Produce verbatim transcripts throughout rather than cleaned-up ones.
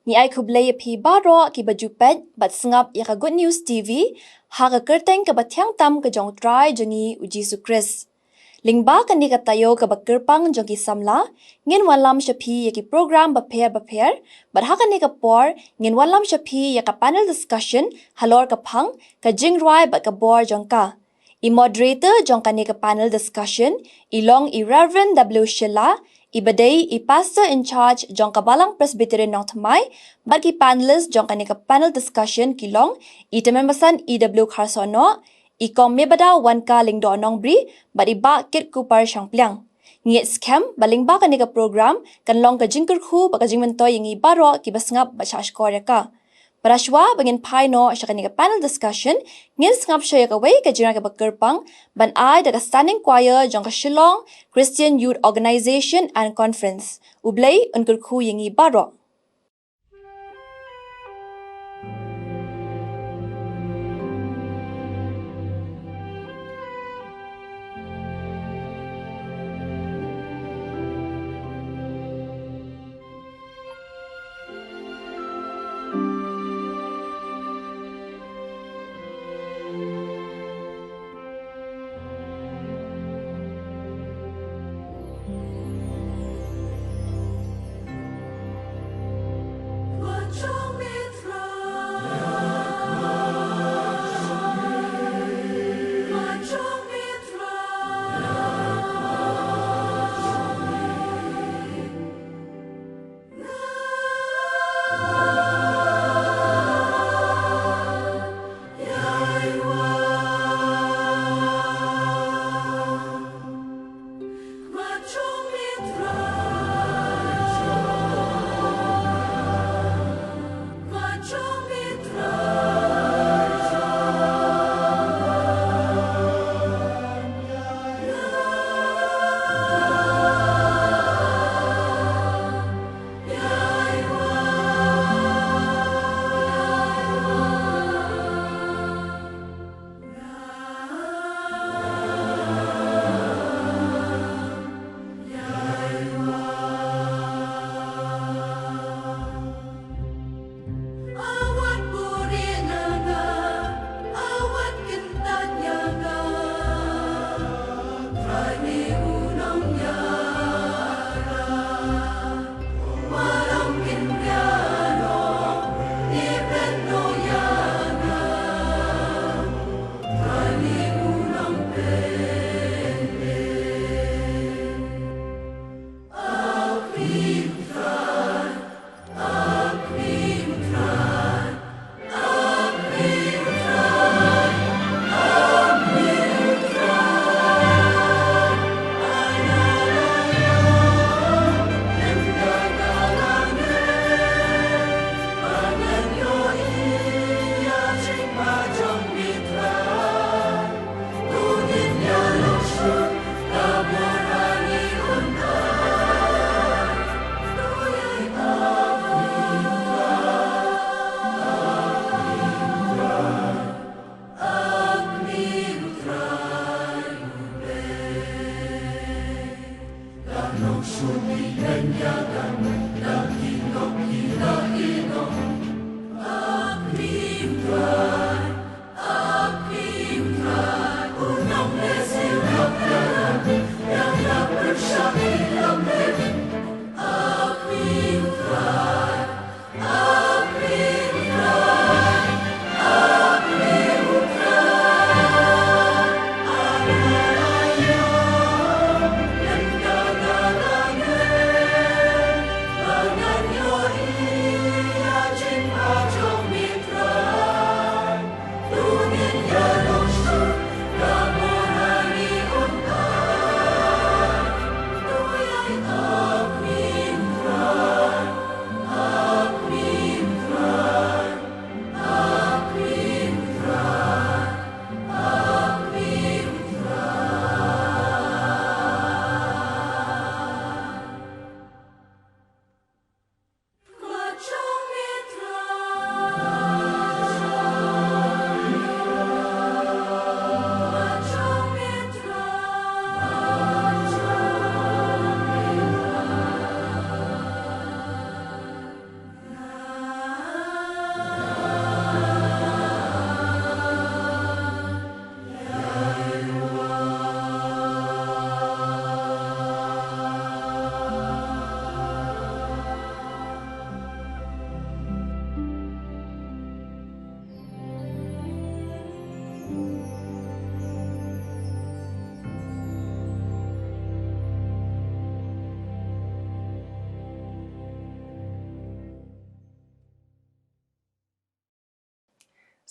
Ngi ai khublei ïa phi baroh kiba ju peit bad sngap ïa ka Good News T V ha ka kyrteng kaba thiang tam ka jong u Trai jong ngi u Jisu Khrist. Lyngba kane ka taïew kaba kyrpang jong ki samla, ngin wanlam sha phi ïa ki program bapher bapher, bad ha kane ka por ngin wanlam sha phi ïa ka panel discussion halor ka phang, ka jingrwai bad ka bor jong ka. I moderator jong kane ka panel discussion i long i Reverend W Shylla, iba dei i Pastor in Charge jong ka Balang Presbyterian Nongthymmai, bad ki panelist jong kane ka panel discussion ki long i Tymmen Basan E W Kharsahnoh, i Kong Mebadaw Wanka Lyngdoh Nongbri, bad i Bah Kit Cooper Shangpliang. Ngi ngeit skhem ba lyngba kane ka program kan long ka jingkyrkhu bad ka jingmyntoi ïa ngi baroh kiba sngap bad shahshkor ïa ka. Para shwa ba ngin phai noh sha kane ka panel discussion, ngin sngap shuwa ïa kawei ka jingrwai kaba kyrpang ban ai da ka Standing Choir jong ka Shillong Christian Youth Organization and Conference. U Blei un kyrkhu ïa ngi baroh.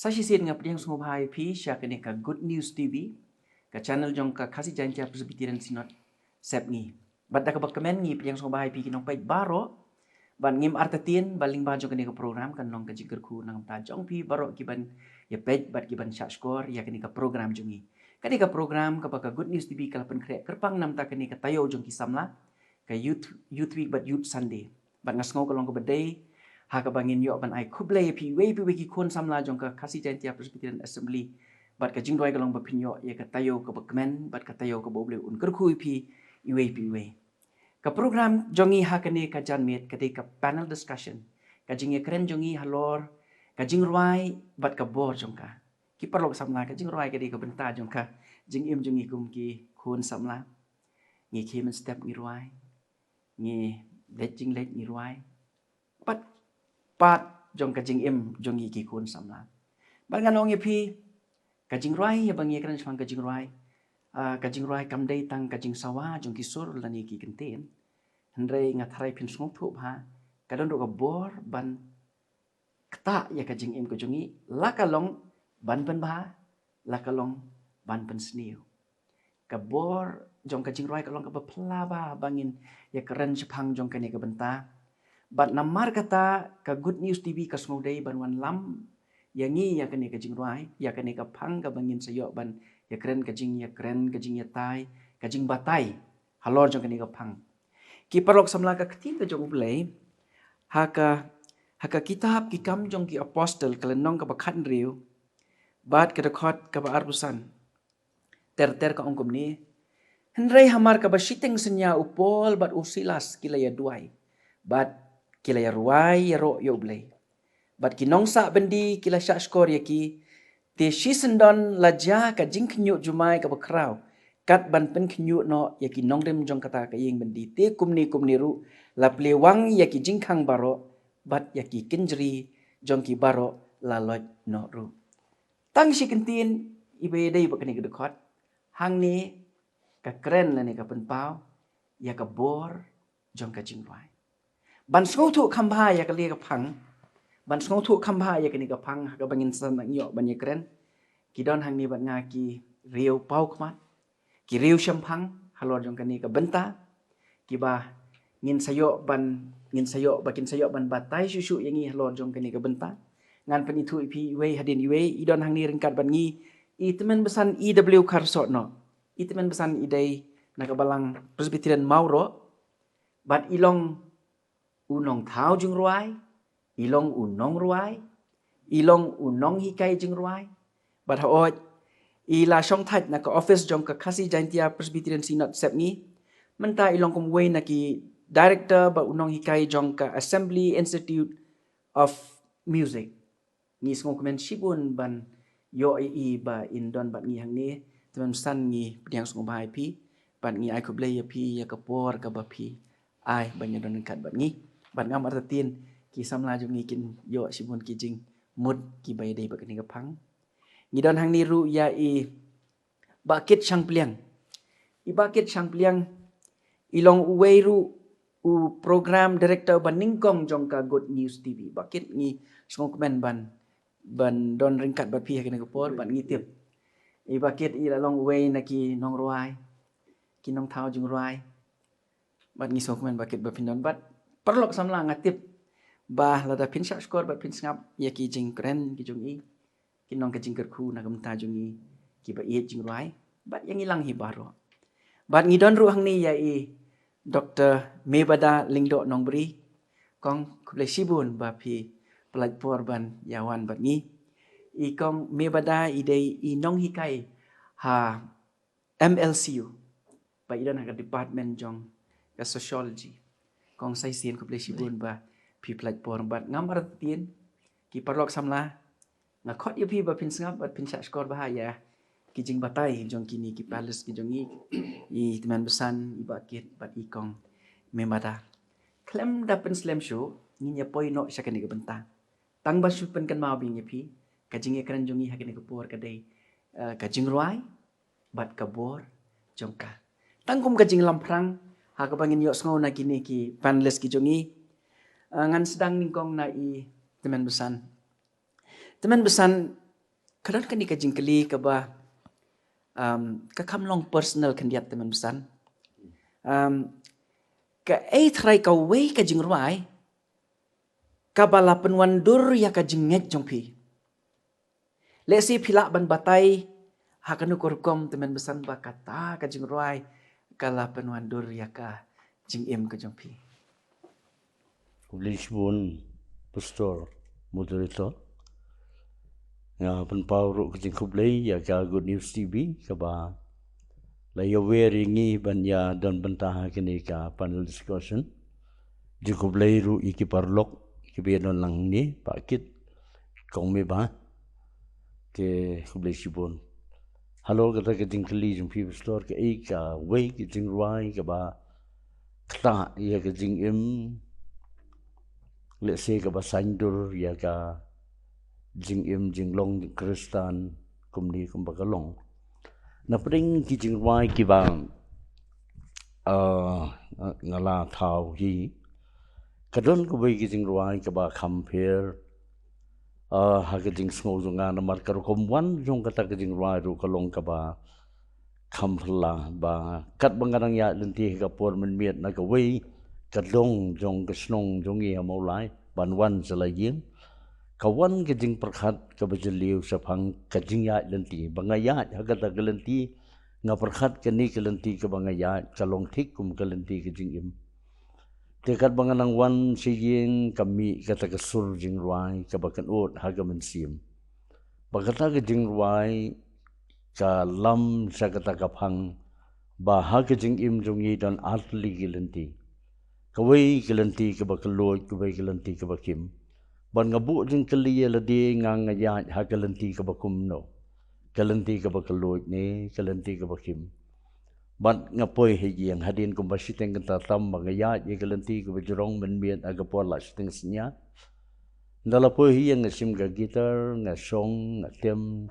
Sa shisien nga pdiang sngewbha ïa phi sha kane ka Good News T V, ka channel jong ka Khasi Jaintia Presbyterian Synod Sepngi. Bad da kaba kmen ngi pdiang sngewbha ïa phi ki nongpeit baroh. Bad ngim artatien ba lyngba jong kane ka program kan long ka jingkyrkhu na ka bynta jong phi baroh kiban ïa peit bad kiban shah shkor ïa kane ka program jong ngi. Kane ka program kaba ka Good News T V ka la pynkhreh kyrpang na ka bynta kane ka taïew jong ki samla, ka Youth, Youth Week bad Youth Sunday. Bad nga sngew ka long kaba dei ha kaba ngin ïoh ban ai khublei ïa phi iwei pa iwei ki khun samla jong ka Khasi Jaintia Presbyterian Assembly. Bad ka jingrwai ka long ba phin ïoh ïa ka taïew kaba kmen bad ka taïew kaba U Blei un kyrkhu ïa phi iwei pa iwei. Ka program jong ngi ha kane ka janmiet ka dei ka panel discussion, ka jingïakren jong ngi halor ka jingrwai bad ka bor jong ka. Ki paralok samla, ka jingrwai ka dei ka bynta jong ka jingim jong ngi kum ki khun samla. Ngi khie mynstep ngi rwai, ngi leit jingleit ngi rwai. Pat, pat jong ka jingim jong ngi ki khun samla. Bad ngan ong ïa phi, ka jingrwai ïa ba ngi kren shaphang ka jingrwai, ah, ka jingrwai kam dei tang ka jingsawa jong ki sur lane ki kyntien. Hynrei nga tharai phin sngewthuh bha, ka don ruh ka bor ban ktah ïa ka jingim ka jong ngi, la ka long ban pynbha, la ka long ban pynsniew. Ka bor jong ka jingrwai ka long kaba phylla bha ba ngin ïakren shaphang jong kane ka bynta. Bad namar kata ka Good News T V ka sngewdei ban wanlam ïa ngi ïa kane ka jingrwai, ïa kane ka phang kaba ngin sa ïoh ban ïakren ka jingïakren, ka jingïatai, ka jingbatai halor jong kane ka phang. Ki paralok samla, ka ktien ka jong U Blei ha ka, ha ka kitab Ki Kam jong ki Apostol, ka lynnong kaba khathynriew bad ka dkhot kaba arphew san. Ter ter ka ong kumne: Hynrei hamar kaba shiteng synñia u Paul bad u Silas ki la ïaduwai bad ki la ïarwai ïaroh ïa U Blei. Bad ki nongsah byndi ki la shah shkor ïa ki, te shisyndon la jia ka jingkhynñiuh jumai kaba khraw, kat ban pynkhynñiuh noh ïa ki nongrim jong kata ka ïing byndi, te kumne kumne ruh la plie wang ïa ki jingkhang baroh, bad ïa ki kynjri jong ki baroh la loit noh ruh. Tang shi kyntien iba ïadei bad kane ka dkhot, hangne ka kren lane ka pynpaw ïa ka bor jong ka jingrwai. Ban sngewthuh kham bha ïa kane ka phang, ban sngewthuh kham bha ïa kane ka phang ha kaba ngin sa nang ïoh ban ïakren, ki don hangne bad nga ki riew paw khmat, ki riew shemphang halor jong kane ka bynta, kiba ngin sa ïoh ban, ngin sa ïoh ba kin sa ïoh ban batai shuh shuh ïa ngi halor jong kane ka bynta. Ngan pynithuh ïa phi iwei hadien iwei. I don hangne ryngkat bad ngi i tymmen basan E W Kharsohnoh. I tymmen basan i dei na ka balang Presbyterian Mawroh. Bad i long u nongthaw jingrwai, i long u nongrwai, i long u nonghikai jingrwai. Bad hooid, i la shongthait na ka office jong ka Khasi Jaintia Presbyterian Synod Sepngi. Mynta i long kum uwei na ki director bad u nonghikai jong ka Assembly Institute of Music. Ngi sngewkmen shibun ban ïoh ïa i ba in don bad ngi hangne. Tymmen basan ngi pdiang sngewbha ïa phi bad ngi ai khublei ïa phi ïa ka por kaba phi ai ban ïadon ryngkat bad ngi. Bad ngam artatien ki samla jong ngi kin ïoh shibun ki jingmut kiba ïadei bad kane ka phang. Ngi don hangne ruh ïa i Bah Kit Shangpliang. I Bah Kit Shangpliang i long uwei ruh u program director ba nyngkong jong ka Good News T V. Bah Kit, ngi sngewkmen ban, ban don ryngkat bad phi ha kane ka por bad ngi tip i Bah Kit i la long uwei na ki nongrwai, ki nongthaw jingrwai. Bad ngi sngewkmen Bah Kit ba phin don bad paralok samla, nga tip ba lada phin shah shkor bad phin sngap ïa ki jingkren ki jong i, kin long ka jingkyrkhu na ka bynta jong ngi kiba ïeit jingrwai bad ïa ngi lang hi baroh. Bad ngi don ruh hangne ïa i Doktor Mebada Lyngdoh Nongbri. Kong, khublei shibun ba phi pyllait por ban ïa wan bad ngi. I Kong Mebada i dei i nonghikai ha M L C U, ba i don ha ka department jong ka sociology. Kong, sa shisien khublei shibun ba phi pyllait por bad ngam artatien ki paralok samla, nga khot ïa phi ba phin sngap bad phin shah shkor bha ïa ki jingbatai jong kine ki panelist ki jong ngi, i tymmen basan i Bah Kit bad i Kong Mebada. Khlem da pynslem shuh, ngin ïa poi noh sha kane ka bynta. Tang ban shu pynkynmaw biang ïa phi, ka jingïakren jong ngi ha kane ka por ka dei, eh, ka jingrwai bad ka bor jong ka. Tang kum ka jinglamphrang ha kaba ngin ïohsngew na kine ki panelist ki jong ngi, eh, ngan sdang nyngkong na i tymmen basan. Tymmen basan, Ka don kane ka jingkylli kaba, um, ka kham long personal khyndiat, Tymmen Basan. Um, kaei tharai kawei ka jingrwai kaba la pynwandur ïa ka jingngeit jong phi? Lehse phi lah ban batai ha kano ka rukom, Tymmen Basan, ba kata ka jingrwai ka la pynwandur ïa ka jingim ka jong phi. Khublei shibun, Pastor, Moderator. Nga pynpaw ruh ka jingkhublei ïa ka Good News T V kaba la ïawer ïa ngi ban ïa don bynta ha kane ka panel discussion. Jingkhublei ruh ïa ki paralok kiba ïa don lang hangne, Bah Kit, Kong Meba. Te khublei shibun. Halor kata ka jingkylli jong phi, Pastor, kaei kawei ka jingrwai kaba ktah ïa ka jingim, lehse kaba saiñdur ïa ka jingim jinglong Khristan kumne kumba ka long. Na pdeng ki jingrwai kiba, uh, nga la thaw hi, ka don kawei ka jingrwai kaba kham pher, uh, ha ka jingsngew jong nga, namar ka rukom wan jong kata ka jingrwai ruh ka long kaba kham phylla, ba katba nga dang ïaid lynti ha ka por mynmiet na kawei ka dong jong ka shnong jong ngi ha Mawlai ban wan sha la ïing, ka wan ka jingpyrkhat kaba jylliew shaphang ka jingïaid lynti. Ba nga ïaid ha kata ka lynti, nga pyrkhat kane ka lynti kaba nga ïaid ka long thik kum ka lynti ka jingim. Te katba nga nang wan sha ïing, ka mih kata ka sur jingrwai kaba kynud ha ka mynsiem. Ba kata ka jingrwai ka lam sha kata ka phang ba ha ka jingim jong ngi don ar tylli ki lynti. Kawei ka lynti kaba kylluid, kawei ka lynti kaba kim. Bad nga buh jingkylli ïa lade, nga, nga ïaid ha ka lynti kaba kumno? Ka lynti kaba kylluid ne ka lynti kaba kim? Bad nga poi ha ïing, hadien kumba shiteng kynta tam ba nga ïaid ïa ka lynti kaba jrong mynmiet ha ka por la shiteng synñia. Ynda la poi ha ïing, nga shim ka guitar, nga shong, nga tem,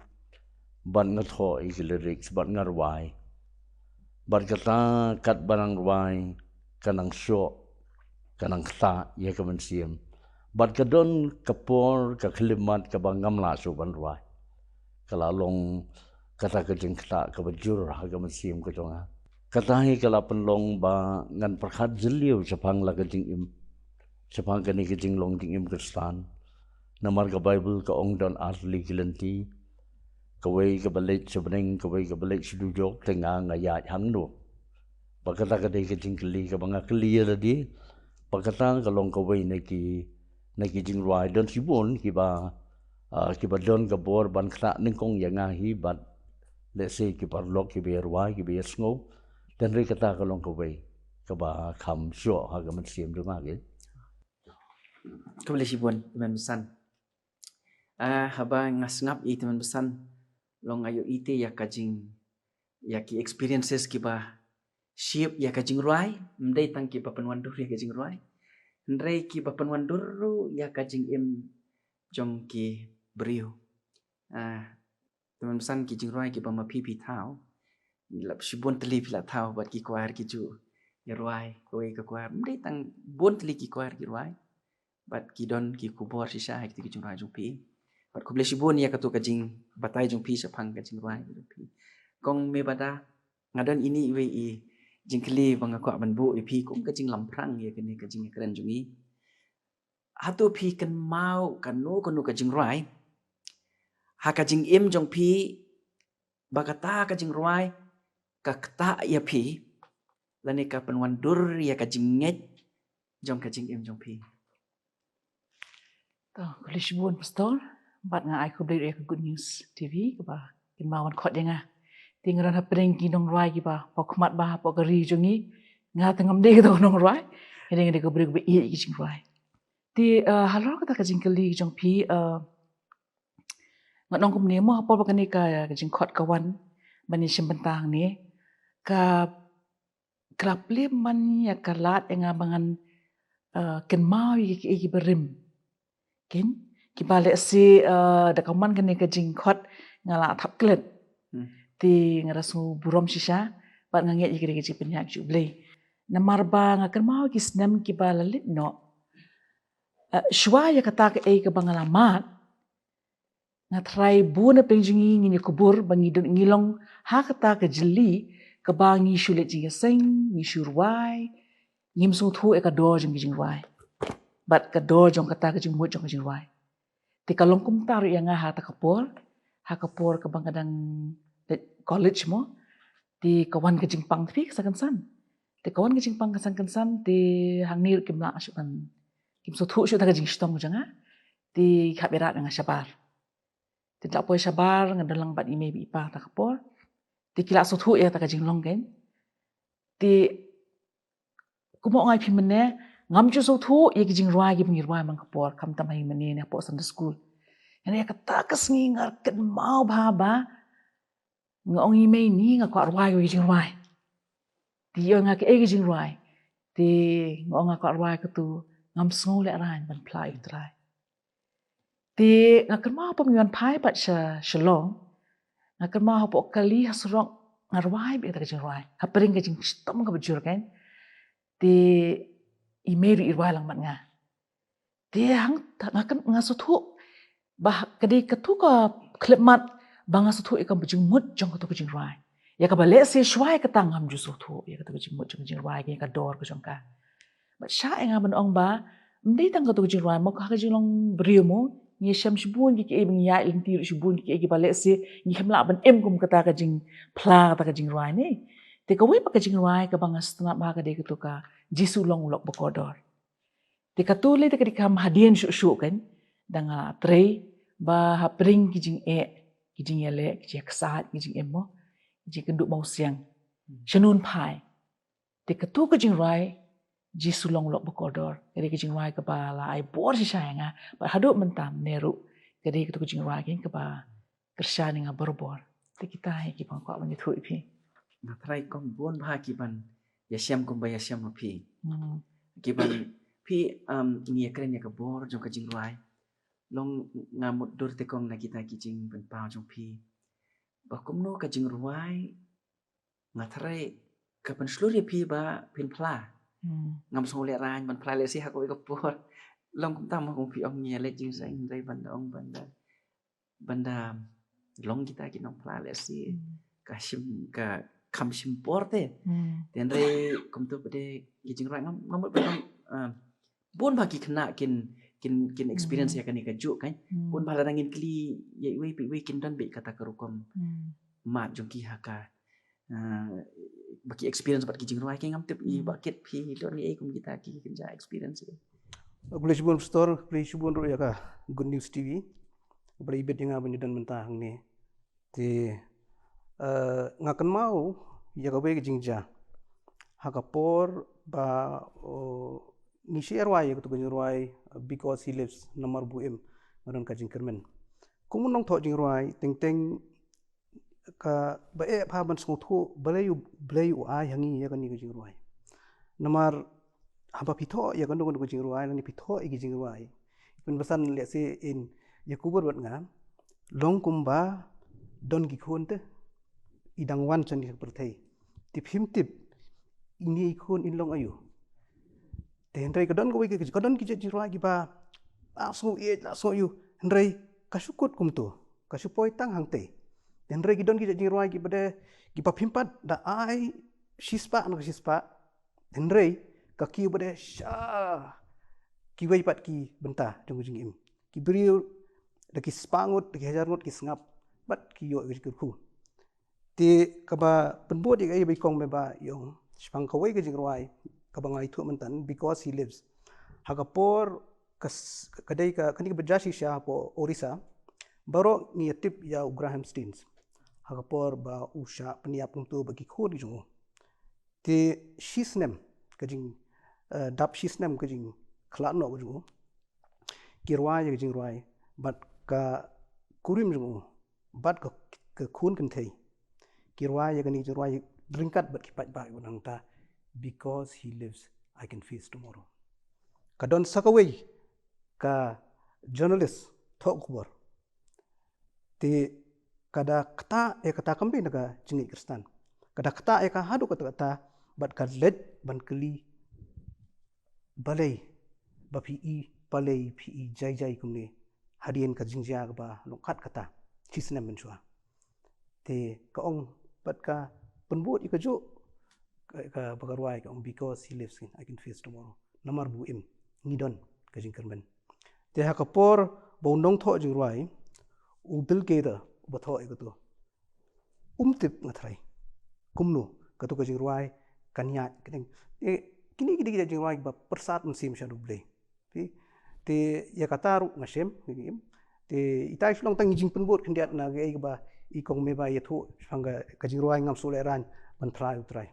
bad nga thoh ïa ki lyrics, bad nga rwai. Bad kata katba nang rwai, ka nang shoh, ka nang ktah ïa ka mynsiem. Bad ka don ka por, ka khyllipmat kaba ngam lah shuh ban rwai. Ka la long kata ka jingktah kaba jur ha ka mynsiem ka jong nga. Kata hi ka la pynlong ba ngan pyrkhat jylliew shaphang la ka jingim, shaphang kane ka jinglong jingim Khristan. Namar ka Baibl ka ong don ar tylli ki lynti. Kawei kaba leit sha bneng, kawei kaba leit sha dujok, te nga, nga ïaid hangno? Ba kata ka dei ka jingkylli kaba nga kylli ïa lade. Ba kata ka long kawei na ki, na ki jingrwai. Don shibun kiba, ah, kiba don ka bor ban ktah nyngkong ïa nga hi, bad lehse ki paralok kiba ïa rwai, kiba ïa sngew. Te hynrei kata ka long kawei kaba kham shoh ha ka mynsiem jong nga, Kit. Khublei shibun, Tymmen Basan. Ah, haba nga sngap ïa i Tymmen Basan, long nga ïohi te ïa ka jing, ïa ki experiences kiba shape ïa ka jingrwai, ym dei tang kiba pynwandur ïa ka jingrwai, hynrei kiba pynwandur ruh ïa ka jingim jong ki briew. Ah, Tymmen Basan, ki jingrwai kiba ma phi phi thaw, la shibun tylli phi la thaw bad ki choir ki ju ïa rwai, kawei ka choir, ym dei tang, bun tylli ki choir ki rwai. Bad ki don ki khubor shisha ha kito ki jingrwai jong phi. Bad khublei shibun ïa kato ka jingbatai jong phi shaphang ka jingrwai jong phi. Kong Meba, nga don ine iwei i jingkylli ba nga kwah ban buh ïa phi kum ka jinglamphrang ïa kane ka jingïakren jong ngi. Hato phi kynmaw kano kano ka jingrwai ha ka jingim jong phi ba kata ka jingrwai ka ktah ïa phi, lane ka pynwandur ïa ka jingngeit jong ka jingim jong phi? To, khublei shibun, Pastor. Bad nga ai khublei ïa ka Good News T V kaba kin wan khot ïa nga. Te nga don hapdeng ki nongrwai kiba paw khmat bha hapoh ka ri jong ngi. Nga te ngam dei kato ka nongrwai. Nga dei, nga dei ka briew kaba ïeit ïa ki jingrwai. Te, eh, halor kata ka jingkylli jong phi, eh, nga ong kumne mo, hapoh ba kane ka, ka jingkhot ka wan ban ïashim bynta hangne, ka, ka la plie man ïa ka lad ïa nga ba ngan, eh, kynmaw ïa kiei kiei kiba rim. Kin, kiba lehse, eh, da ka man kane ka jingkhot nga la thap klet. Hmm. Te nga da sngew burom shisha bad nga ngeit ïa ka dei ka jingpynïaid jong U Blei. Namar ba nga kynmaw ki snem kiba la leit noh, eh, shuwa ïa kata kaei kaba nga la mad, Nga trai bun na pynjngi ngi ni kubur ba ngi don ngi long ha kata ka jylliew kaba ngi shu leit jingïaseng, ngi shu rwai, ngim sngewthuh ïa ka dor jong ki jingrwai bad ka dor jong kata ka jingmut jong ka jingrwai. Te ka long kumta ruh ïa nga ha kata ka por, ha ka por kaba nga dang leit college mo. Te ka wan ka jingpang te phi ka sa kynsan. Te ka wan ka jingpang ka sa kynsan te hangne ruh kim lah shuh ban, kim sngewthuh shuh ta ka jingshitom jong nga. Te ki hap ïarap ïa nga shabar. Te la poi shabar nga don lang bad i mei bad i pa ta ka por. Te ki la sngewthuh ïa ta ka jinglong kein. Te kumno nga ïa phi mynne, ngam ju sngewthuh ïa ki jingrwai kiba ngi rwai man ka por, khamtam ha i mynne ne hapoh Sunday school. Ïa kata ka sngi nga kynmaw bha ba nga ong i mei ni nga kwah rwai ïa ki jingrwai. Te i ong nga kaei ki jingrwai. Te nga ong nga kwah rwai katu, ngam sngew lehraiñ ban phla ïa u Trai. Te nga kynmaw ba ngi wan phai pat sha Shillong. Nga kynmaw hapoh kali ha surok nga rwai beit ïa kata ka jingrwai. Ha pdeng ka jingshitom kaba jur kein. Te i mei ruh i rwai lang bad nga. Te hangta nga kyn, nga sngewthuh ba ka dei katu ka khyllipmat ba nga sngewthuh ïa ka jingmut jong katu ka jingrwai. Ïa kaba lehse shuwa ïa kata ngam ju sngewthuh ïa katu ka jingmut jong ka jingrwai, ïa ka dor ka jong ka. Bad shah ïa nga ban ong ba ym dei tang katu ka jingrwai mo, ha ka jinglong briew mo, ngi shem shibun ki kiei ba ngi ïaid lynti ruh shibun ki kiei kiba lehse ngi khlem lah ban im kum kata ka jingphla kata ka jingrwai ne. Te kawei pat ka jingrwai kaba nga sngewtynnat bha ka dei katu ka Jisu long u lok bakordor. Te katu lei te ka dei kam hadien shuh shuh kein, da nga trei ba ha pdeng ki jingeh, ki jingïaleh, ki jingïaksaid, ki jingim mo, ki jingkynduh mawsiang sha nongphai. Te katu ka jingrwai Jisu long u lok bakordor, ka dei ka jingrwai kaba la ai bor shisha ïa nga. Bad haduh mynta ne ruh ka dei katu ka jingrwai kein kaba kyrshan ïa nga barabor. Te kita hi kiba nga kwah ban ïathuh ïa phi. Nga trai kong bun bha kiban ïashem kumba ïashem ma phi. Hmm. Kiban phi, um, ngi ïakren ïa ka bor jong ka jingrwai. Long nga mutdur te kong na kita ki jingpynpaw jong phi. Ba kumno ka jingrwai nga trai ka pynshlur ïa phi ba phin phla. Hmm. Ngam sngew lehraiñ ban phla lehse ha kawei ka por. Long kumta mo kong phi ong ngi ïaleh jingseng hynrei ban da ong ban da ban da long kita ki nongphla lehse. Hmm. Ka shim ka kham shim por te. Hmm. Te hynrei kumto pat de ki jingrwai ngam, ngam mut ban ong, ah, bun bha ki khynnah kin, kin, kin experience, hmm, ïa kane kajuh kein. Hmm. Bun bha lada ngin kylli ïa iwei pa iwei kin don beit kata ka rukom, hmm, mad jong ki ha ka, ah, ba ki experience bad ki jingrwai kein. Ngam tip i, hmm, ba kit phi don ei kum kita ki kynja experience. Khublei shibun Pastor, khublei shibun ruh ïa ka Good News T V ba la ibit ïa nga ban ïadon mynta hangne. Te, eh, nga kynmaw ïa kawei ka jingjia ha ka por ba, oh, ngi shu rwai ïa katu ka jingrwai, eh, Because He Lives, namar ba u im nga don ka jingkyrmen. Kum u nongthoh jingrwai teng teng kaba eh bha ban sngewthuh balei u, balei u ai ha ngi ïa kane ka jingrwai. Namar haba phi thoh ïa kano kano ka jingrwai lane phi thoh ïa ki jingrwai, pynbasan lehse in ïakubur bad nga, long kumba don ki khun te i dang wan sha kane ka pyrthei. Te phim tip ine i khun in long aïu. Te hynrei ka don kawei ka, ka don ki jait jingrwai kiba la sngew ïeit, la sngew aïu, hynrei ka shu kut kumto, ka shu poi tang hangtei. Te hynrei ki don ki jait jingrwai kiba de, kiba phim pat da ai shispah na ka shispah, hynrei ka kiew ba de sha kiwei pat ki bynta jong ka jingim. Ki briew da ki spah ngut, da ki hajar ngut ki sngap bad ki ïoh ïa ka jingkyrkhu. Te kaba pynbud ïa kaei ba i kong me ba ïong shaphang kawei ka jingrwai kaba nga ïathuh mynta, Because He Lives. Ha ka por ka s-, ka dei ka, kane kaba jia shisha hapoh Orissa, baroh ngi ïatip ïa u Graham Staines ha ka por ba u shah pynïap kumto bad ki khun ki jong u. Te shisnem ka jing, eh, dap shisnem ka jingkhlad noh ka jong u, ki rwai ïa ka jingrwai bad ka kurim jong u bad ka, ka khun kynthei ki rwai ïa kane ka jingrwai ryngkat bad ki paidbah kiba nangta, Because He Lives, I Can Face Tomorrow. Ka don sa kawei ka journalist thoh khubor. Te ka da ktah ïa kata, kam dei na ka jingngeit Khristan. Ka da ktah ïa ka haduh katta katta bad ka leit ban kylli, balei ba phi i, balei phi i jai jai kumne hadien ka jingjia kaba long kat kata shi snem mynshuwa. Te ka ong bad ka pynbud ïa ka juh, ka, ka, ba ka rwai ka ong, "Because he lives, I can face tomorrow." Namar ba u im, ngi don ka jingkyrmen. Te ha ka por ba u nongthoh jingrwai, u Bill Gaither, uba thoh ïa kato, um tip, nga tharai, kumno kato ka jingrwai kan ïaid, ka dang, eh, kine, kine ki jingrwai ba pyrsad mynsiem sha U Blei. Te, te ïa kata ruh nga shem, nga im. Te ita i shu long tang i jingpynbud khyndiat na kaei kaba i Kong Mebah i ïathuh shaphang ka, ka jingrwai Ngam Sngewlehrain Ban Trai U Trai.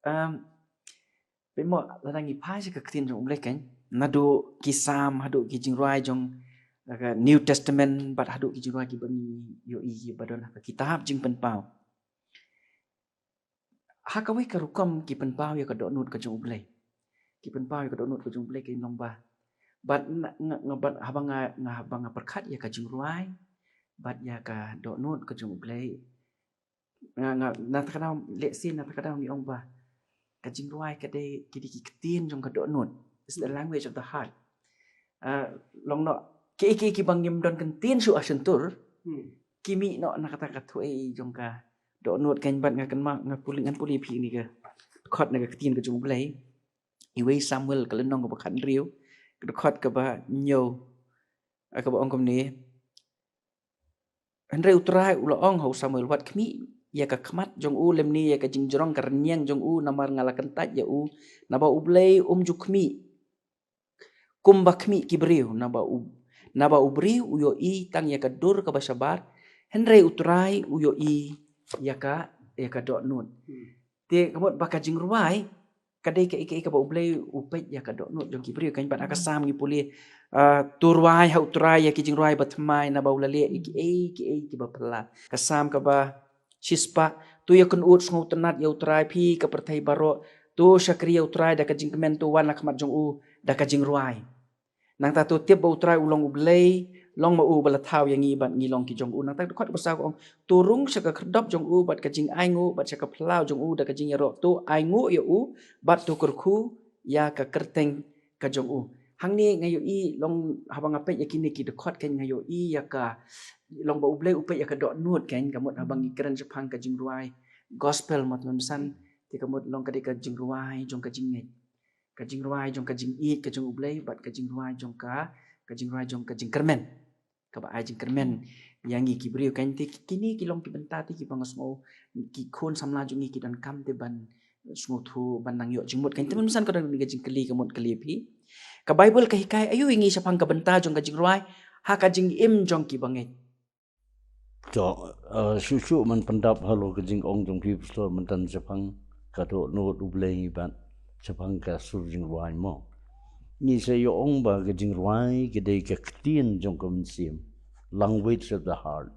Um, pynmih lada ngi phai sha ka ktien jong U Blei kan, naduh ki Salm haduh ki jingrwai jong, uh, ka New Testament, bad haduh ki jingrwai kiba ngi ïohi kiba don ha ka kitab Jingpynpaw. Ha kawei ka rukom ki pynpaw ïa ka dohnud ka jong U Blei. Ki pynpaw ïa ka dohnud ka jong U Blei, ka long ba, bad nga, nga, nga, bad haba nga, nga, haba nga pyrkhat ïa ka jingrwai bad ïa ka dohnud ka jong U Blei, nga, nga, na kata ka daw, lehse na kata ka daw ngi ong ba ka jingrwai ka dei, ki dei ki ktien jong ka dohnud. It's the language of the heart. Ah, long noh, kiei kiei kiba ngim don kyntien shuh ha shyntur, hmm, ki mih noh na kata ka thuei jong ka dohnud kan. Bad nga kynmaw, nga pule, ngan pule phi ïa kane ka dkhot na ka ktien ka jong U Blei. Iwei Samuel ka lynnong kaba khathynriew, ka dkhot kaba hynñiew. Ah, kaba ong kumne: Hynrei U Trai u la ong ha u Samuel: Wat khmih ïa ka khmat jong u, lymne ïa ka jingjrong ka rynïeng jong u, namar nga la kyntait ïa u. Naba U Blei um ju khmih kumba khmih ki briew, naba u, naba u briew u ïohi tang ïa ka dur kaba shabar, hynrei U Trai u ïohi ïa ka, ïa ka dohnud. Hmm. Te ka mut ba ka jingrwai ka dei kaei kaei kaba U Blei u peit ïa ka dohnud jong ki briew kan. Bad ha ka Salm ngi pule, ah, "To rwai ha U Trai ïa ki jingrwai bathymmai, naba u la leh ïa kiei kiei kiba phylla." Ka Salm kaba shispah: "To ïakynduh sngewtynnad ïa U Trai, phi ka pyrthei baroh. To shakri ïa U Trai da ka jingkmen, to wan ha khmat jong u da ka jingrwai. Nangta to tip ba U Trai u long U Blei, long ma u uba la thaw ïa ngi bad ngi long ki jong u." Nangta dkhot ba saw ka ong: "To rung sha ka khyrdop jong u bad ka jingainguh, bad sha ka phyllaw jong u da ka jingïaroh. To ainguh ïa u bad to kyrkhu ïa ka kyrteng ka jong u." Hangne nga ïohi, long haba nga peit ïa kine ki dkhot kan, nga ïohi ïa ka, long ba U Blei u peit ïa ka dohnud kan. Ka mut haba ngi kren shaphang ka jingrwai gospel, mut mynsan, te ka mut long ka dei ka jingrwai jong ka jingngeit, ka jingrwai jong ka jingïeit ka jong U Blei, bad ka jingrwai jong ka, ka jingrwai jong ka jingkyrmen, kaba ai jingkyrmen ïa ngi ki briew kan. Te kine ki long ki bynta te kiba nga sngew ki khun samla jong ngi ki donkam te ban sngewthuh, ban nang ïoh jingmut kan. Te mynsan ka don ka jingkylli, ka mut kylli phi, ka Baibl ka hikai aïu ïa ngi shaphang ka bynta jong ka jingrwai ha ka jingim jong ki bangeit? To, eh, shuh shuh man pyndap halor ka jingong jong phi pastor mynta shaphang ka dohnud U Blei bad shaphang ka sur jingrwai mo. Ngi sa ïoh ong ba ka jingrwai ka dei ka ktien jong ka mynsiem, language of the heart,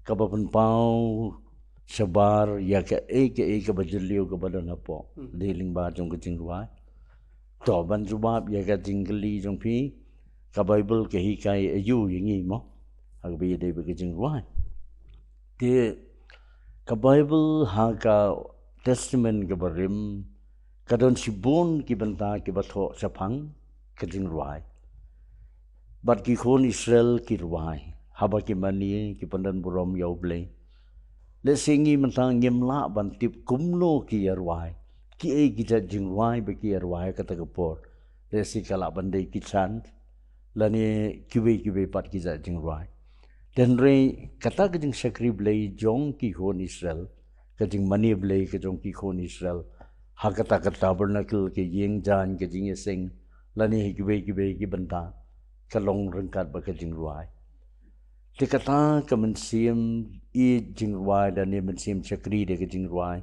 kaba pynpaw shabar ïa kaei kaei kaba jylliew kaba don hapoh. Hmm. Dei lyngba jong ka jingrwai. To, ban jubab ïa ka jingkylli jong phi, ka Baibl ka hikai aïu ïa ngi mo ha kaba ïadei bad ka jingrwai? Te ka Baibl ha ka Testament kaba rim ka don shibun ki bynta kiba thoh shaphang ka jingrwai. Bad ki khun Israel ki rwai haba ki mane, ki pyndonburom ïa U Blei. Lehse ngi mynta ngim lah ban tip kumno ki ïa rwai, kiei ki jait jingrwai ba ki ïa rwai ha kata ka por. Lehse ka lah ban dei ki chant lane kiwei kiwei pat ki jait jingrwai. Hynrei kata ka jingshakri Blei jong ki khun Israel, ka jingmane Blei ka jong ki khun Israel ha kata ka tabernacle, ka ïing jaiñ, ka jingïaseng, lane ha kiwei kiwei ki bynta, ka long ryngkat bad ka jingrwai. Te kata ka mynsiem ïeit jingrwai lane mynsiem shakri da ka jingrwai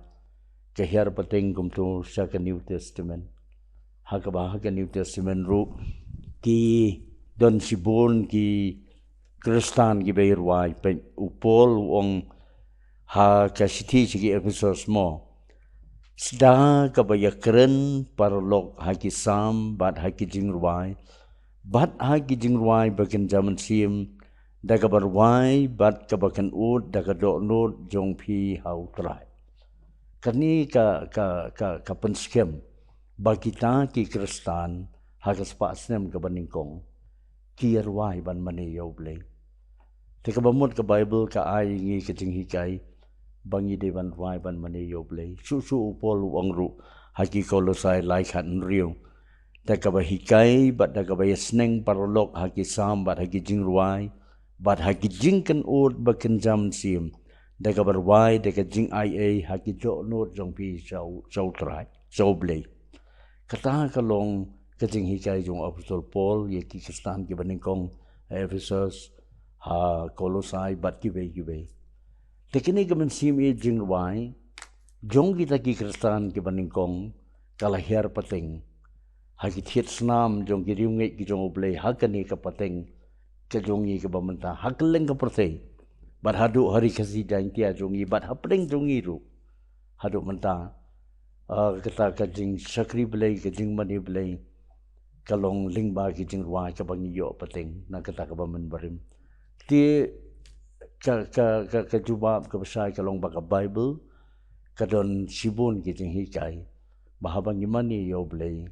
ka hiar pateng kumto sha ka New Testament. Ha kaba ha ka New Testament ruh ki don shibun ki Khristan kiba ïa rwai. Peit, u Paul u ong ha ka shithi sha ki Ephesos mo: Sda kaba ïakren paralok ha ki salm bad ha ki jingrwai, bad ha ki jingrwai ba kynja mynsiem, da kaba rwai bad kaba kynnoh da ka dohnud jong phi ha U Trai. Kane ka, ka, ka, ka pynskhem ba kita ki Khristan ha ka spah snem kaba nyngkong ki ïa rwai ban mane ïa U Blei. Te kaba mut ka Baibl ka ai ngi ka jinghikai ba ngi dei ban rwai ban mane ïa U Blei. Shuh shuh u Paul u ong ruh ha ki Kolosai lai khat hynriew, da kaba hikai bad da kaba ïasneng paralok ha ki salm bad ha ki jingrwai bad ha ki jingkynnoh ba kynja mynsiem, da kaba rwai da ka jingaiei ha ki dohnud jong phi sha U, sha U Trai, sha U Blei. Kata ka long ka jinghikai jong u Apostol Paul ïa ki Khristan kiba nyngkong ha Ephesus, ha Kolosai bad kiwei kiwei. Te kane ka mynsiem ïeit jingrwai jong kita ki Khristan kiba nyngkong ka la hiar pateng ha ki thied snam jong ki riewngeit ki jong U Blei, ha kane ka pateng ka jong ngi kaba mynta, ha kylleng ka pyrthei, bad haduh ha Ri Khasi Jaiñtia jong ngi bad hapdeng jong ngi ruh haduh mynta. Ah, kata ka jingshakri Blei, ka jingmane Blei ka long lyngba ki jingrwai kaba ngi ïoh pateng na kata kaba mynbarim. Te ka, ka, ka, ka jubab kaba shai ka long ba ka Baibl ka don shibun ki jinghikai ba haba ngi mane ïa U Blei,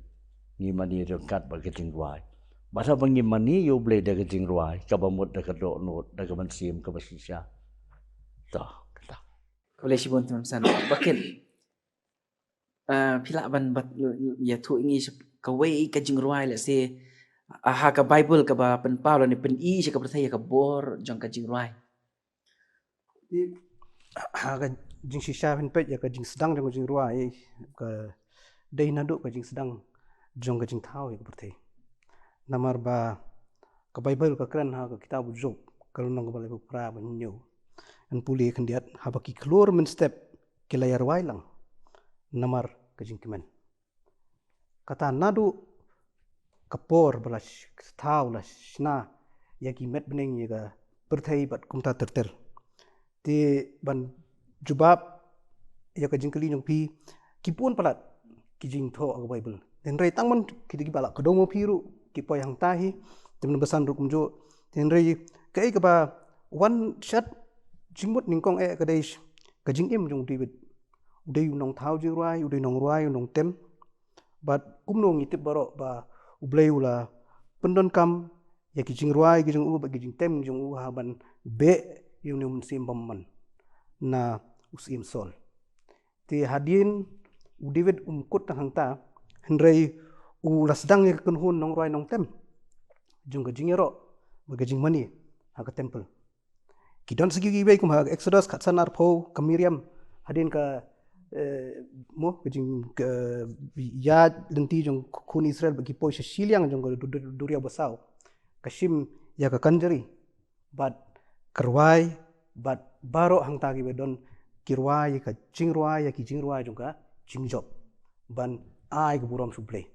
ngi mane ryngkat bad ka jingrwai. Bad haba ngi mane ïa U Blei da ka jingrwai, kaba mut da ka dohnud, da ka mynsiem kaba shisha. To, kata. Khublei shibun Tymmen Basan. Ba kin, ah, phi lah ban bat ïathuh ïa ngi sha kawei ka jingrwai, let's say, ah, ha ka Baibl kaba pynpaw lane pyni sha ka pyrthei ïa ka bor jong ka jingrwai. Te ha ka jingshisha phin peit ïa ka jingsdang jong ka jingrwai ka dei naduh ka jingsdang jong ka jingthaw ïa ka pyrthei. Namar ba ka Baibl ka kren ha ka kitab u Job, ka lynnong kaba laiphew phra, ban hynñiew. Ngan pule khyndiat: Haba ki khlur mynstep ki la ïarwai lang namar ka jingkmen. Kata naduh ka por ba la sh-, thaw, la shna ïa ki met bneng, ïa ka pyrthei bad kumta ter ter. Te ban jubab ïa ka jingkylli jong phi, ki bun palat ki jingthoh ha ka Baibl. Hynrei tang ban ki dei kiba la kdew ma phi ruh ki poi hangta hi, Tymmen Basan ruh kumjuh. Hynrei kaei kaba wan shat jingmut nyngkong eh ka dei sh-, ka jingim jong u David. U dei u nongthaw jingrwai, u dei u nongrwai, u nongtem. Bad kumno ngi tip baroh ba U Blei u la pyndonkam ïa ki jingrwai ki jong u bad ki jingtem jong u ha ban beh ïa une u mynsiem bymman na u Syiem Saul. Te hadien u David um kut tang hangta, hynrei u la sdang ïa ka kynhun nongrwai nongtem jong ka jingïaroh bad ka jingmane ha ka temple. Ki don sa kiwei kum ha Exodus khatsan arphew, ka Miriam, hadien ka, eh, mo, ka jing, ka, ïaid lynti jong khun Israel ba ki poi sha shiliang jong ka du-, du-, duriaw basaw, ka shim ïa ka kynjri bad ka rwai, bad baroh hangta kiba don ki rwai ïa ka jingrwai, ïa ki jingrwai jong ka jingjop ban ai ka burom sha U Blei.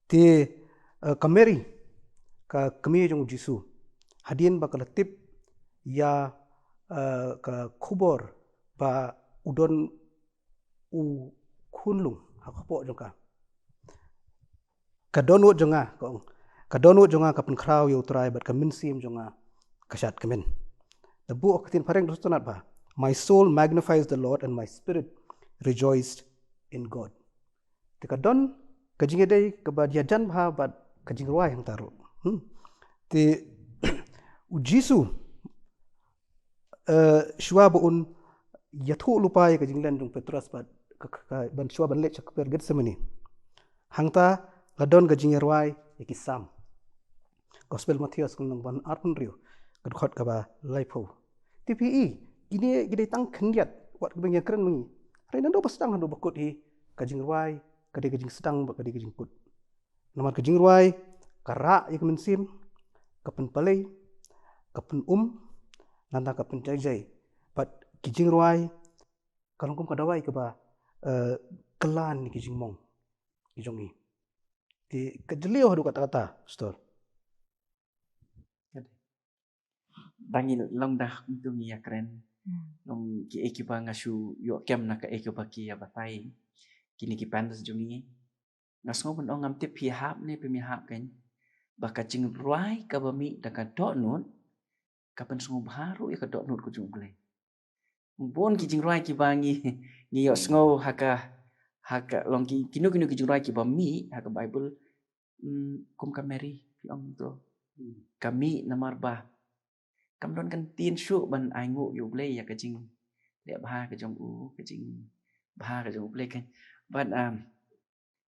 Te, eh, ka Mary, ka kmie jong u Jisu, hadien ba ka la tip ïa, eh, ka khubor ba u don u khunlung ha ka kpoh jong ka, ka dohnud jong nga, ka ong, ka dohnud jong nga ka pynkhraw ïa U Trai bad ka mynsiem jong nga ka shad kmen. Da buh ka ktien phareng da sngewtynnat ba, "My soul magnifies the Lord and my spirit rejoiced in God." Te ka don ka jingïadei kaba ïajan bha bad ka jingrwai hangta ruh. Hmm. Te u Jisu, eh, shuwa ba un ïathuh lypa ïa ka jinglen jong u Petros bad ka, ka, ka, ban shuwa ban leit sha ka kper Gethsemane, hangta la don ka jingïarwai ïa ki Salm. Gospel Mathaios ka lynnong ba arphew hynriew, ka dkhot kaba laiphew. Te phi i, kine ki dei tang khyndiat wat kiba ngi ïakren ma ngi. Hynrei naduh ba sdang haduh ba kut hi, ka jingrwai ka dei ka jingsdang bad ka dei ka jingkut. Namar ka jingrwai ka rah ïa ka mynsiem, ka pynpalei, ka pynum, nangta ka pynjaijai. Bad ki jingrwai ka long kum ka dawai kaba, eh, kylla ïa ki jingmong ki jong ngi. Te ka jylliew haduh katta katta, Pastor. Tang ngi long da kumtu ngi ïakren. Hmm. Long kiei kiba nga shu ïoh kem na kaei kaba ki ïa batai kine ki panelists jong ngi. Nga sngew ban ong, ngam tip phi hap ne phim hap, kan, ba ka jingrwai kaba mih da ka dohnud ka pynsngewbha ruh ïa ka dohnud ka jong U Blei. Bun ki jingrwai kiba ngi, ngi ïohsngew ha ka, ha ka long ki, kino kino ki jingrwai kiba mih ha ka Baibl, mm, kum ka Mary, phi ong to. Ka mih namar ba kam don ka ktien shuh ban ai nguh ïa U Blei ïa ka jingleh bha ka jong u, ka jingbha ka jong U Blei kan. Bad um,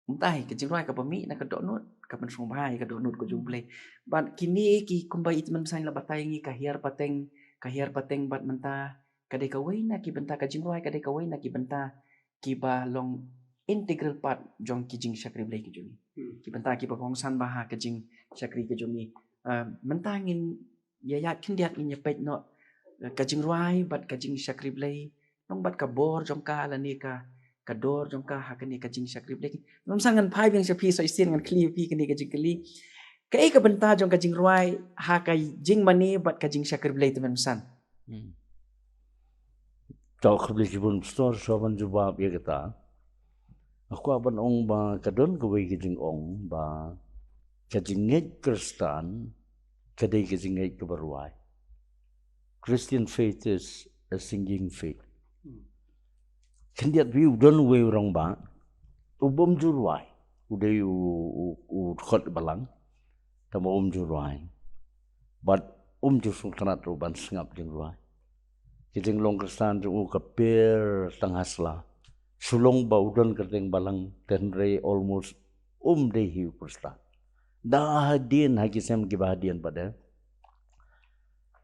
mynta hi ka jingrwai kaba mih na ka dohnud, ka pynshong bha ïa ka dohnud ka jong U Blei. Bad kine ki kumba i tymmen basan la batai ngi ka hiar pateng, ka hiar pateng bad mynta ka dei kawei na ki bynta, ka jingrwai ka dei kawei na ki bynta kiba long integral part jong ki jingshakri Blei ki jong ngi. Ki bynta kiba kongsan bha ha ka jingshakri ka jong ngi. Ah, mynta ngin ïa ïa khyndiat ngin ïa peit noh, eh, ka jingrwai bad ka jingshakri Blei, nongbad ka bor jong ka lane ka, ka dor jong ka ha kane ka jingshakri Blei. Ngam san ngan phai biang sha phi sa shisien ngan kylli phi kane ka jingkylli. Kaei ka bynta jong ka jingrwai ha ka jingmane bad ka jingshakri Blei tymmen basan? Hmm. Tau khublei shibun pastor, shuwa ban jubab ïa kata. Nga kwah ban ong ba ka don kawei ka jingong ba ka jingngeit Khristan ka dei ka jingngeit kaba rwai. Christian faith is a singing faith. Khyndiat phi u don uwei u rangbah u bym ju rwai. U dei u, u, u dkhot balang. Tangba um ju rwai. Bad um ju sngewtynnat ruh ban sngap jingrwai. Ki jinglong Khristan jong u ka pher tang ha sla. Shu long ba u don kyrteng balang, te hynrei almost um dei hi u Khristan. Da hadien ha ki snem kiba hadien pat de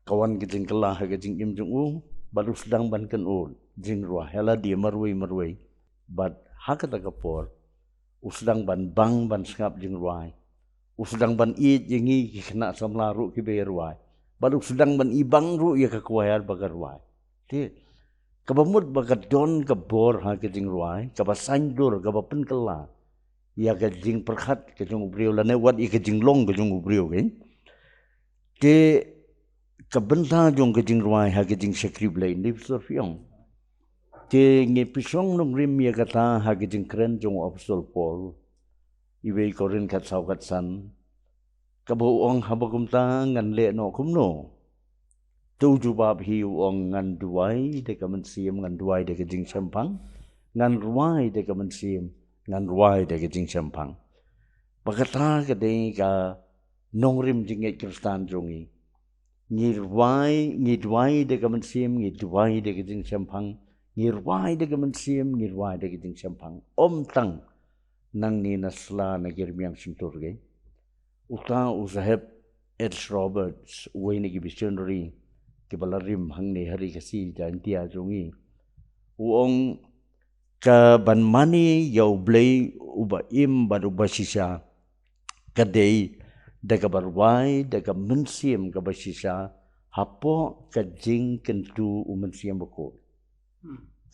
ka wan ka jingkylla ha ka jingim jong u, bad u sdang ban kynnoh jingrwai ha lade marwei marwei. Bad ha kata ka por u sdang ban bang ban sngap jingrwai. U sdang ban ïeit ïa ngi ki khynnah samla ruh kiba ïa rwai. Bad u sdang ban ibang ruh ïa ka choir ba ka rwai. Te kaba mut ba ka don ka bor ha ka jingrwai, kaba saiñdur, kaba pynkylla ïa ka jingpyrkhat ka jong u briew lane wat ïa ka jinglong ka jong u briew, kan? Te ka bynta jong ka jingrwai ha ka jingshakri Blei, ngi phi sngewthuh phi ong. Te ngi pynshong nongrim ïa kata ha ka jingkren jong u Apostol Paul. Iwei Korinth khatsaw khatsan. Kaba u ong haba kumta ngan leh noh kumno? Te u jubab hi u ong ngan duwai da ka mynsiem, ngan duwai da ka jingshemphang, ngan rwai da ka mynsiem, ngan rwai da ka jingshemphang. Ba kata ka dei ka nongrim jingngeit Khristan jong ngi. Ngi rwai, ngi duwai da ka mynsiem, ngi duwai da ka jingshemphang, ngi rwai da ka mynsiem, ngi rwai da ka jingshemphang. Ym tang nangne na sla na ki rmiang shyntur, kan? Uta u Saheb H. Roberts, uwei na ki missionary kiba la rim hangne ha ri Khasi Jaintia jong ngi. U ong ka ban mane ïa U Blei uba im bad uba shisha ka dei da kaba rwai da ka mynsiem kaba shisha hapoh ka jingkyntu u Mynsiem Bakhuid.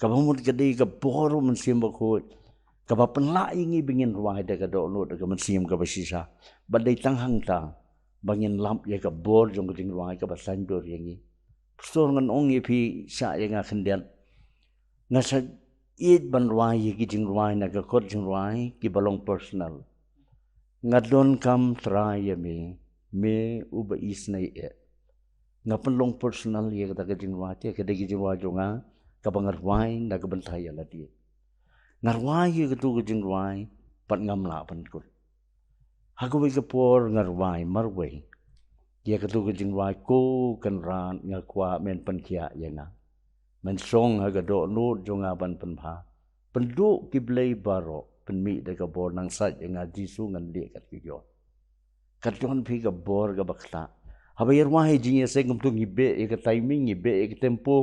Kaba mut ka dei ka bor u Mynsiem Bakhuid kaba pynlah ïa ngi ba ngin rwai da ka dohnud da ka mynsiem kaba shisha. Ba dei tang hangta ba ngin lap ïa ka bor jong ka jingrwai kaba saiñdur ïa ngi. Pastor, ngan ong ïa phi, shah ïa nga khyndiat. Nga sa ïeit ban rwai ïa ki jingrwai na ka kot jingrwai kiba long personal. Nga donkam trai ïa me, me uba isynei eh. Nga pynlong personal ïa kata ka jingrwai, te ka dei ka jingrwai jong nga kaba nga rwai na ka bynta ïa lade. Nga rwai ïa katu ka jingrwai bad ngam lah pynkut. Ha kawei ka por nga rwai marwei ïa katu ka jingrwai, Ko Kynrad, nga kwah men pynkhiah ïa nga. Men shong ha ka dohnud jong nga ban pynbha. Pynduh ki blei baroh, pynmih da ka bor, nang sait ïa nga Jisu, ngan leh kat ki jong. Ka don phi ka bor kaba khlaiñ. Haba ïa rwai jingïaseng kumtu ngi beh ïa ka timing, ngi beh ïa ka tempo,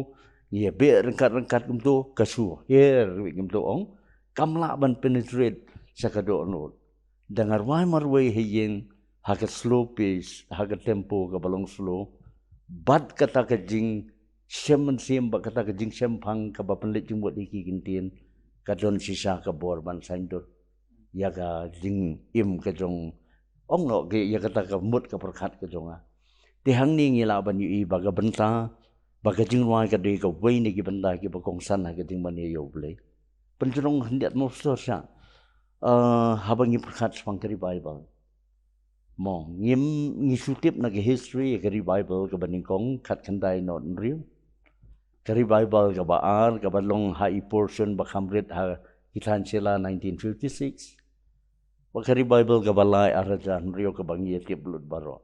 ngi ïa beh ryngkat ryngkat kumtu, ka shu her kumtu ong. Kam lah ban penetrate sha ka dohnud. Da nga rwai marwei ha ïing, ha ka slow pace, ha ka tempo kaba long slow. Bad kata ka jingshem mynsiem, bad kata ka jingshemphang kaba pynleit jingmut ïa ki ktien, ka don shisha ka bor ban saiñdur ïa ka jingim ka jong, ong noh ki, ïa kata ka mut ka pyrkhat ka jong nga. Te hangne ngi lah ban ïohi ba ka bynta ba ka jingrwai ka dei kawei na ki bynta kiba kongsan ha ka jingmane ïa U Blei. Pynjrong khyndiat mo pastor sha, eh, haba ngi pyrkhat shaphang ka revival. Mo, ngim, ngi shu tip na ka history ïa ka revival kaba nyngkong khatkhyndai nod hynriew. Ka revival kaba ar kaba long ha i portion ba kham rit ha ki thaiñ Sela nineteen fifty-six. Bad ka revival kaba lai ar hajar hynriew kaba ngi ïa tip lut baroh.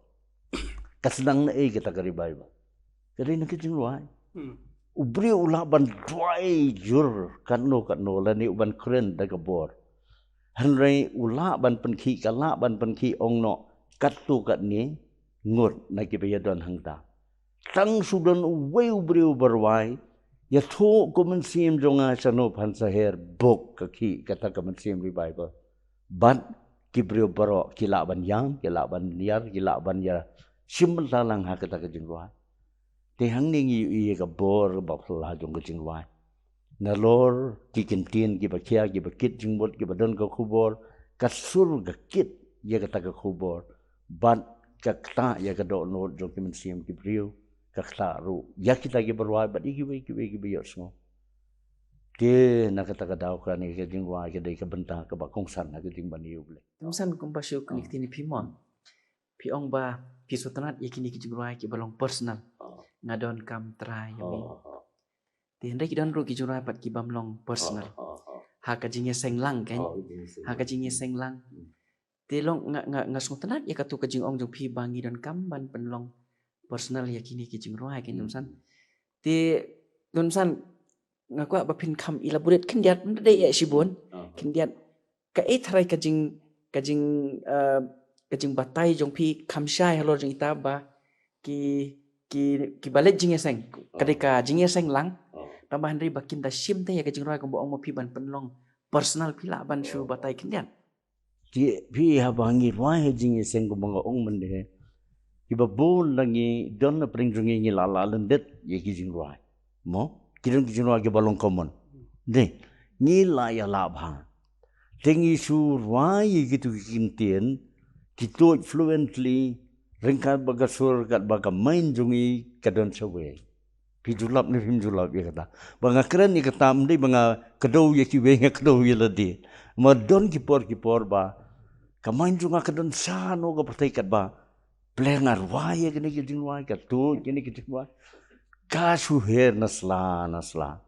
Ka sdang na ei kata ka revival? Ka dei na ka jingrwai. Hmm. U briew u lah ban duwai jur katno katno lane u ban kren da ka bor. Hynrei u lah ban pynkhih, ka lah ban pynkhih ong noh katto katne ngut na kiba ïadon hangta. Tang shu don uwei u briew ba rwai, ïathuh ko mynsiem jong nga shano phan saher, bok ka khih kata ka mynsiem revival. Bad ki briew baroh ki lah ban ïam, ki lah ban ïar, ki lah ban ïa shim bynta lang ha kata ka jingrwai. Te hangne ngi ïohi ïa ka bor ba phylla jong ka jingrwai. Nalor ki kyntien kiba khia, kiba kit jingmut, kiba don ka khubor, ka sur ka kit ïa kata ka khubor. Bad ka ktah ïa ka dohnud jong ki mynsiem ki briew, ka ktah ruh ïa kita kiba rwai bad ïa kiwei kiwei kiba ïohsngew. Te na kata ka daw kane ka jingrwai ka dei ka bynta kaba kongsan ha ka jingmane U Blei. Kongsan kumba shu kane ka ktien phi mon. Phi ong ba phi sngewtynnat ïa kine ki jingrwai kiba long personal. Oh. Nga donkam Trai ïa me. Oh, oh, oh. Te hynrei ki don ruh ki jingrwai pat ki bym long personal. Oh, oh, oh. Ha ka jingïaseng lang kan. Oh, jingïaseng. Ha ka jingïaseng lang. Hmm. Te long nga, nga, nga sngewtynnat ïa katu ka jingong jong phi ba ngi donkam ban pynlong personal ïa kine ki jingrwai kan, hmm, Kong San. Te Kong San, nga kwah ba phin kham elaborate khyndiat, ym dei ïa shibun. Oh. Khyndiat kaei tharai ka jing, ka jing, eh, ka jingbatai jong phi kham shai halor jong ita ba ki, ki, kiba leit jingïaseng. Ka dei ka jingïaseng lang. Oh. Tangba hynrei ba kin da shim te ïa ka jingrwai kumba ong ma phi ban pynlong personal, phi lah ban shu batai khyndiat. Te phi, haba ngi rwai ha jingïaseng kumba nga ong mynne, kiba bun na ngi don na pdeng jong ngi ngi la lah lyndet ïa ki jingrwai. Mo, ki don ki jingrwai kiba long common. Dei, ngi la ïa lah bha. Te ngi shu rwai ïa kitu ki kyntien, ki tuid fluently, ryngkat bad ka sur, ryngkat bad ka mind jong ngi ka don shawei. Phi ju lap ne phim ju lap ïa kata? Ba nga kren ïa kata ym dei ba nga kdew ïa kiwei, nga kdew ïa lade. Ma don ki por ki por ba ka mind jong nga ka don shano ka pyrthei katba Blei, nga rwai ïa kine ki jingrwai, ka tuid kine ki jingrwai, ka shu her na sla na sla.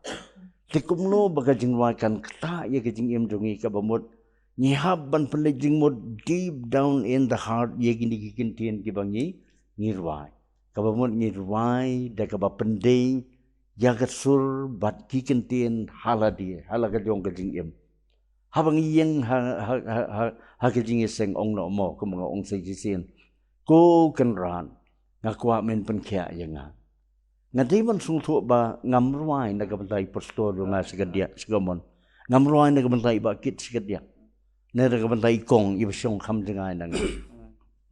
Te kumno ba ka jingrwai kan ktah ïa ka jingim jong ngi, kaba mut ngi hap ban pynleit jingmut deep down in the heart ïa kine ki kyntien kiba ngi, ngi rwai. Kaba mut ngi rwai da kaba pyndei ïa ka sur bad ki kyntien ha lade, ha la ka jong ka jingim. Haba ngi ïeng ha, ha, ha, ha, ha ka jingïaseng, ong noh mo, kumba nga ong sa shisien, Ko Kynrad, nga kwah men pynkhiah ïa nga. Nga dei ban sngewthuh ba ngam rwai na ka bynta i pastor jong nga shi kadiah, shi kamon. Ngam rwai na ka bynta i Bah Kit shi kadiah, ne na ka bynta i kong iba shong kham jngai na nga.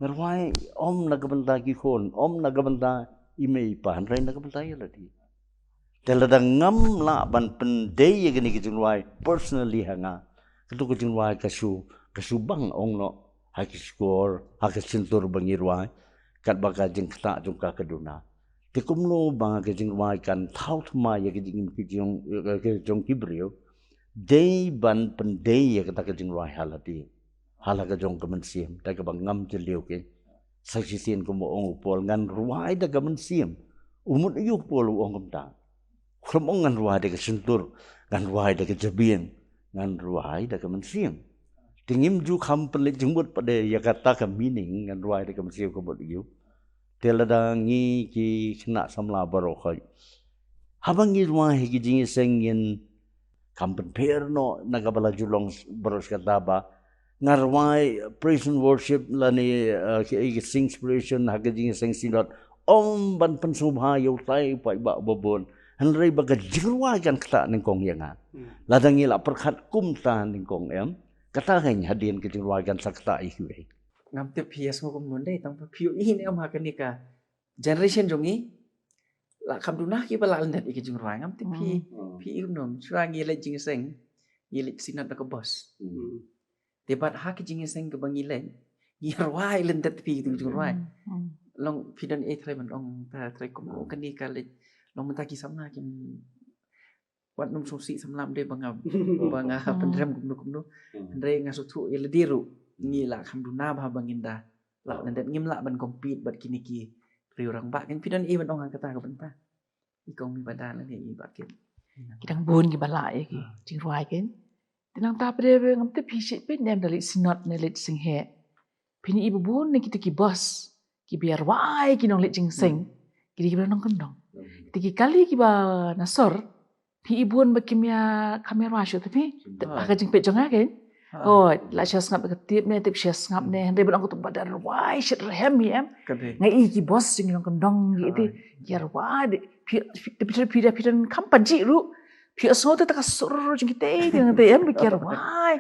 Nga rwai ym na ka bynta ki khun, ym na ka bynta i mei i pa, hynrei na ka bynta ïa lade. Te lada ngam lah ban pyndei ïa kine ki jingrwai personally ha nga, katu ka jingrwai ka shu, ka shu bang, ong noh, ha ki shkor, ha ka shyntur ba ngi rwai, katba ka jingktah jong ka ka duna. Te kumno ba ka jingrwai kan thaw thymmai ïa ka jingim ki jong, eh, ki jong ki briew? Dei ban pyndei ïa kata ka jingrwai ha lade, ha la ka jong ka mynsiem, da kaba ngam jylliew kein. Sa shisien kumba ong u Paul, ngan rwai da ka mynsiem. U mut aïu u Paul u ong kumta? Khlem ong ngan rwai da ka shyntur, ngan rwai da ka jabieng, ngan rwai da ka mynsiem. Te ngim ju kham pynleit jingmut pat de ïa kata ka meaning ngan rwai da ka mynsiem ka mut aïu. Te lada ngi ki khynnah samla baroh khoit, haba ngi rwai ha ki jingïaseng, ngin kham pynpher noh na kaba la ju long baroh shi katta ba nga rwai praise and worship lane, eh, ki, ki sing inspiration ha ka jingïaseng synod, ym ban pynsngewbha ïa utai u paidbah uba bun, hynrei ba ka jingrwai kan ktah nyngkong ïa nga. Hmm. Lada ngi la pyrkhat kumta nyngkong, em, kata kan hadien ka jingrwai kan sa ktah ïa kiwei. Ngam tip phi ïa sngew kumno, dei tang phi ïohi ne em ha kane ka generation jong ngi, la kham duna kiba la lyndet ïa ka jingrwai, ngam tip phi, hmm, phi ïohi kumno, shuwa ngi leit jingïaseng, ngi leit synod da ka bos. Hmm. Te bad ha ka jingïaseng kaba ngi leit, ngi rwai lyndet phi ïa ka jingrwai. Hmm. Long phi don ei trai ban ong ta trai kumno, hmm, kane ka leit, long mynta ki samla kim, wat nym sngewsih samla, ym dei ba nga, ba nga, hmm, pynrem kumno kumno. Hmm. Hynrei nga sngewthuh ïa lade ruh, hmm, ngi la kham duna bha ba ngin da lah, oh, lyndet, ngim lah ban compete bad kine ki riew rangbah. Kan phi don ei ban ong ha kata ka bynta, i kong Mei Bah Da lane i Bah Kit? Ki dang bun kiba lah ïa ki, hmm, jingrwai kein. Te nangta pat de ngam tip phi shait peit ne em, da leit synod ne leit seng heh, phin ïohi ba bun na kita ki bos ki ba ïa rwai ki nongleit jingseng, ki dei ki ba nongkyndong. Te ki kali ki ba na sor, phi i bun ba kim ïa, kam ïa rwai shuh te phi. Ha ka jingpeit jong nga kein. Oh, la shu sngap ka tip ne, tip shu sngap ne, hynrei ban ong katu ba da rwai shitrhem hi em. Nga i ki boss jong ki nongkyndong ki te, ki ïa rwai de, phi, phi, phi, phi, phi don kam pynjih ruh. Phi ïohsngew te ta ka sur jong ki te, te em, ki ïa rwai.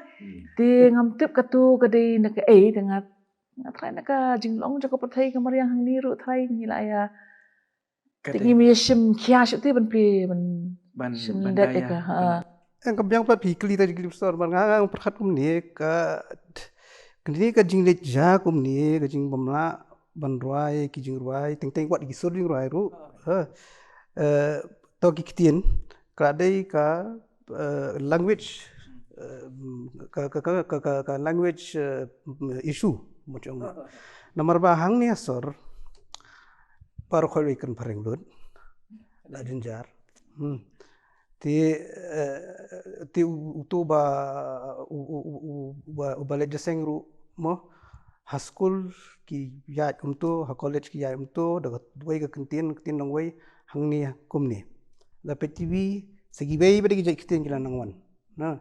Te ngam tip katu ka dei na kaei, te nga, nga tharai na ka jinglong jong ka pyrthei ka mariang hangne ruh tharai ngi la ïa Te ngi mih shim khia shuh te ban plie ban shim lyndet ïa ka. Eng, ka biang pat phi kylli ta jingkylli pastor, ban nga nga pyrkhat kumne ka, kane ka jingleit ja kumne ka jingbym lah ban rwai ki jingrwai teng teng wat ki sur jingrwai ruh. Ha. Eh, to ki ktien ka dei ka eh, language, eh, ka, ka, ka, ka, ka, ka language, eh, issue, mo jong. Namar ba hangne ha sor, baroh khoit wei kren phareng lut, la jynjar. Hmm. Te, eh, te u, uto ba, u, u, u, u, ba, u ba leit jingïaseng ruh, mo, ha skul ki ïaid kumto, ha college ki ïaid kumto, da kawei ka ktien, ktien dang wei, hangne kumne. La peit T V, sa kiwei pat ki jait ktien ki la nang wan. Na,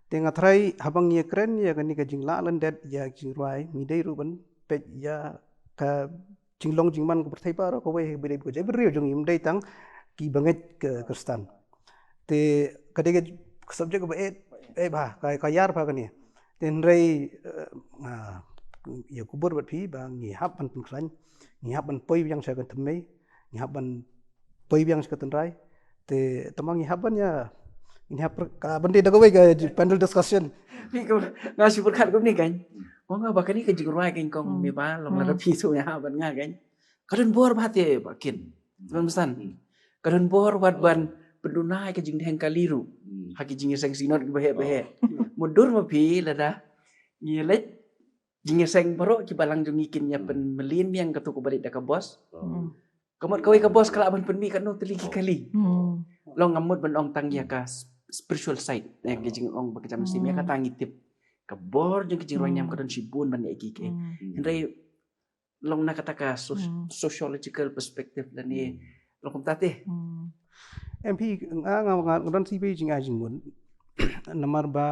te nga tharai haba ngi ïakren ïa kane ka jinglah lyndet ïa ki jingrwai, ngi dei ruh ban peit ïa ka jinglong jingman ka pyrthei baroh kawei, ba dei ba ka jaitbynriew jong ngi, ym dei tang ki bangeit ka Khristan. Te ka dei ka subject kaba eh, eh bha, ka, ka ïar bha kane. Te hynrei, eh, nga ïa kubur bad phi ba ngi hap ban pynkhlaiñ, ngi hap ban poi biang sha ka thymmei, ngi hap ban poi biang sha ka tynrai. Te tang ba ngi hap ban ïa, ngi hap per-, ka ban dei da kawei ka panel discussion. Phi ko nga shu pyrkhat kumne kan. Ko nga ba kane ka jingrwai kan kong me ba long la da phi su ïa hap ban nga kan. Ka don bor ba te ba kin. Ban pesan. Ka don bor wat ban pynduna ka jingdheng kali ruh. Ha ki jingïaseng synod ki ba heh ba heh. Mudur ma phi lada ngi leit jingïaseng baroh ki balang jong ngi kin ïa pynmlien biang katu ka ba leit da ka boss. Ka mut kawei ka boss ka lah ban pynmih katno tylli ki kali. Long ngam mut ban ong tang ïa ka s-, spiritual side. Ïa ka jingong ba ka jam sim ïa kata ngi tip. Ka bor jong ka jingrwai niam ka don shibun ban ïa ki ki. Hynrei long na kata ka so-, sociological perspective lane long kumta te. Em phi nga, nga, nga, nga don sibei jingai jingmut. Namar ba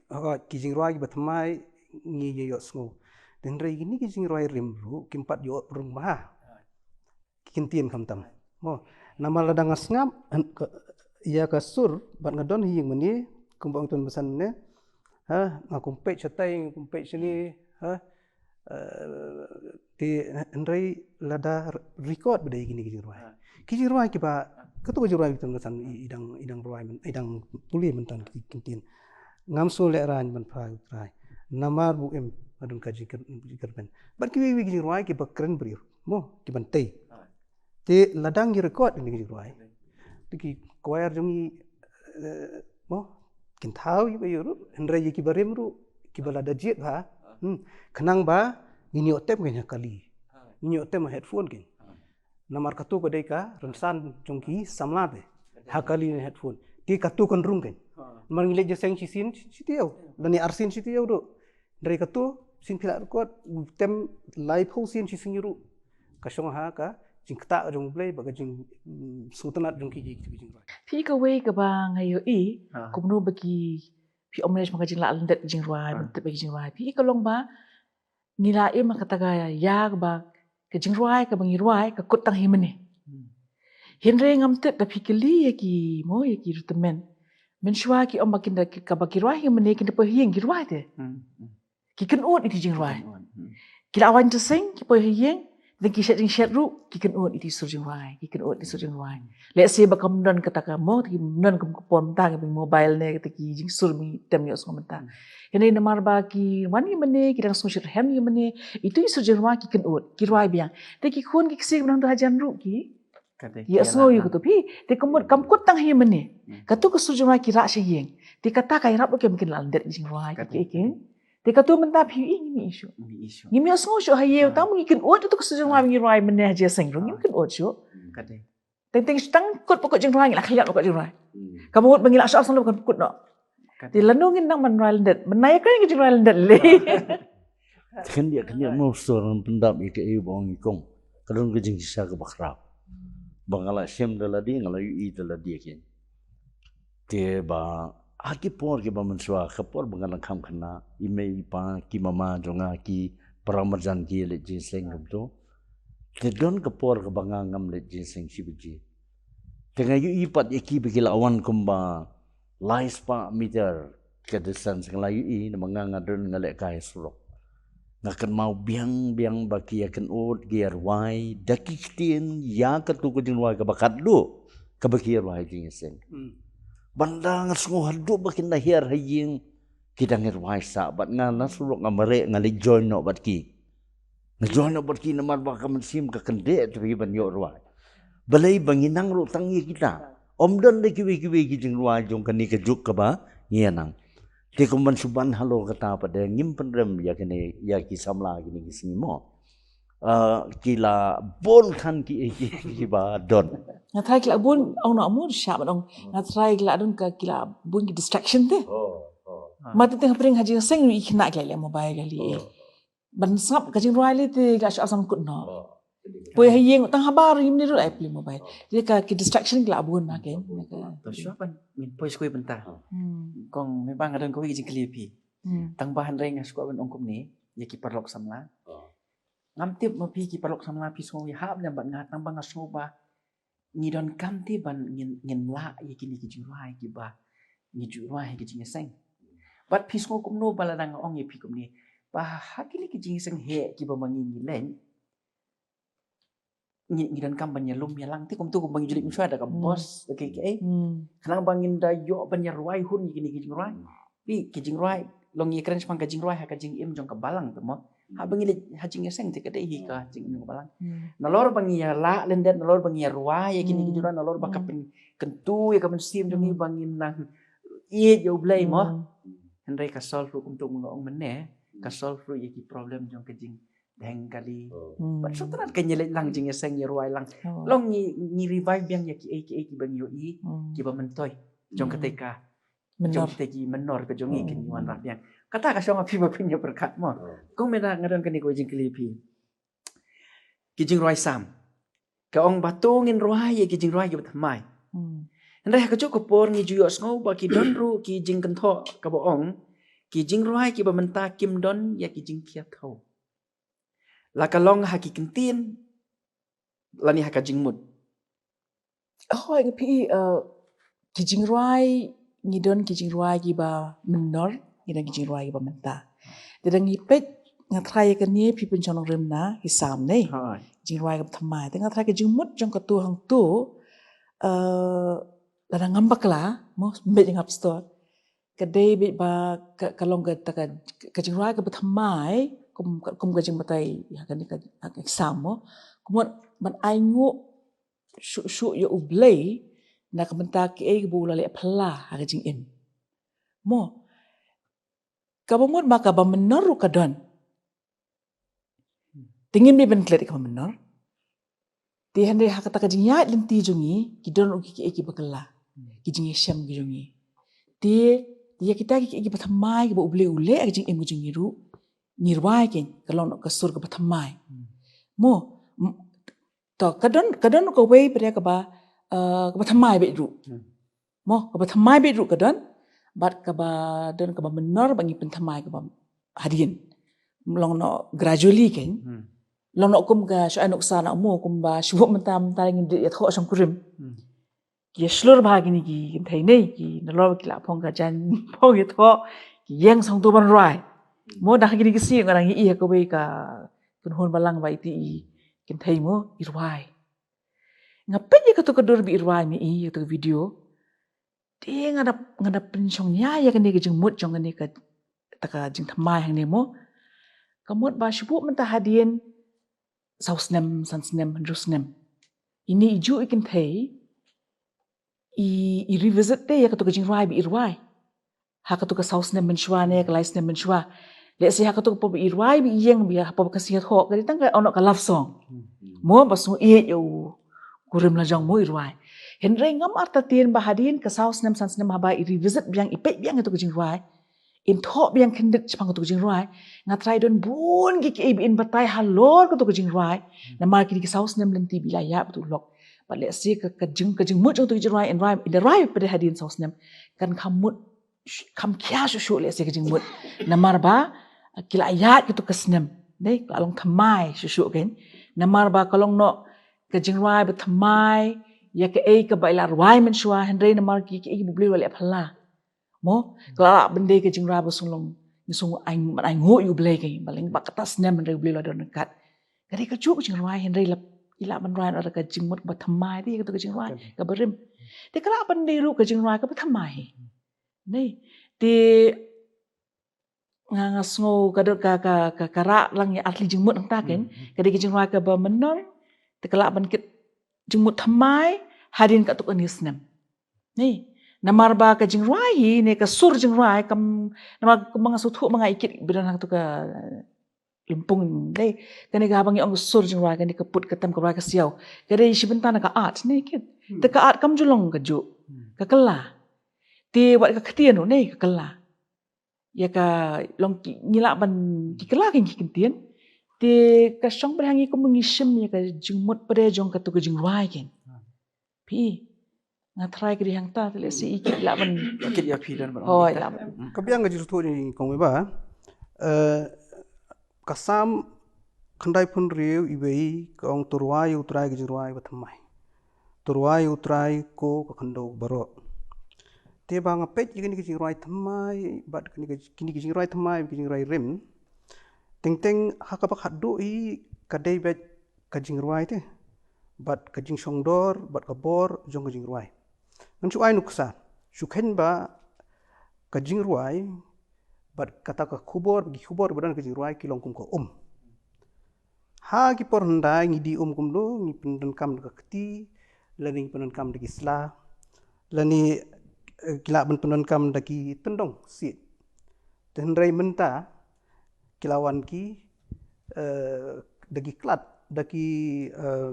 ha ki jingrwai ki ba thymmai ngi ïohsngew. Hynrei kine ki jingrwai rim ruh kim pat ïoh rung bha. Ki ktien khamtam. Mo, namar lada nga sngap ïa ka sur bad nga don ha ïing mane, kumba ong Tun Basan ne. Ha, nga kum peit shatai, nga kum peit shane, ha. Eh, te hynrei lada record ba dei kine ki jingrwai. Ki jingrwai kiba, katu ka jingrwai Tun Basan i, i dang, i dang rwai, i dang pule mynta ki ktien. Ngam sngewlehrain ban phai u Trai. Namar bu im, nga don ka jingkyrmen. Bad kiwei kiwei ki jingrwai kiba kren briew. Mo, ki ban tei. Te lada ngi record ïa ki jingrwai. Te ki choir jong ngi, eh, mo, kin thaw ïa ki ba ïa ruh, hynrei ïa ki ba rim ruh, ki ba lada jied bha. Hmm, khnang ba ngin ïoh tem kein ha kali. Ngin ïoh tem ha headphone kein. Namar katu ka dei ka rynsan jong ki samla te. Ha kali ne headphone. Te katu kan rung kein. Namar ngi leit jingïaseng shisien shi taïew. Lane arsien shi taïew ruh. Hynrei katu, sien phi la record, u tem laiphew sien shi sngi ruh. Ka shong ha ka jingktah jong U Blei bad ka jing, mm, sngewtynnat jong ki, ki, ki jingrwai. Phi kawei kaba nga ïohi, kumno ba ki, phi ong ma ka jinglah lyndet ki jingrwai, ban tip ïa ki jingrwai. Phi ka long ba ngi la im ha kata ka ïa kaba ka jingrwai kaba ngi rwai ka kut tang hi mane. Hynrei ngam tip da phi kylli ïa ki mo ïa ki ruh tymmen. Mynshuwa ki ong ba kin da ki, kaba ki rwai hi mane kin da poi ha ïing ki rwai te. Ki kynnoh ïa ki jingrwai. Ki la wan jingïaseng ki poi ha ïing, da ki shet jingshet ruh ki kynnoh ïa ki sur jingrwai, ki kynnoh ïa ki sur jingrwai. Let's say ba kam don kata ka mo, ki don kam ka pon ta ki mobile ne kata ki jingsur mi tem ïohsngew mynta. Hynrei namar ba ki wan hi mane, ki dang sngewsih hem hi mane, itu i sur jingrwai ki kynnoh, ki rwai biang. Te ki khun ki ksiew ba nang da hajan ruh ki ïohsngew ïa katu phi. Te ka mut kam kut tang hi mane. Katu ka sur jingrwai ki rah sha ïing. Te kata ka ïarap ruh kem kin la lyndet ki jingrwai ki ki. Te katu mynta phi i ngi issue. Ngi issue. Ngi ïohsngew shuh ha ïew tang ngi kynnoh ïa tu ka sur jingrwai ngi rwai mane ha jingïaseng ruh ngi kynnoh shuh. Teng teng tang kut pakut jingrwai ngi la khlieh pakut jingrwai. Ka mut ba ngi la shah sang lo kan kut noh. Te lano ngin nang ban rwai lyndet. Mynta ïa ka ngi jingrwai lyndet le. Khyndiat khyndiat mo sor ngan pyndap ïa kaei ba ong i kong. Ka don ka jingshisha kaba khrap. Ba nga la shem da lade, nga la ïohi da lade kein. Te ba ha ki por kiba mynshuwa, ka por ba nga dang kham khynnah, i mei i pa, ki mama jong nga, ki para marjan ki leit jingïaseng kumto. Te don ka por kaba nga ngam leit jingïaseng shi baje. Te nga ïohi pat ïa ki ba ki la wan kumba lai spah meter ka distance, nga la ïohi namar nga, nga don nga lehkai surok. Nga kynmaw biang biang ba ki ïa kynud, ki ïa rwai da ki ktien ïa kato ka jingrwai kaba khatduh kaba ki ïa rwai jingïaseng. Ban da nga sngew haduh ba kin da hiar ha ïing, ki dang ïa rwai sah bad nga, na surok nga mareh, nga leit join noh bad ki. Nga join noh bad ki namar ba ka mynsiem ka kyndit te phi ban ïoh rwai. Balei ba ngi nang ruh tang ïa kita. Ym don da kiwei kiwei ki jingrwai jong kane ka juk kaba ngi ïa nang. Te kum ban shu ban halor kata pat de, ngim pynrem ïa kane, ïa ki samla kine ki sngi mo. Ah, ki la bun than ki, ki, kiba don. Nga tharai ki la bun, ong noh mo, sha ban ong. Nga tharai ki la don ka, ki la bun ki distraction te. Ma te teng hapdeng ha jingïaseng i khynnah ki la leh mobile ka leh. Ban sngap ka jingrwai lei te ka shu ap sangkut noh. Poi ha ïing tang haba ruh ïa mne ruh ai plie mobile. Te ka ki distraction ki la bun ha kein. To shuwa ban ngin poi sha kawei bynta. Kong, me ba nga don kawei ka jingkylli ïa phi. Tang ba hynrei nga shu kwah ban ong kumne ïa ki paralok samla. Ngam tip ma phi ki paralok samla phi sngew ïahap ne em bad nga, tang ba nga sngew ba ngi donkam te ban ngin, ngin lah ïa kine ki jingrwai kiba ngi ju rwai ha ki jingïaseng. Bad phi sngew kumno ba lada nga ong ïa phi kumne ba ha kine ki jingïaseng heh kiba ma ngi ngi leit, ngi, ngi donkam ban ïalum ïalang te kumto kumba ngi ju leit mynshuwa da ka bos, da kaei kaei. Khnang ba ngin da ïoh ban ïarwai hun ïa kine ki jingrwai. Phi, ki jingrwai, long ïakren shaphang ka jingrwai ha ka jingim jong ka balang te mo. Haba ngi leit ha jingïaseng te ka dei hi ka jingim jong ka balang. Nalor ba ngi ïa lah lyndet, nalor ba ngi ïa rwai ïa kine ki jingrwai, nalor ba ka pynkyntu ïa ka mynsiem jong ngi ba ngin nang ïeit ïa U Blei mo. Hynrei ka solve ruh kumto kumba nga ong mynne, ka solve ruh ïa ki problem jong ka jingdheng kali. Bad sngewtynnat ka ngi leit lang jingïaseng, ïa rwai lang. Long ngi, ngi revive biang ïa kiei kiei kiba ngi ïohi kiba myntoi jong katei ka jong te ki menor ka jong ngi, ki ngi wanrah biang. Kata ka shong ha phi ba phin ïa pyrkhat mo. Kong, me da nga don kane kawei jingkylli ïa phi. Ki jingrwai Salm ka ong ba to ngin rwai ïa ki jingrwai kiba thymmai. Hynrei ha kajuh ka por ngi ju ïohsngew ba ki don ruh ki jingkynthoh kaba ong ki jingrwai kiba mynta kim don ïa ki jingkhia thew. La ka long ha ki ktien lane ha ka jingmut. Hooid, nga phi, eh, ki jingrwai, ngi don ki jingrwai kiba mynnor, ngi don ki jingrwai kiba mynta. Te da ngi peit, nga tharai ïa kane phi pynshong nongrim na ki Salm ne. Jingrwai kiba thymmai. Te nga tharai ka jingmut jong kato hangto, eh, lada ngam bakla mo, beit nga pastor. Ka dei beit ba ka, ka long kata ka, ka jingrwai kaba thymmai, kum, kum ka jingbatai ha kane ka, ka Salm mo. Kumno ban ai nguh shuh shuh ïa U Blei na ka bynta kiei kiba u la leh phylla ha ka jingim. Mo. Kaba mut ma kaba mynnor ruh ka don. Te ngim dei ban klet ïa kaba mynnor. Te hynrei ha kata ka jingïaid lynti jong ngi, ki don ruh ki, kiei kiba kylla. Ki jingïashem ki jong ngi. Te ïa kita ki, kiei kiba thymmai kiba U Blei u leh ha ka jingim ki jong ngi ruh, ngi rwai kein, ka long ka sur kaba thymmai. Mo, m-, to, ka don, ka don ruh kawei pat de kaba, eh, kaba thymmai beit ruh. Mo, kaba thymmai beit ruh ka don, bad kaba don kaba mynnor ba ngi pynthymmai kaba hadien. Long noh gradually kein. Long noh kum ka shu ai nuksa noh mo, kumba shu buh mynta mynta ngin dei ïathoh shongkurim. Ki ïa shlur bha kine ki kynthei ne, ki nalor ki la phong ka jaiñ phong ïathoh, ki ïeng sngewthuh ban rwai. Mo, da ha kine ki sngi nga dang ïohi ha kawei ka kynhun balang ba iti i kynthei mo, i rwai. Nga peit ïa kato ka dur ba i rwai, me i, ïa kato ka video. Te nga da, nga da pynshong ïa, ïa kane ka jingmut jong kane ka, kata ka jingthymmai hangne mo. Ka mut ba shu buh mynta hadien saw snem, san snem, hynriew snem. Ine i juh i kynthei i, i revisit te ïa kato ka jingrwai ba i rwai. Ha kato ka saw snem mynshuwa ne ka lai snem mynshuwa. Lehse ha kato ka por ba i rwai ba i ïeng ba ha por ka sngi ïathoh ka dei tang ka, ono, ka love song. Mo, ba sngew ïeit ïa u kurim lajong mo, i rwai. Hynrei ngam artatien ba hadien ka saw snem san snem haba i revisit biang, i peit biang ïa kato ka jingrwai, im thoh biang khyndiat shaphang katu ka jingrwai, nga trai don bun ki ki ei ba in batai halor katu ka jingrwai. Namar kine ki saw snem lynti ba i la ïap tu lok. Bad lehse ka, ka jing, ka jingmut jong katu ka jingrwai, in rwai, in rwai pat hadien saw snem, kan kham mut, kham khia shuh shuh lehse ka jingmut. Namar ba ki la ïaid katu ka snem. Dei, ka la long thymmai shuh shuh kan. Namar ba ka long noh ka jingrwai ba thymmai ïa kaei kaba i la rwai mynshuwa, hynrei namar ki, ki ei ba U Blei u la leh phylla. Mo, ka la lah ban dei ka jingrwai ba shu long, ngi shu ai, ban ai nguh ïa U Blei kan, ba lyngba kata snem hynrei U Blei u la don ryngkat. Ka dei kajuh ka jingrwai hynrei la, i lah ban rwai na ka jingmut kaba thymmai, dei katu ka jingrwai kaba rim. Te ka lah ban dei ruh ka jingrwai kaba thymmai. Dei. Te nga, nga sngew ka don ka, ka, ka, ka rah lang ïa artylli jingmut hangta kan. Ka dei ka jingrwai kaba mynnon, te ka lah ban kit jingmut thymmai hadien katto katne snem. Ni, namar ba ka jingrwai hi, ne ka sur jingrwai, kam, namar kumba nga sngewthuh ma nga i kit ba don hangtu ka lympung, dei. Kane ka haba ngi ong ka sur jingrwai, kane ka put ka tem ka rwai ka siaw. Ka dei shi bynta na ka art, ne kit. Te ka art kam ju long kajuh. Ka kylla. Te wat ka ktien ruh, ne ka kylla. Ïa ka long ki, ngi lah ban ki kylla ki, ki ktien. Te ka shong pat ha ngi kumba ngi shim ïa ka jingmut pat de jong katu ka jingrwai kan. Phi, nga trai ka dei hangta, te lehse i kit lah ban. Kit ïa phi don ban. Hooid, lah ban. Ka biang ka jingsngewthuh jong ngi kong ba, eh, ka Salm khyndaiphew hynriew, iwei, ka ong, to rwai ïa U Trai ka jingrwai ba thymmai. To rwai ïa U Trai, ko ka khyndew baroh. Te ba nga peit ïa kine ki jingrwai thymmai bad kine ki, kine ki jingrwai thymmai, ki jingrwai rim. Teng teng ha kaba khatduh hi ka dei beit ka jingrwai te, bad ka jingshongdor, bad ka bor jong ka jingrwai. Ngan shu ai nuksa, shu kheiñ ba ka jingrwai bad kata ka khubor, ki khubor ba don ha ka jingrwai ki long kum ka um. Ha ki por hyndai ngi die um kumno, ngi pyndonkam da ka kti, lane ngi pyndonkam da ki sla, lane, eh, ki lah ban pyndonkam da ki tyndong siej. Te hynrei mynta ki la wan ki, eh, da ki klat, da ki, eh,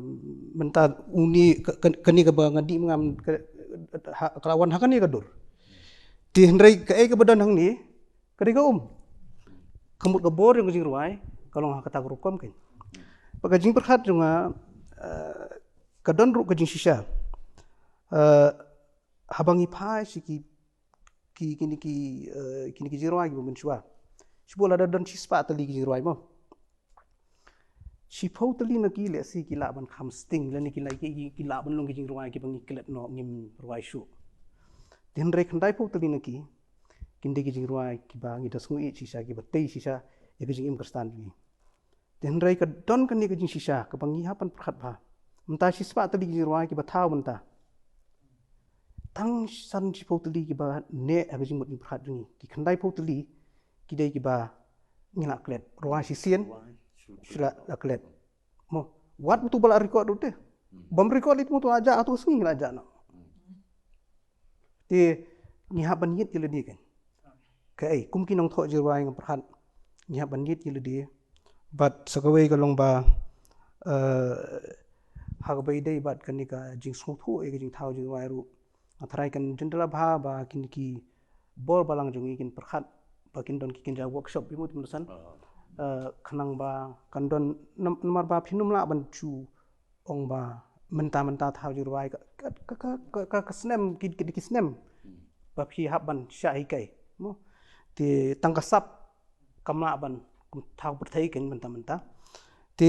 mynta une ka, ka, kane kaba nga die ma nga ka, ha, ka la wan ha kane ka dur. Te hynrei kaei kaba don hangne, ka dei ka um. Ka mut ka bor jong ka jingrwai ka long ha kata ka rukom kan. Bad ka jingpyrkhat jong nga, eh, ka don ruh ka jingshisha. Eh, haba ngi phai sha ki, ki, kine ki, eh, kine ki jingrwai kiba mynshuwa. Shibun lada don shispah tylli ki jingrwai mo. Shiphew tylli na ki lehse ki lah ban kham sting, lane ki lah, ki, ki, ki lah ban long ki jingrwai kiba ngi klet noh, ngim rwai shuh. Te hynrei khyndaiphew tylli na ki, kin dei ki jingrwai kiba ngi da sngewieit shisha, kiba tei shisha ïa ka jingim Khristan jong ngi. Te hynrei ka don kane ka jingshisha kaba ngi hap ban pyrkhat bha. Mynta shispah tylli ki jingrwai kiba thaw mynta. Tang san shiphew tylli kiba neh ha ka jingmut jingpyrkhat jong ngi. Ki khyndaiphew tylli ki dei kiba ngi la klet. Rwai shisien, shu la, la klet. Mo, wat uto ba la record ruh te. Bym record lei te mo, uto la jah, uto ka sngi la jah noh. Te ngi hap ban ïit ïa lade kan. Kaei, kum ki nongthoh jingrwai nga pyrkhat, ngi hap ban ïit ïa lade. Bad sa kawei ka long ba, eh, ha kaba ïadei bad kane ka jingsngewthuh ïa ka jingthaw jingrwai ruh, nga tharai kan jin da la bha ba kine ki bor balang jong ngi kin pyrkhat ba kin don ki, kin jia workshop, ïa mo, te mo san. Eh, khnang ba kan don nam-, namar ba phin ym lah ban shu ong ba mynta mynta thaw jingrwai ka, ka, ka snem, ki, ki, ki snem ba phi hap ban shah hikai mo. Te tang ka sap kam lah ban thaw pyrthei kan mynta mynta. Te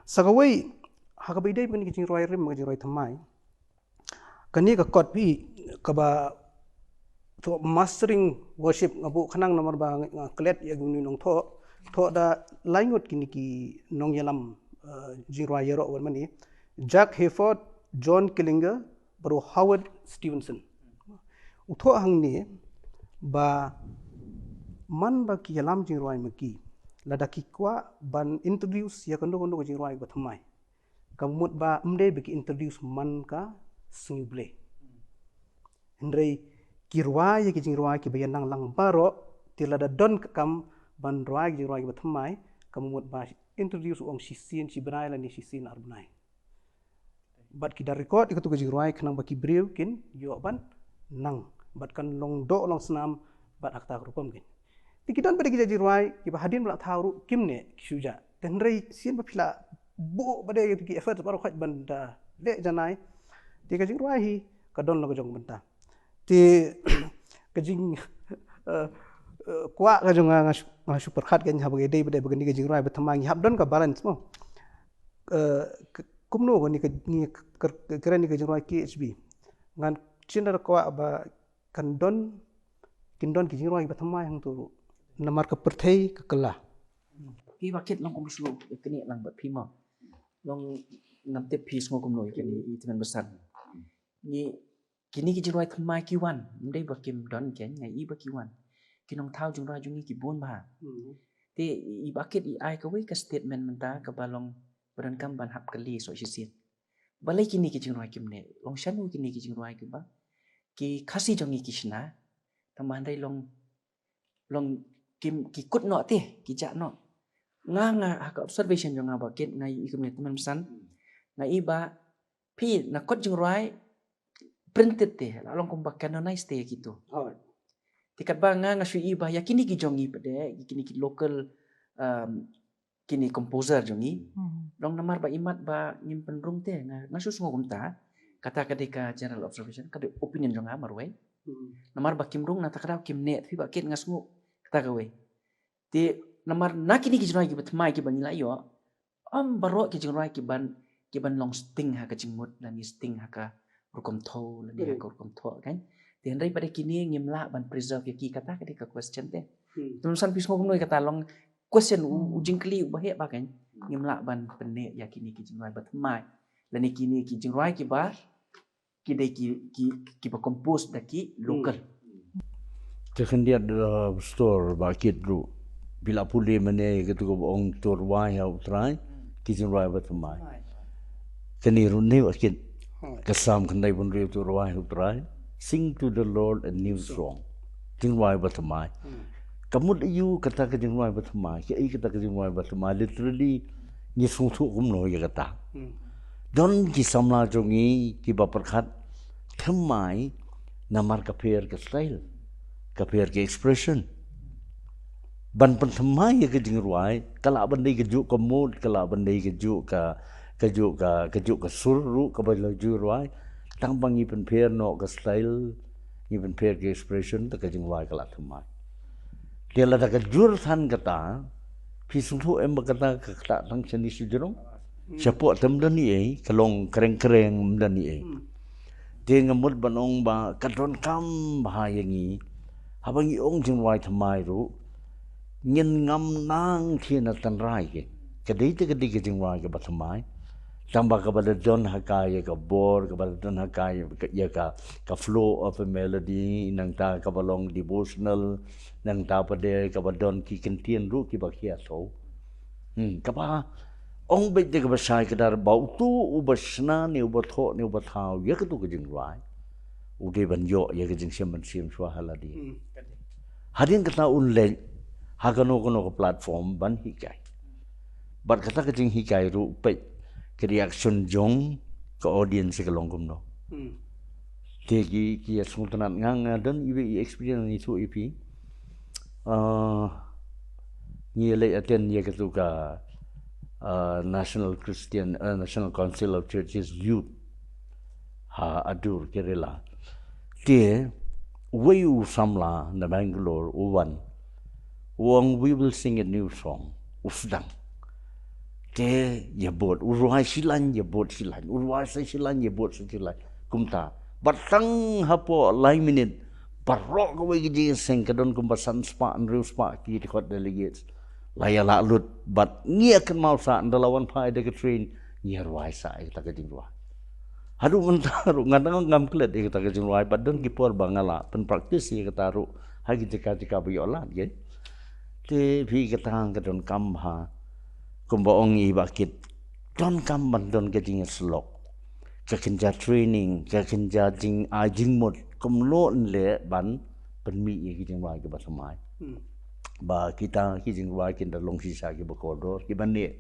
sa kawei ha kaba ïadei bad kane ka jingrwai rim, ka jingrwai thymmai, kane ka kot phi kaba thoh mastering worship, nga buh khnang namar ba nga, nga klet ïa une u nongthoh, thoh da lai ngut kine ki nongïalam, eh, jingrwai ïaroh wan mane, Jack Hayford, John Killinger bad u Howard Stevenson. U thoh hangne ba man ba ki ïalam jingrwai ma ki, lada ki kwah ban introduce ïa kano kano ka jingrwai ba thymmai, ka mut ba ym dei ba ki introduce man ka Sngi U Blei. Hynrei ki rwai ïa ki jingrwai kiba ïa nang lang baroh, te lada don ka kam ban rwai ki jingrwai kiba thymmai, ka mut ba introduce, u ong shisien shi bnai lane shisien ar bnai. Bad ki da record ïa katu ka jingrwai khnang ba ki briew kin ïoh ban nang. Bad kan long doh long snam bad ha kata ka rukom kein. Te ki don pat de ki jait jingrwai kiba hadien ba la thaw ruh kim neh ki shu jah. Te hynrei sien ba phi la buh pat de ki effort baroh khoit ban da leh janai, te ka jingrwai hi ka don la ka jong bynta. Te ka jing eh, eh, kwah ka jong nga, nga shu, nga shu pyrkhat kein haba ka dei pat de ba kane ka jingrwai ba thymmai ngi hap don ka balance mo. Eh, k- kumno kane ka, ngi ka, ka, ka, ka jingrwai K H B. Ngan sien da kwah ba kan don, kin don ki jingrwai ba thymmai hangto ruh. Namar ka pyrthei ka kylla. Phi Bah Kit, long kum shu kane lang bad phi mo. Long ngam tip phi sngew kumno ïa kane, i tymmen basan. Ngi, kine ki jingrwai thymmai ki wan, ym dei ba kim don kein, nga i ba ki wan. Ki nongthaw jingrwai jong ngi ki bun bha. Te i Bah Kit i ai kawei ka statement mynta kaba long ba donkam ban hap kylli soh shisien. Balei kine ki jingrwai kim neh? Long shano kine ki jingrwai kiba ki Khasi jong ngi ki shna? Tangba hynrei long, long kim, ki kut noh te, ki jah noh. Nga, nga ha ka observation jong nga Bah Kit, nga i kumne, tymmen basan. Nga i ba phi na kot jingrwai printed te, la long kumba canonized te ïa kito. Te katba nga, nga shu i ba ïa kine ki jong ngi pat de, ïa kine ki local, um, kine composer jong ngi. Long namar ba imat ba ngim pynrung te, nga, nga shu sngew kumta. Kata ka dei ka general observation, ka dei opinion jong nga marwei. Namar ba kim rung, na kata ka daw kim neh, phi Bah Kit, nga sngew kata kawei. Te namar na kine ki jingrwai kiba thymmai kiba ngi la ïoh, ym baroh ki jingrwai kiban, kiban long sting ha ka jingmut lane sting ha ka rukom thoh lane ha ka rukom thoh kein. Te hynrei pat de kine ngim lah ban preserve ïa ki, kata ka dei ka question te. Tymmen basan, phi sngew kumno ïa kata, long question u, u jingkylli uba heh bha kein. Ngim lah ban pynneh ïa kine ki jingrwai ba thymmai lane kine ki jingrwai kiba ki dei ki, ki, kiba compose da ki local. Te khyndiat, uh, pastor Bah Kit ruh, phi la pule mynne ïa katu kaba ong to rwai ha U Trai ki jingrwai ba thymmai. Kane ruh ne Bah Kit, ka Salm khyndaiphew hynriew, to rwai ha U Trai, sing to the Lord a new song. Jingrwai ba thymmai. Ka mut aïu kata ka jingrwai ba thymmai? Kaei kata ka jingrwai ba thymmai? Literally ngi sngewthuh kumno ïa kata? Don ki samla jong ngi kiba pyrkhat thymmai namar ka pher ka style, ka pher ka expression. Ban pynthymmai ïa ka jingrwai, ka lah ban dei kajuh ka mood, ka lah ban dei kajuh ka, kajuh ka, kajuh ka sur ruh kaba la ju rwai. Tangba ngi pynpher noh ka style, ngi pynpher ka expression, te ka jingrwai ka la thymmai. Te lada ka jur than kata, phi sngewthuh em ba kata ka ktah tang shane sha jrong? Shapoh te ym don ei, ka long kreng kreng, ym don ei. Te nga mut ban ong ba ka donkam bha ïa ngi, haba ngi ong jingrwai thymmai ruh, ngin ngam nang khie na tynrai kein. Ka dei te ka dei ka jingrwai kaba thymmai. Tangba kaba la don ha ka ïa ka bor, kaba la don ha ka ïa ka, ïa ka, ka flow of a melody, nangta kaba long devotional, nangta pat de kaba don ki kyntien ruh kiba khia thaw. Hmm, kaba ong beit de kaba shai kdar ba uto uba shna ne uba thoh ne uba thaw ïa katu ka jingrwai, u dei ban ïoh ïa ka jingshem mynsiem shuwa ha lade. Hadien kata un leit ha kano kano ka platform ban hikai. Bad kata ka jinghikai ruh peit ka reaction jong ka audience ka long kumno. Te ki, ki ïa sngewtynnat, nga, nga don iwei i experience ngi shu ipi. Ah, ngi leit attend ïa katu ka, ah, National Christian, ah, National Council of Churches Youth ha Adur, Kerala. Te uwei u samla na Bangalore u wan, u ong, "We will sing a new song." U sdang. Te ïa bud, u rwai shilaiñ, ïa bud shilaiñ, u rwai sa shilaiñ, ïa bud sa shilaiñ. Kumta. Bad tang hapoh lai minit, baroh kawei ka jingïaseng ka don kumba san spah, hynriew spah ki dkhot delegates la ïa lah lut. Bad ngi ïa kynmaw sah, ynda la wan phai da ka train, ngi ïa rwai sah ïa kata ka jingrwai. Haduh mynta ruh nga dang ngam klet ïa kata ka jingrwai, bad don ki por ba nga la pynpractice ïa kata ruh ha ki jaka jaka ba ïoh lad kein. Te phi, kata ka donkam bha, kumba ong i Bah Kit, donkam ban don ka jingïasyllok, ka kynja training, ka kynja jingai jingmut kumno yn leh ban pynmih ïa ki jingrwai kiba thymmai. Ba kita ki jingrwai kin da long shisha kiba kordor, kiba neh.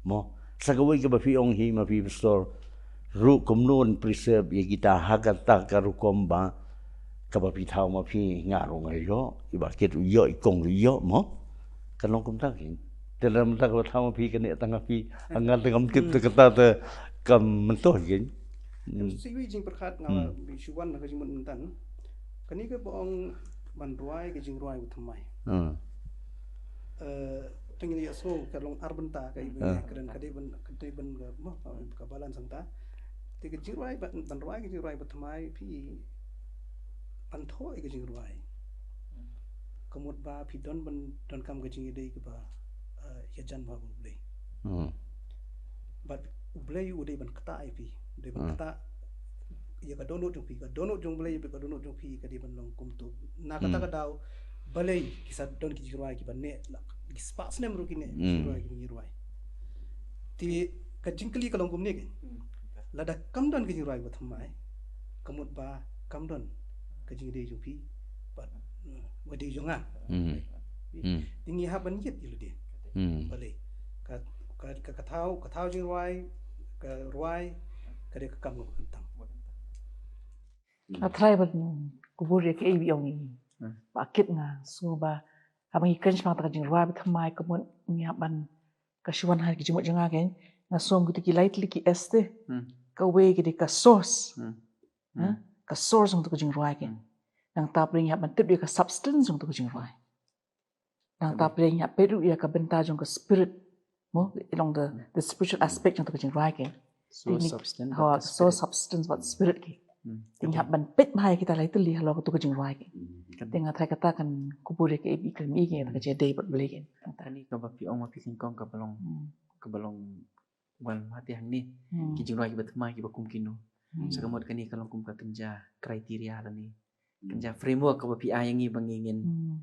Mo, sa kawei kaba phi ong hi ma phi pastor ruh, kumno yn preserve ïa kita ha kata ka rukom ba Kaba phi thaw ma phi nga ruh nga ïoh, i Bah Kit u ïoh, i kong u ïoh mo. Kan long kumta ki. Te lada mynta kaba thaw ma phi kane tang ha phi, nga te ngam tip te kata te kam mynta ki. Hmm. Sa iwei jingpyrkhat nga Hmm. bi shu wan na ka jingmut mynta. Kane kaba ong ban rwai ka jingrwai ba thymmai. Hmm. Eh, tang ïa sngew ka long ar bynta ka iwei Hmm. ka dei ban ka dei ban ka mo ka balance hangta. Te ka jingrwai ban ban rwai ka jingrwai ba thymmai phi ban thoh ïa ka jingrwai. Ka mut ba phi don ban donkam ka jingïadei kaba eh, ïajan bha bad U Blei. Hmm. Bad U Blei u dei ban ktah ïa phi, u dei ban Hmm. ktah ïa ka dohnud jong phi, ka dohnud jong U Blei bad ka dohnud jong phi ka dei ban long kumto. Na kata Hmm. ka daw balei ki sa don ki jingrwai kiba neh la ki spah snem ruh ki neh Hmm. jingrwai kiba ngi rwai. Te ka jingkylli ka long kumne kein. Lada kam don ka jingrwai ba thymmai, ka mut ba kam don ka jingïadei jong phi bad, eh, ba dei jong nga. Hmm. Hmm. Te ngi hap ban ïit ïa lade. Hmm. Balei ka ka ka, ka thaw ka thaw jingrwai ka rwai ka dei ka kam kaba kyntang. Nga trai ban kubur ïa kaei ba ong i Hmm. Bah Kit, nga sngew ba haba ngi kren shaphang kata ka jingrwai ba thymmai ka mut ngi hap ban ka shu wan ha ka jingmut jong nga kein, nga sngew kito ki lai tylli ki S te. Hmm. Kawei ka dei ka source. Hmm. Ha? Hmm. Ka source jong kata ka jingrwai kein. Hmm. Nangta pyrshah ngi hap ban tip ïa ka substance jong kata ka jingrwai. Nangta Hmm. pyrshah ngi hap peit ruh ïa ka bynta jong ka spirit. Mo, i long the, Hmm. the spiritual aspect jong kata ka jingrwai kein. Source, Te ngi substance, ha, bad ka source, spirit. Substance bad spirit kein. Hmm. Te ngi hap ban peit bha ïa kita lai tylli halor kata ka jingrwai kein. Hmm. Te nga trai kata kan kubur ïa kaei ba i kren i kein, kata ka jingïadei bad U Blei kein. Kane kaba phi ong ma phi nyngkong kaba long, Hmm. kaba long wan ma te hangne. Hmm. Ki jingrwai kiba thymmai kiba kum kino. Hmm. Sa ka mut kane ka long kum ka kynja criteria lane Hmm. kynja framework kaba phi ai ïa ngi ba ngi ngin Hmm.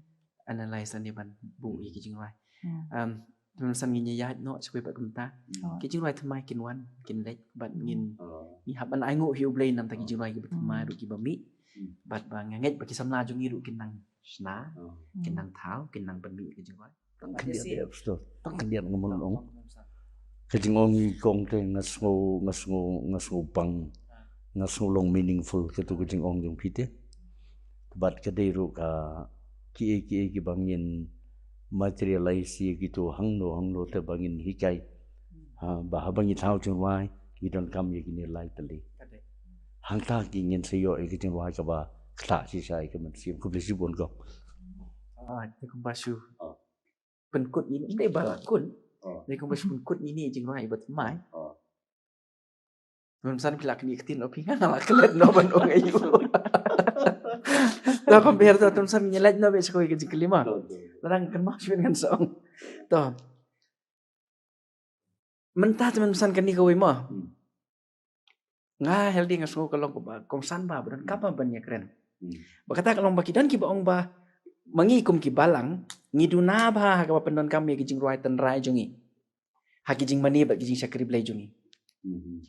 analyse lane ban buh ïa ki jingrwai. Hmm. Um, Tymmen san ngin ïaid noh sha kawei pat kumta. Hmm. Ki jingrwai thymmai kin wan, kin leit bad Hmm. ngin Oh. ngi hap ban ainguh ïa U Blei namar ki Oh. jingrwai kiba thymmai Hmm. ruh kiba mih. Hmm. Bad ba nga ngeit ba ki samla jong ngi ruh kin nang shna, Oh. kin Hmm. nang thaw, kin nang pynmih ki jingrwai. Tang khyndiat ïa, pastor. Tang khyndiat nga mon ong. Ka jingong i kong te nga sngew, nga sngew, nga sngew pang. Nga sngew long meaningful katu ka jingong jong phi te. Bad ka dei ruh ka kiei kiei kiba ngin materialize ïa kito hangno hangno te ba ngin hikai. Ha, ba haba ngi thaw jingrwai ngi donkam ïa kine lai tylli. Hangta ki ngin sa ïoh ïa ka jingrwai kaba ktah shisha ïa ka mynsiem. Khublei shibun kong. Ah, te kumba shu. Oh. Pynkut ïa ine, ym dei ba la kut. Oh. Dei kumba shu pynkut ïa ine i jingrwai iba thymmai. Oh. Tymmen san phi la knieh ktien noh phi, nga la klet noh ban ong aïu. To compare to tymmen san ngi leit noh beit sha kawei ka jingkylli mo. To, to. Lada ngan kynmaw shibun ngan sa ong. To. Mynta tymmen san kane kawei mo. Hmm. Nga Healthy nga sngew ka long kaba kongsan bha ba donkam bha ban ïakren. Hmm. Ba kata ka long ba ki don kiba ong ba ma ngi kum ki balang ngi duna bha ha kaba pyndonkam ïa ki jingrwai tynrai jong ngi. Ha ki jingmane bad ki jingshakri Blei jong ngi. Hmm.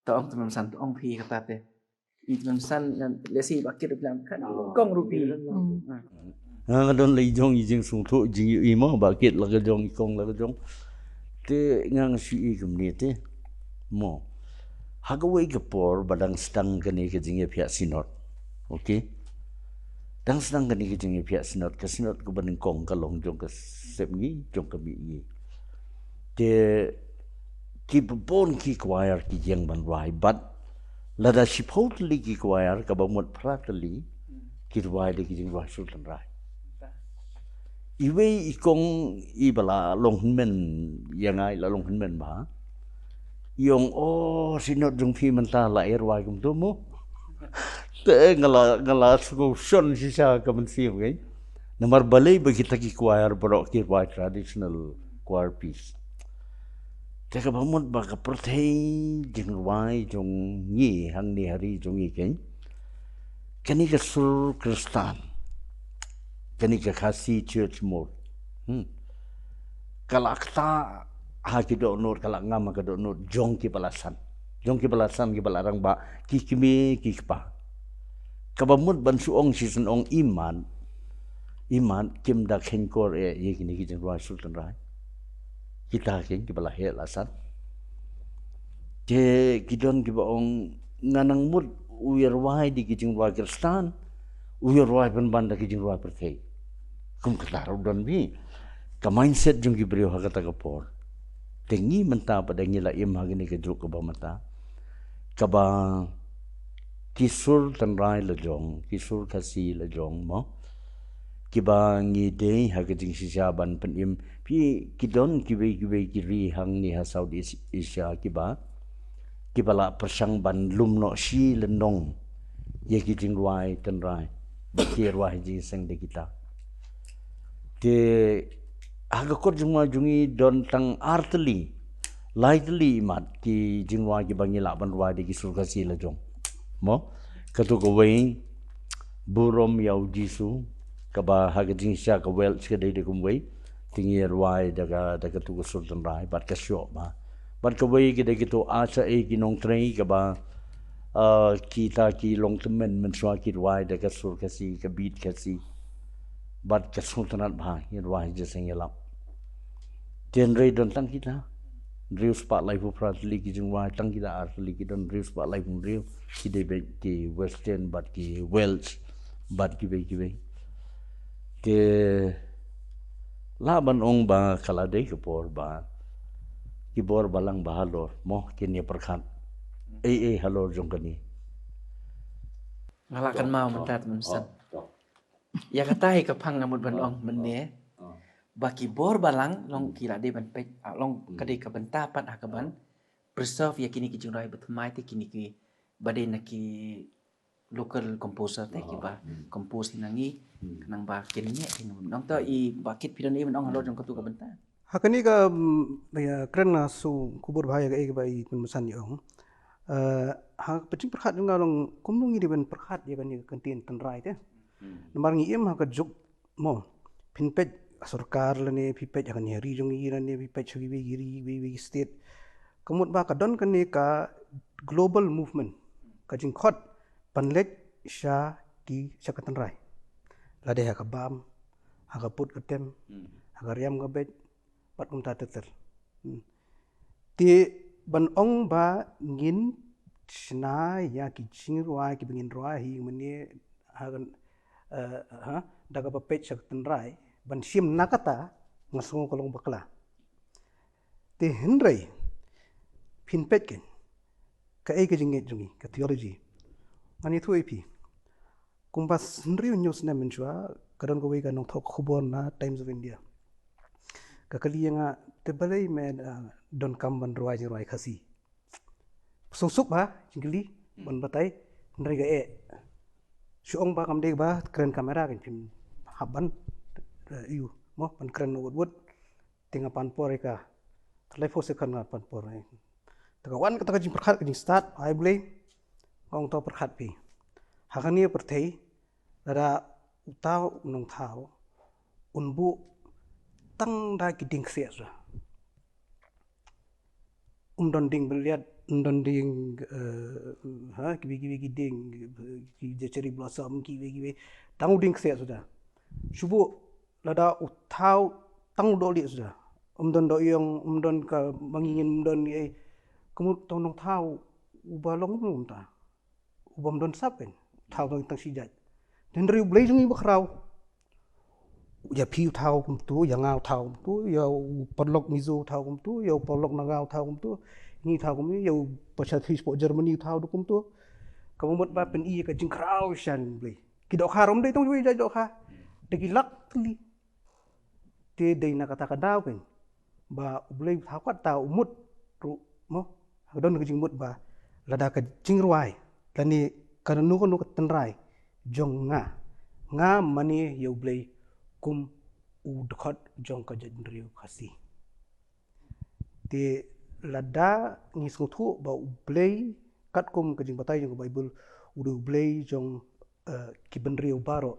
To ong tymmen san, to ong phi kata te. I tymmen san ngan lehse Bah Kit ruh phi la ong, kong ruh phi. Hmm. Ha. Nga, nga don la i jong i jingsngewthuh, jingïohi mo, Bah Kit la ka jong, i kong la ka jong. Te nga nga shu i kumne te. Mo. Ha kawei ka por ba dang sdang kane ka jingïaphiah synod. Okay. Dang sdang kane ka jingïaphiah synod, ka synod kaba nyngkong ka long jong ka Sepngi, jong ka Mihngi. Te ki bun ki choir ki ïeng ban rwai bad lada shiphew tylli ki choir kaba mut phra tylli ki rwai da ki jingrwai sur tynrai. Iwei i kong iba la long hynmen ïa nga, i la long hynmen bha. I ong, oh, synod jong phi mynta la i rwai kumto mo. Te nga la, nga la sngewshon shisha ka mynsiem, okay? Namar balei ba kita ki choir baroh ki rwai traditional choir piece. Te kaba mut ba ka pyrthei jingrwai jong ngi hangne ha ri jong ngi, okay? Kane ka sur Khristan. Kane ka Khasi Church Mode. Hmm. Ka la ktah ha ki dohnud, ka la ngam ha ka dohnud jong kiba la san. Jong kiba la san, kiba la rangbah, ki kmie ki kpa. Kaba mut ban shu ong shisien ong imat. Imat kim da kheiñkor eh ïa kine ki jingrwai sur tynrai. Kita keiñ kiba la heh la san. Te ki don kiba ong nga nang mut u ïarwai da ki jingrwai Khristan. U ïa rwai pynban da ki jingrwai pyrthei. Kum kata ruh don bha ka mindset jong ki briew ha kata ka por. Te ngi mynta pat da ngi la im ha kane ka juk kaba mynta, kaba ki sur tynrai la jong, ki sur Khasi la jong mo, kiba ngi dei ha ka jingshisha ban pynim. Phi, ki don kiwei kiwei ki ri hangne ha Southeast Asia kiba, kiba la pyrshang ban lum noh shi lynnong ïa ki jingrwai tynrai, ba ki rwai jingseng da kita. Te ha ka kot jong ngi don tang ar tylli, lai tylli mat ki jingrwai kiba ngi lah ban rwai da ki sur Khasi la jong mo. Kato kawei, Burom ïa u Jisu, kaba ha ka jingshisha ka Welsh ka dei da kumwei. Te ngi rwai da ka, da kato ka sur tynrai bad ka shoh bha. Bad kawei ka dei kato, a sha ei ki nongtrei, kaba, ah, kita ki longtymmen mynshuwa ki rwai da ka sur Khasi, ka beat Khasi. Bad ka sur tynrai bha, ngi rwai jingseng ïalap. Te hynrei don tang kita hynriew spah laiphew phra tylli ki jingrwai, tang kita ar tylli ki don hynriew spah laiphew hynriew, ki dei beit ki Western bad ki Welsh bad kiwei kiwei. Te lah ban ong ba ka la dei ka por ba ki bor balang ba halor mo kin ïa pyrkhat ei ei halor jong kane. Nga lah kynmaw mynta, Mynsiem. Ïa kata hi ka phang nga mut ban ong mynne, ba ki bor balang long ki la dei ban peit, ah, long ka dei ka bynta pat ha ka ban preserve ïa kine ki jingrwai ba thymmai, te kine ki ba dei na ki local composer te kiba compose hi na ngi, khnang ba kin neh hi na ngi. Nangta i Bah Kit, phi don ei ban ong halor jong katu ka bynta? Ha kane ka, mm, ba ïa kren nga shu khubor bha ïa kaei kaba i Kynmasan i ong. Eh, ha ka jingpyrkhat jong nga long kumno ngi dei ban pyrkhat ïa kane ka kyntien tynrai te. Namar ngi im ha ka juk mo, phin peit ha sorkar lane phi peit ha kane ri jong ngi lane phi peit ha kiwei ki ri, kiwei ki state, ka mut ba ka don kane ka global movement, ka jingkhot ban leit sha ki, sha ka tynrai, la dei ha ka bam, ha ka put ka tem, ha ka riam ka beit, bad kumta ter ter. Hmm. Te ban ong ba ngin shna ïa ki jingrwai kiba ngin rwai hi mynne ha kan, eh, ha, da kaba peit sha ka tynrai ban shim na kata, nga sngew ka long bakla. Te hynrei phin peit kein kaei ka jingngeit jong ngi, ka theology. Ngan ïathuh ïa phi. Kumba hynriew hynñiew snem mynshuwa, ka don kawei ka nongthoh khubor na Times of India. Ka kylli ïa nga, te balei me, ah, donkam ban rwai jingrwai Khasi? Suk suk bha jingkylli, ban batai, hynrei nga eh. Shu ong ba kam dei ba kren kamera kan, phim hap ban, eh, ïoh mo ban kren wut wut. Te nga pan por ïa ka. Te laiphew second nga pan por, eh. Te ka wan kata ka jingpyrkhat, ka jingstad, ai Blei, nga ong to pyrkhat phi. Ha kane ka pyrthei, lada uta u nongthaw un buh tang da ki dieng ksiah suda. Um don dieng bylliat, um don dieng, eh, ha, kiwei kiwei ki dieng, ki cherry blossom, kiwei kiwei. Tang u dieng ksiah suda. Shu buh lada u thaw tang u dohlieh suda. Um don dohïong, um don ka mangingin, um don ei. Ka mut uta u nongthaw uba long kumno kumta? Uba ym don sap kein. U thaw tang, tang shi jait. Hynrei U Blei jong ngi uba khraw. Ïa phi u thaw kumtu, ïa nga u thaw kumtu, ïa u paralok Mizo u thaw kumtu, ïa u paralok Naga u thaw kumtu, ngi thaw kumtu, ïa u pasha thish pok Germany u thaw da kumtu. Kaba mut ba pyni ïa ka jingkhraw shisha U Blei. Ki dohkha ruh ym dei tang uwei jait dohkha. Da ki lak tylli. Te dei na kata ka daw kein ba U Blei u thaw, kata u mut ruh mo. Ka don ka jingmut ba lada ka jingrwai lane kano kano ka tynrai jong nga, nga mane ïa U Blei kum u dkhot jong ka jaitbynriew Khasi. Te lada ngi sngewthuh ba U Blei katkum ka jingbatai jong ka Baibl u dei U Blei jong, eh, ki bynriew baroh,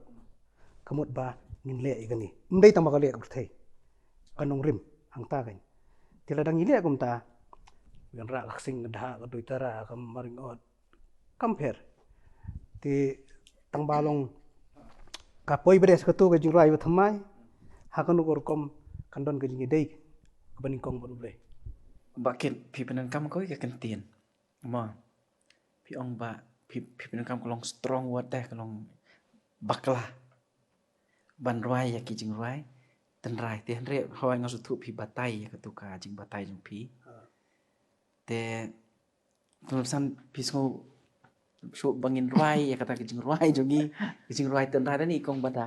ka mut ba ngin leh ïa kane. Ym dei tang ba ka leh ka pyrthei, ka nongrim hangta kein. Te lada ngi leh kumta, u Wanrah, ka Ksing, ka Dkhar, ka Duitara, ka Maringot, kam pher. Te tang ba long ka poi bret katu ka jingrwai ba thymmai, ha kano ka rukom kan don ka jingïadei kaba nyngkong bad U Blei. Bah Kit, phi pyndonkam kawei ka kyntien. Mo, phi ong ba phi, phi pyndonkam ka long strong word te, ka long bakla ban rwai ïa ki jingrwai tynrai. Te hynrei hawai nga sngewthuh phi batai ïa katu ka jingbatai jong phi. Te tun san phi sngew shu ba ngin rwai ïa kata ka jingrwai jong ngi, ka jingrwai tynrai da ni kong bata.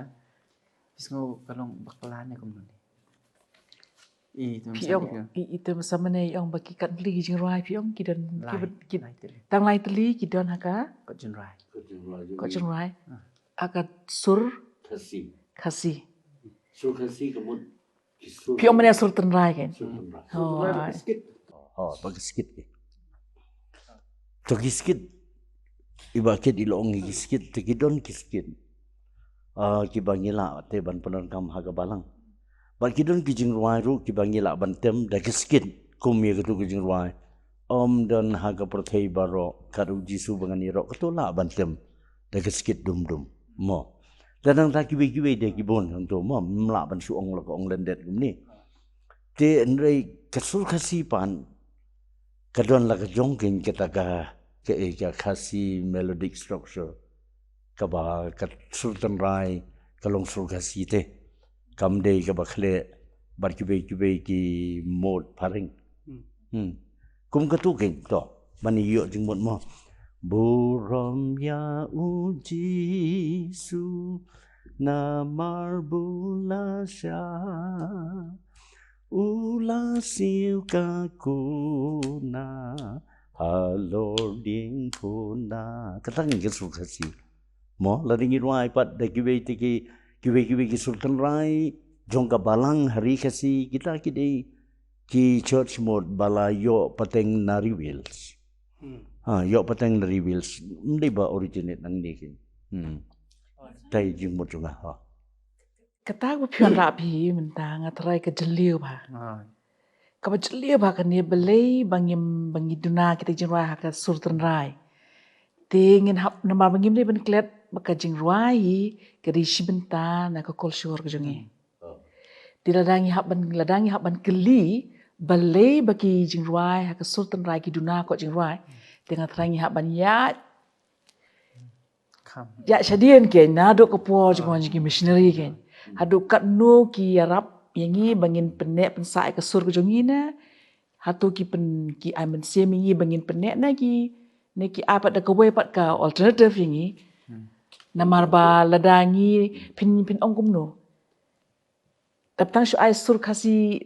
Phi sngew ka long bakla ne kumno ni? I tun Phi san ong, phi i, i tun sa mane i ong ba ki katli ki jingrwai phi ong ki don, ki lai, bad-, ki lai tylli. Tang lai tylli ki don ha ka? Kot jingrwai. Kot jingrwai. Kot jingrwai. Ah. Ha ka sur Khasi. Khasi. Sur Khasi ka mut ki sur. Phi ong mane sur tynrai kan? Sur tynrai. Oh, ai. Sur tynrai ba ki skit. Oh, ba ki skit ki. To ki skit. Iba kit i la ong ki skit, te ki don ki skit. Ah, kiba ngi lah te ban pyndonkam ha ka balang. Bad ki don ki jingrwai ruh kiba ngi lah ban tem da ki skit kum ïa katu ki jingrwai. Ym don ha ka pyrthei baroh, kat u Jisu ba ngan ïaroh, katu lah ban tem da ki skit dum dum. Mo. Te nangta kiwei kiwei de ki bun hangto mo, ym lah ban shu ong la ka ong lyndet kumne. Te hynrei ka sur Khasi pat ka don la ka jong ka, kata ka, ka, eh, ka Khasi melodic structure. Kaba ka sur tynrai ka long sur Khasi te. Kam dei kaba khleh bad kiwei kiwei ki mut phareng. Hmm. Hmm. Kum katu kein to. Ban ïoh jingmut mo. Burom ïa u Jisu namar ba u la shah. U la siew ka kuna halor diengphna. Kata ngi ka sur Khasi. Mo, lada ngi rwai pat da kiwei te ki, kiwei kiwei ki sur tynrai jong ka balang ha ri Khasi, kita ki dei ki church mode ba la ïoh pateng na Ri Wales. Hmm. Ha, ïoh pateng na Ri Wales. Ym dei ba originate nangne ki. Hmm. Te jingmut jong nga, ha. Kata ba phi wanrah phi mynta nga tharai ka jylliew bha. Ai. Kaba jylliew bha kane balei ba ngim, ba ngi duna kita jingrwai ha ka sur tynrai. Te ngin hap namar ba ngim dei ban klet ba ka jingrwai hi ka dei shi bynta na ka kolshor ka jong ngi. Hmm. Te lada ngi hap ban, lada ngi hap ban kylli balei ba ki jingrwai ha ka sur tynrai ki duna ko jingrwai. Te nga tharai ngi hap ban ïa Kham. Ïa shadien kein, naduh ka por jong ki missionary kein. Haduh katno ki ïarap ïa ngi ba ngin pynneh pynsah ïa ka sur ka jong ngi ne? Hato ki pyn, ki ai mynsiem ïa ngi ba ngin pynneh ne ki, ne ki ai pat da kawei pat ka alternative ïa ngi? Hmm. Namar ba lada ngi pyn, pyn ong kumno. Dap tang shu ai sur Khasi,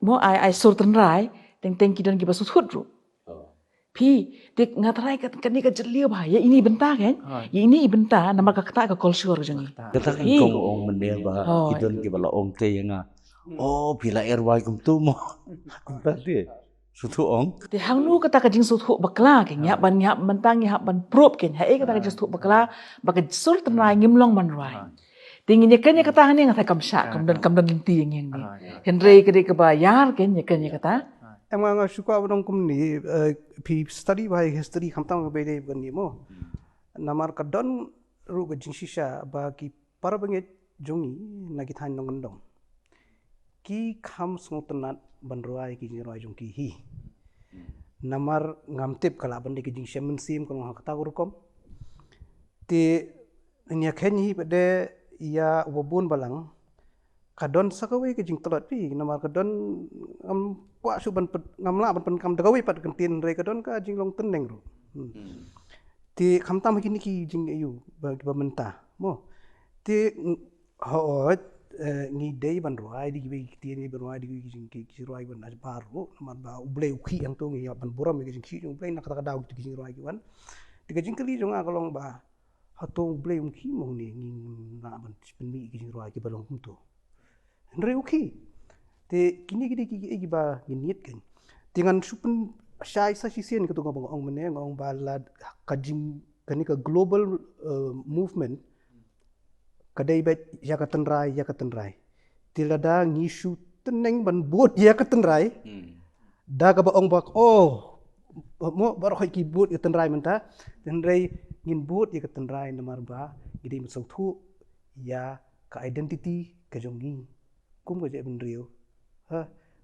mo ai, ai sur tynrai, teng teng ki don kiba sngewthuh ruh. Oh. Phi, te nga tharai ka, kane ka jylliew bha, ïa ine i bynta kein? Hai. Ïa ine i bynta, namar ka kata ka kolshor ka jong ngi. Kata. Kata kan. Hi. Kong ong mynne ba, oh, ki don kiba la ong te ïa nga. Hmm. Oh, phi la rwai kumtu mo. Kumta te. Sngewthuh ong. Te hangno kata ka jingsngewthuh bakla kein, ngi hap ban, ngi hap mynta ngi hap ban prove kein. Haei kata ka jingsngewthuh bakla, ba ka sur tynrai ngim long ban rwai. Te ngin ïa kren ïa kata hangne nga tharai kam shah, kam don, kam don lynti ïa ngi hangne. Hynrei ka dei kaba ïar kein ïa kren ïa kata. Em nga nga shu kwah ban ong kumne, eh, phi study bha ïa history khamtam kaba dei ba kane mo. Namar ka don ruh ka jingshisha ba ki para bangeit jong ngi na ki thaiñ nongkyndong ki kham sngewtynnat ban rwai ki jingrwai jong ki hi. Namar ngam tip ka lah ban dei ka jingshem mynsiem ka long ha kata ka rukom. Te ïa kheiñ hi pat de ïa uba bun balang ka don sa kawei ka jingtlot phi, namar ka don ngam kwah shuh ban pyn, ngam lah ban pynkam da kawei pat ka ktien hynrei ka don ka jinglong tyneng ruh. Hmm. Hmm. Te khamtam ha kine ki jingaiu ba, ba mynta mo. Te ng-, hooid, eh, ngi dei ban rwai da kiwei ki ktien, ngi ban rwai da kiwei ki jing, ki, ki rwai ban ashbah ruh, namar ba U Blei u khih hangto ngi hap ban burom ïa ka jingkhih jong U Blei na kata ka daw ki jingrwai ki wan. Te ka jingkylli jong nga ka long ba hato U Blei um khih mo ne ngin lah ban pynmih ki jingrwai kiba long kumto. Hynrei u khih. Te kine ki dei ki, ki, kiba ngin ïit kein. Te ngan shu pynshai sa shisien katu kaba nga ong mynne, nga ong ba la ka jing, kane ka global, eh, movement ka dei beit ïa ka tynrai, ïa ka tynrai. Te lada ngi shu tyneng ban bud ïa ka tynrai. Hmm. Da kaba ong ba, oh, mo baroh hi ki bud ïa ka tynrai mynta. Hynrei ngin bud ïa ka tynrai namar ba ngi dei ban sngewthuh ïa ka identity ka jong ngi kum ka jaitbynriew. Ha,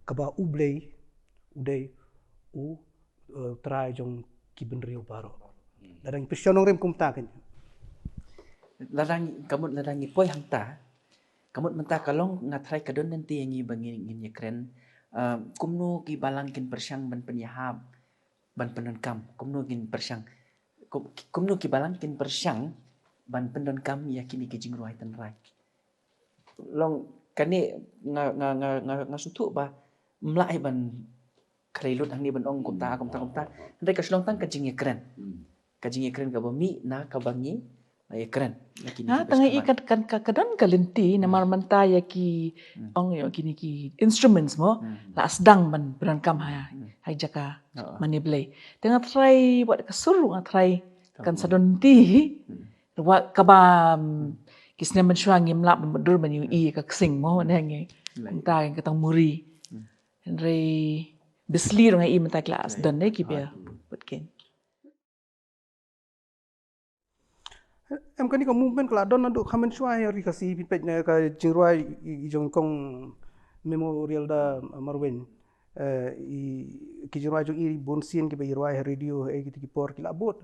kaba U Blei u dei u, eh, Trai jong ki bynriew baroh. Hmm. Lada ngi pyrshang nongrim kumta kein. Lada ngi, ka mut lada ngi poi hangta, ka mut mynta ka long nga tharai ka don lynti ïa ngi ba ngin, ngin ïakren, ah, kumno ki balang kin pyrshang ban pynïahap, ban pyndonkam, kumno kin pyrshang, kum-, kumno ki balang kin pyrshang ban pyndonkam ïa kine ki jingrwai tynrai. Long kane nga, nga, nga, nga, nga sngewthuh ba ym lah hi ban khlei lut hangne ban ong kumta, kumta, kumta. Hynrei ka shu long tang ka jingïakren. Ka jingïakren kaba mih na kaba ngi la ïakren. Ïa kine ki best. Tang i ka, ka, ka, ka don ka lynti namar mynta ïa ki ong ïa kine ki instruments mo la sdang ban pyndonkam ha, ha jaka mane Blei. Te nga tharai wat ka sur nga tharai kan sa don lynti. Wat kaba, mm, ki snem mynshuwa ngim lah ban mutdur ban ïohi ka ksing mo, ne ngi. Mynta ka tang muri. Hynrei Besli ruh nga i mynta ki la sdang ne ki bia put kin. Em kane ka movement ka la don naduh ka mynshuwa ïa ri Khasi phi peit na ka jingrwai i, i jong kong Memorial da Marwein. Eh, i, ki jingrwai jong i bun sien kiba i rwai ha radio, eh, kiti ki por ki la bud.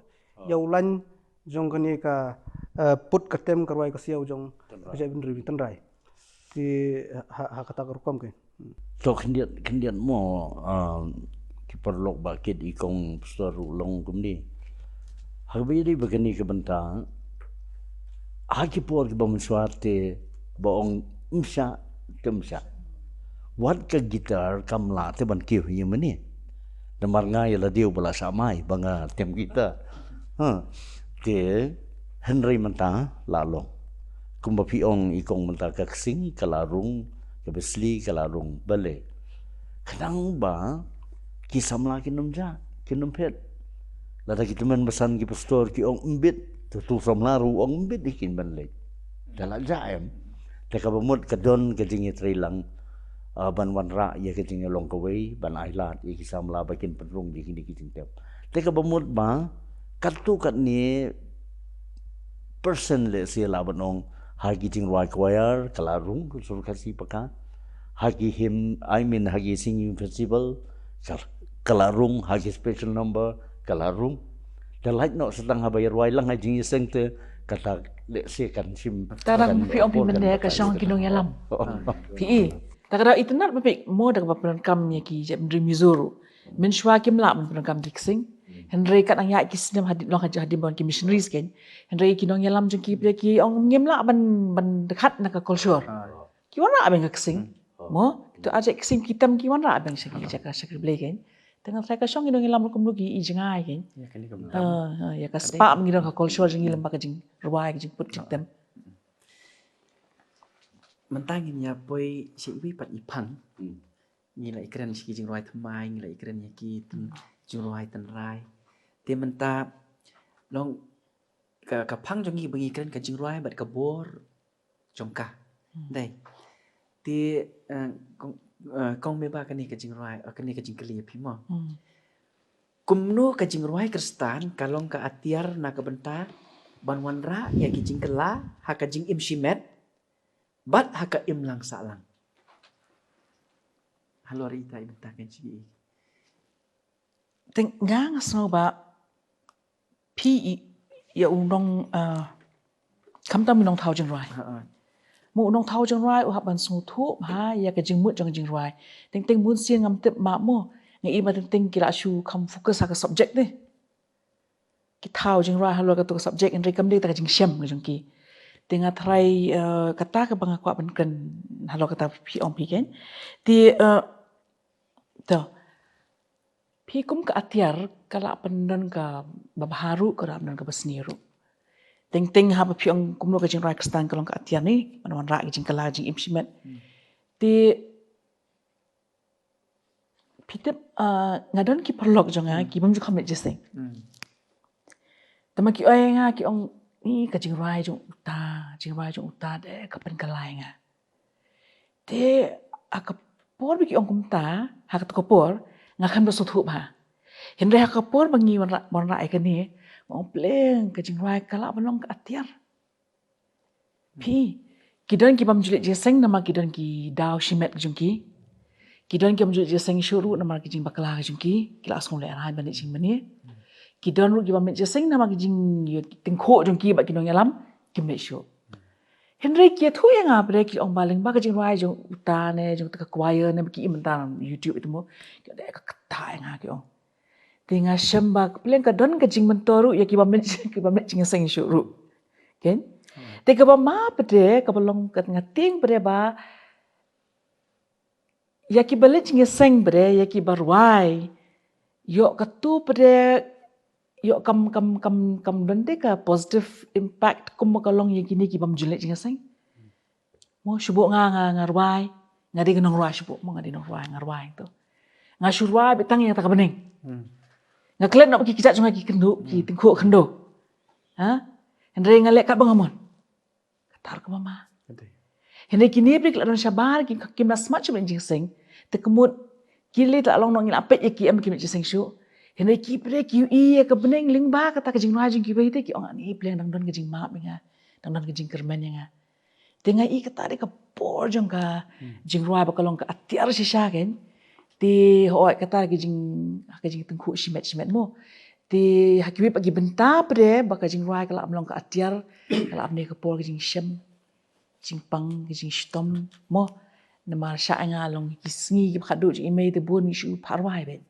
Ïa u lain jong kane ka, eh, put ka tem ka rwai ka siaw jong ka jaitbynriew tynrai. Te ha, ha kata ka rukom ke. To khyndiat, khyndiat mo, ah, ki paralok ba kit i kong pastor ruh long kumne. Ha kaba ïadei ba kane ka bynta, ha ki por kiba mynshuwa te ba ong ym shah, te ym shah. Wat ka guitar kam lah te ban kiew hi mane. Namar nga ïa lade uba la shah mai ba nga tem guitar. Ha. Te hynrei mynta la long. Kumba phi ong i kong mynta ka ksing ka la rung, ka besli ka la rung. Balei? Khnang ba ki samla kin ym jah, kin ym phet. Lada ki tymmen basan ki pastor ki ong mbit, tu, tu samla ruh ong mbit ïa kin ban leit. Da la jah em. Te kaba mut ka don ka jingïatreilang, ah, ban wanrah ïa ka jingïalong kawei, ban ailad ïa ki samla ba kin pynrung ïa kine ki jingtep. Te kaba mut ba katto katne percent lehse lah ban ong ha ki jingrwai choir ka la rung ka sur Khasi paka, ha ki hymn, I mean ha ki singing festival ka, ka la rung, ha ki special number ka la rung. Te lait noh sa tang haba ïa rwai lang ha jingïaseng te kata lehse kan shim. Tang ba phi ong phi mynne ka shong ki nongïalam. Phi i. Te ka dei itynnad ba phi mo da kaba pyndonkam ïa ki jaitbynriew Mizo ruh. Mynshuwa kim lah ban pyndonkam ki ksing. Hynrei kat nang ïa ki snem hadien long hadien, hadien ba ki missionaries kein. Hynrei ki nongïalam jong ki phi ki ong ngim lah ban, ban dkhat na ka kolshor. Ki wanrah beiñ ka ksing. Mo, to a jait ksing ki tem ki wanrah beiñ sha ki jaka sha ki Blei kein. Te nga tharai ka shong ki nongïalam ruh kumno ki i jngai kein. Ïa ka spah ngi don ka kolshor jong ngi lem bad ka jingrwai ka jingput jingtem. Mynta ngin ïa poi sha iwei pat i phang. Ngi la ïakren sha ki jingrwai thymmai, ngi la ïakren ïa ki tyn-, jingrwai tynrai. Te mynta long ka, ka phang jong ngi ba ngi kren ka jingrwai bad ka bor jong ka. Dei. Te, eh, kong, eh, kong Meba kane ka jingrwai, eh, kane ka jingkylli ïa phi mo. Kumno ka jingrwai Khristan ka long ka atiar na ka bynta ban wanrah ïa ki jingkylla ha ka jingim shimet bad ha ka imlang sahlang. Halor ita i bynta ka jingim. Te nga nga sngew ba phi i, ïa u nong, ah, khamtam u nongthaw jingrwai. Mo u nongthaw jingrwai u hap ban sngewthuh bha ïa ka jingmut jong ka jingrwai. Teng teng bun sien ngam tip ma mo. Nga i ba teng teng ki la shu kham focus ha ka subject ne. Ki thaw jingrwai halor kato ka subject hynrei kam dei kata ka jingshem ka jong ki. Te nga tharai, eh, kata kaba nga kwah ban kren halor kata phi ong phi kein. Te, eh, to. Phi kum ka atiar ka lah ban don kaba bha ruh, ka lah ban don kaba sniew ruh. Teng teng haba phi ong kumno ka jingrwai Khristan ka long ka atiar ne, ban wanrah ka jingkylla jingim shimet. Te phi tip, ah, nga don ki paralok jong nga ki bym ju kham leit jingïaseng. Te ma ki ong ïa nga ki ong ni ka jingrwai jong uta, jingrwai jong uta de ka pynkylla ïa nga. Te ha ka por ba ki ong kumta, ha kato ka por nga khlem da sngewthuh bha. Hynrei ha ka por ba ngi wanrah, wanrah ïa kane, nga ong pleng ka jingrwai ka lah ban long ka atiar. Phi, ki don ki bym ju leit jingïaseng namar ki don ki daw shimet ki jong ki. Ki don ki bym ju leit jingïaseng shuh ruh namar ki jingbakla ki jong ki, ki la sngew lehrain ban leit jingmane. Ki don ruh ki bym leit jingïaseng namar ki jingïatyngkhuh jong ki bad ki nongïalam. kim leit shuh. Hynrei ki ïathuh ïa nga pyrshah ki ong ba lyngba ka jingrwai jong uta ne jong ka choir ne ki im mynta YouTube ito mo. Ki ong da ka kata ïa nga ki ong. Te nga shem ba ka pleng ka don ka jingmynta ruh ïa ki bym leit ki bym leit jingïaseng shuh ruh. Ken? Te kaba ma pyrshah kaba long ka nga tieng pyrshah ba ïa ki ba leit jingïaseng pyrshah ïa ki ba rwai. Ïoh katu pyrshah ïoh kam kam kam kam don te ka positive impact kum ka long ïa kine ki bym ju leit jingïaseng. Mo shu buh nga nga nga rwai, nga dei ka nongrwai shu buh mo nga dei nongrwai nga rwai tu. Nga shu rwai beit tang ïa kata ka bneng. Nga klet noh ki kjat jong nga ki kynduh ki tyngkhuh khyndew. Ha? Hynrei nga leh kat ba nga mon. Kata ruh ka mama. Hynrei kine pyrshah ki la don shabar ki kim la smat shuh ban jingïaseng. Te ka mut ki lei ta long nong ngi la peit ïa ki em kim jingïaseng shuh. Hynrei ki pyrshah ki ïohi ïa ka bneng lyngba kata ka jingrwai jong ki ba ite ki ong ani pleng dang don ka jingmap ïa nga. Dang don ka jingkyrmen ïa nga. Te nga i kata dei ka por jong ka jingrwai ba ka long ka atiar shisha ken. Te hooid kata ka jing ka jingtyngkhuh shimet shimet mo. Te ha kiwei pat ki bynta pyrshah ba ka jingrwai ka la long ka atiar ka la ne ka por ka jingshem jingpang ka jingshitom mo. Namar sha nga long ki sngi ki ba khadduh jong i mei te bun ngi shu pharwai beit.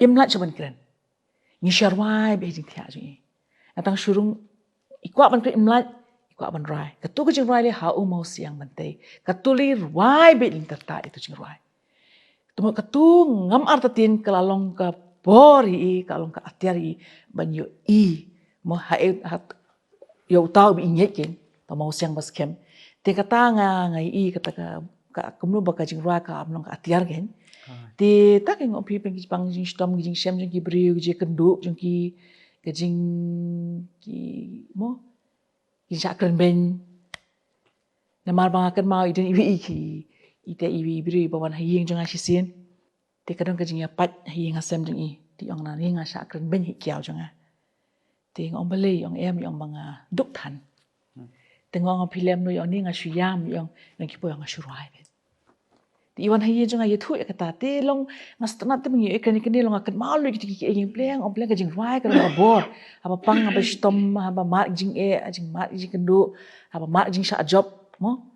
Im lait sha ban kren. Ngi sharwai beit jingthiah jong i. Nga tang shurung i kwah ban kren im lait i kwah ban rwai. Katu ka jingrwai le ha u mawsiang ban tei. Katu le rwai beit lynter ta itu jingrwai. Tumut katu ngam artatien ka la long ka bor i ka long ka atiar i ban ïoh i mo ha ïa uta u ba i ngeit ken ta mawsiang ba skhem. Te kata nga nga i kata ka ka kumno ba ka jingrwai ka am long ka atiar ken. Te ta ken ngop phi peng ki jingpang jingshitom ki jingshem jong ki briew ki jingkynduh jong ki ka jing ki mo ki jingshah kren beiñ. Namar ba nga kynmaw i don iwei i ki ite iwei i briew ba wan ha ïing jong nga shisien. Te ka don ka jingïapait ha ïing ha sem jong i. Te i ong na ïing nga shah kren beiñ hi kiaw jong nga. Te nga ong balei i ong em i ong ba nga duk than. Te nga ong phi lem no i ong ni nga shu ïam i ong nang ki poi ong nga shu rwai beit. Te i wan ha ïing jong nga ïathuh ïa kata te long nga sngewtynnat te ba ngi ïoh kane kane long nga kynmaw lut ki ki ïing pleng ong pleng ka jingrwai ka long ka bor. Haba pang haba shitom haba mad jingeh jingmad jingkynduh haba mad jingshah jop mo.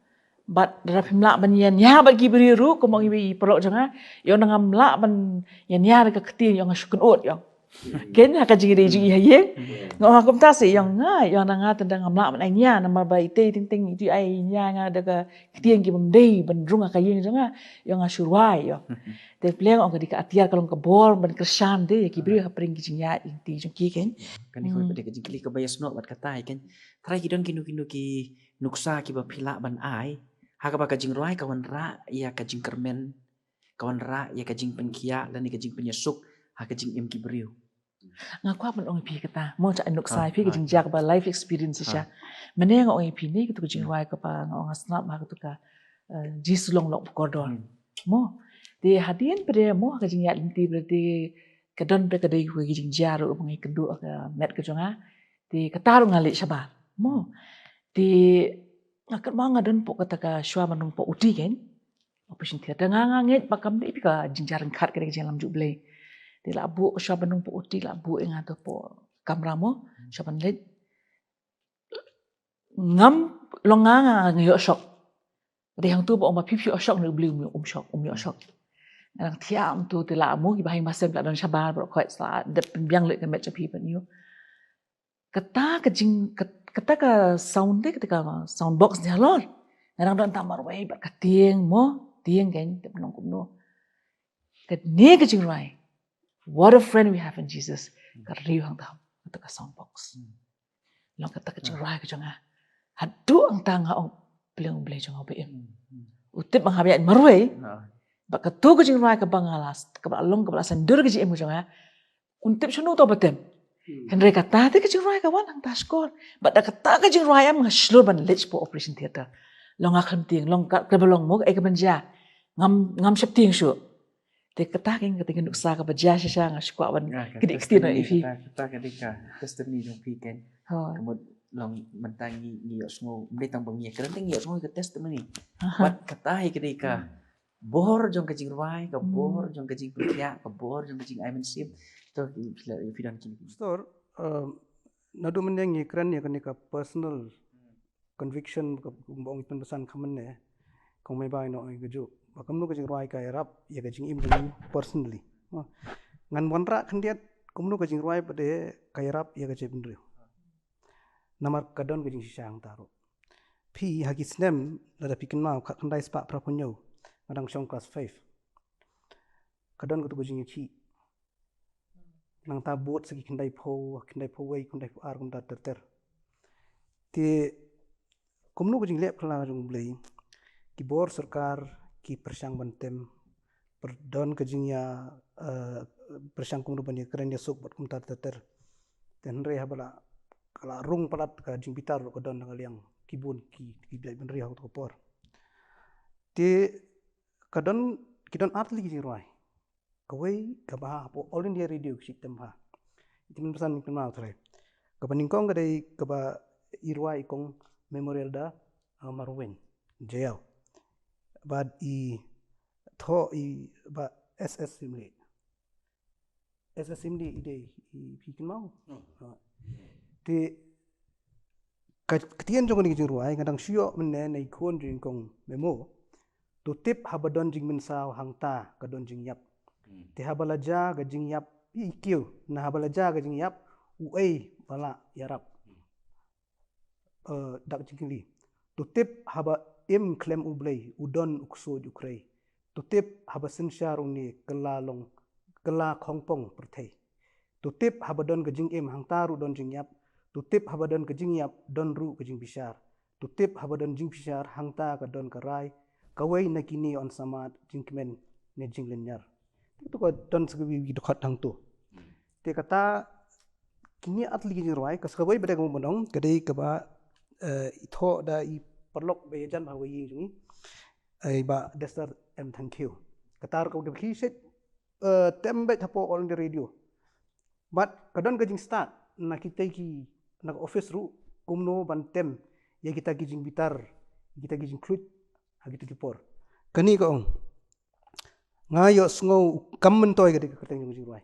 Bad lada phim lah ban ïania bad ki briew ruh kumba ngi i paralok jong nga ïa nga ngam lah ban ïania da ka ktien ïa nga shu kynduh ïa. Ken ha ka jingïadei jong i ha ïing nga ong kumta se ïa nga ïa nga tang ngam lah ban ïania namar ba ite teng teng ite ai ïania nga da ka ktien ki bym dei ban rung ha ka ïing jong nga ïa nga shu rwai ïa. Te pleng ong ka dei ka atiar ka long ka bor ban kyrshan te ïa ki briew ha pdeng ki jingïaid lynti jong ki ken. Kane ka dei ka jingkylli kaba ïasnoh bad kata ken. Trai ki don kino kino ki nuksa kiba phi lah ban ai ha kaba ka jingrwai ka wanrah ïa ka jingkyrmen ka wanrah ïa ka jingpynkhiah lane ka jingpynïasuk ha ka jingim ki briew. Nga kwah ban ong ïa phi kata mo cha nuksa ïa phi ka jingjia kaba life experience shisha. Mane nga ong ïa phi ne katu ka jingrwai kaba nga ong nga sngap ha katu ka jingsulong lok kordor mo. Te hadien pyrshah mo ha ka jingïaid lynti pyrshah te ka don pyrshah ka dei ka jingjia ruh ba ngi kynduh ha ka met ka jong nga. Te kata ruh nga leit shabar mo. Te nga kynmaw nga don pok kata ka shuwa ban rung pok uti ken. Operation theater nga nga ngeit ba kam dei phi ka jingjia ryngkat ka dei ka jinglam juh Blei. Te la buh shuwa ban rung pok uti la buh ïa nga to pok kamra mo shuwa ban leit. Ngam long nga nga nga ïoh shock. Dei hangtu ba ong ba phi phi ïoh shock ne u Blei um ïoh um shock um ïoh shock. Nga dang thiah um tu te la mo ki ba hang ba sem la don shabar ba khoi sa dep pynbiang leit ka met cha phi ban ïoh. Kata ka jing kata ka sound te kata ka sound box ni halor. Nga dang don ta marwei bad ka tieng mo tieng ken te nong kumno. Kane ka jingrwai. What a friend we have in Jesus. Ka riew hangta kata ka sound box. Long kata ka jingrwai ka jong nga. Haduh hangta nga ong pleng Blei jong nga ba im. U tip ba nga ba ïaid marwei. Ba katu ka jingrwai kaba nga la kaba long kaba la sandur ka jingim ka jong nga. Un tip shano to ba tem. Hynrei kata te ka jingrwai ka wan hangta shkor. Bad da kata ka jingrwai em nga shlur ban leit sha operation theater. Long nga khlem tieng long ka khlem long mo ka ei ka ban jia. Ngam ngam shep tieng shuh. Te kata ka kata ka nuksa kaba jia shisha nga shu kwah ban kdie ktien ïa phi. Kata ka dei ka testimony jong phi ken. Ka mut long mynta ngi ngi ïohsngew ym dei tang ba ngi ïa kren te ngi ïohsngew ka testimony. Wat kata hi ka dei ka bor jong ka jingrwai ka bor jong ka jingpynkhiah ka bor jong ka jingai mynsiem. To phi don kine ki. Pastor, Naduh mynne ngi kren ïa kane ka personal conviction ka ba ong pynbasan ka mynne. Kong Mei Bai, no, ïa ka ju ba kumno ka jingrwai ka ïarap ïa ka jingim jong ngi personally. Ngan wanrah khyndiat kumno ka jingrwai pat de ka ïarap ïa ka jaitbynriew. Namar ka don ka jingshisha hangta ruh. Phi ha ki snem lada phi kynmaw, khatkhyndai spah phraphew hynñiew, nga dang shong class five. Ka don katu ka jingïakhih. Nangta bud sa ki khyndai phew, khyndai phew wei, khyndai phew ar kumta ter ter. Te kumno ka jingleh phylla jong U Blei, ki bor sorkar ki pyrshang ban tem, pyrshang ka jingïa, eh, pyrshang kumno ban ïakren ïasuk bad kumta ter ter. Te hynrei haba la, ka la rung palat ka jingbitar ruh ka don na ka liang ki bun ki, ki jaitbynriew ha katu ka por. Te ka don, ki don ar tylli ki jingrwai. Kawei kaba hapoh All India Radio ki shu tem bha. Ïa kane pynsan ïa kane ma u trai. Kaba nyngkong ka dei kaba i rwai i Kong Memorial da, uh, Marweiñ Jaiaw. Bad i thoh i Bah S S Syiemlieh. S S Syiemlieh i dei i phi kynmaw. Hmm. Ha. Te ka ktien jong kane ka jingrwai nga dang shu ïoh mynne na i khun jong i Kong Memo. To tip haba don jingmynsaw hangta ka don jingïap. Hmm. Te haba la jia ka jingïap, i kiew, na haba la jia ka jingïap, uei ba la ïarap. Hmm. Eh, dak jingkylli. To tip haba im khlem U Blei, u don u ksuid u khrei. To tip haba synshar une kylla long, kylla khongpong pyrthei. To tip haba don ka jingim hangta ruh don jingïap. To tip haba don ka jingïap don ruh ka jingbishar. To tip haba don jingbishar hangta ka don ka rai. Kawei na kine yn samad jingkmen ne jinglynñiar. Te to ka don sa kawei ki dkhot hangto. Te kata kine ar tylli ki jingrwai, ka sa kawei ba dei ka mut ban ong, ka dei kaba, eh, i thoh da i paralok ba ïajan bha ha ïing jong ngi. Ai Bah Dexter M Thangkhiew. Kata ruh ka dei ba ki shet, eh, tem beit hapoh All India Radio. Bad ka don ka jingstad na kita ki, na ka office ruh, kumno ban tem ïa kita ki jingbitar, kita ki jingkhluit ha kito ki por. Kane ka ong, nga ïohsngew u kam myntoi, ka dei ka kyrteng jong ka jingrwai.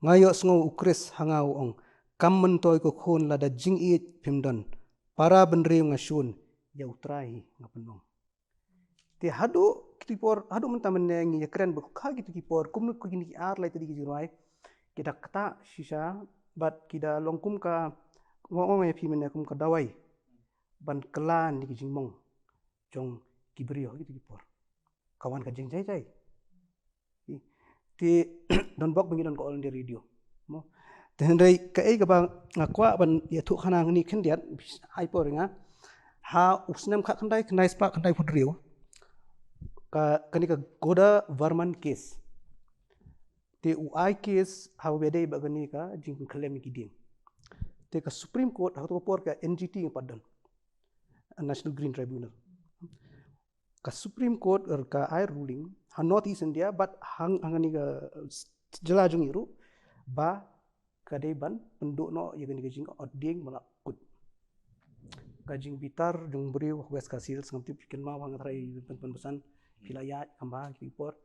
Nga ïohsngew u Khrist ha nga u ong, kam myntoi ko khun, lada jingïeit phim don, para bynriew nga shun, ïa U Trai hi nga pynlong. Te haduh kito ki por, haduh mynta mynne ngi ïakren ba kha kito ki por, kumno kine ki ar lai tylli ki jingrwai ki da ktah shisha, bad ki da long kum ka, nga ong ïa phi mynne, kum ka dawai ban kylla ïa ki jingmong jong ki briew ha kito ki por. Ka wan ka jingjai jai. Te don bok ba ngi don ka All India Radio. Mo. Te hynrei kaei kaba nga kwah ban ïathuh khana hangne khyndiat, ai por nga. Ha u snem khatkhyndai, khyndai spah khyndai phew hynriew, ka, kane ka Godavarman case. Te u ai case haba ïadei bad kane ka jingpynkhyllem ïa ki dieng. Te ka Supreme Court ha kato ka por ka N G T nga pat don. National Green Tribunal. Ka Supreme Court, er, ka ai ruling ha North East India, bad hang, hangne ka, eh, jylla jong ngi ruh, ba ka dei ban pynduh noh ïa kane ka jingot dieng ba la kut. Ka jingbitar jong briew ha West Khasi Hills, ngam tip phi kynmaw, nga tharai pyn, pynbasan, phi la ïaid kham bha ki por.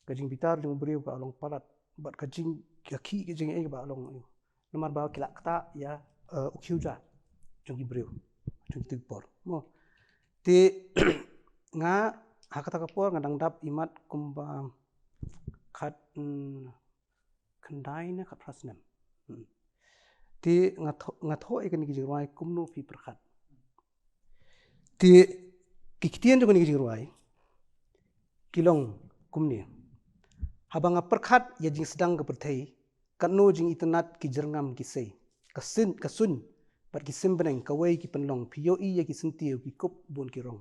Ka jingbitar jong briew ka long palat, bad ka jing, ka khih ka jingeh ka ba long, eh, namar ba ki la ktah ïa, eh, u khiew ja jong ki briew jong kito ki por. Mo. Te nga ha kata ka por nga dang dap imat kumba khat, mm, khyndai ne khatphra snem. Hmm. Te nga thoh, nga thoh ïa kane ka jingrwai, kumno phi pyrkhat. Te ki ktien jong kane ka jingrwai ki long kumne. Haba nga pyrkhat ïa jingsdang ka pyrthei, katno jingitynnat ki jyrngam ki sei, ka sin, ka suiñ bad ki sim bneng, kawei ki pynlong, phi ïohi ïa ki syntiew, ki kup bun ki rong.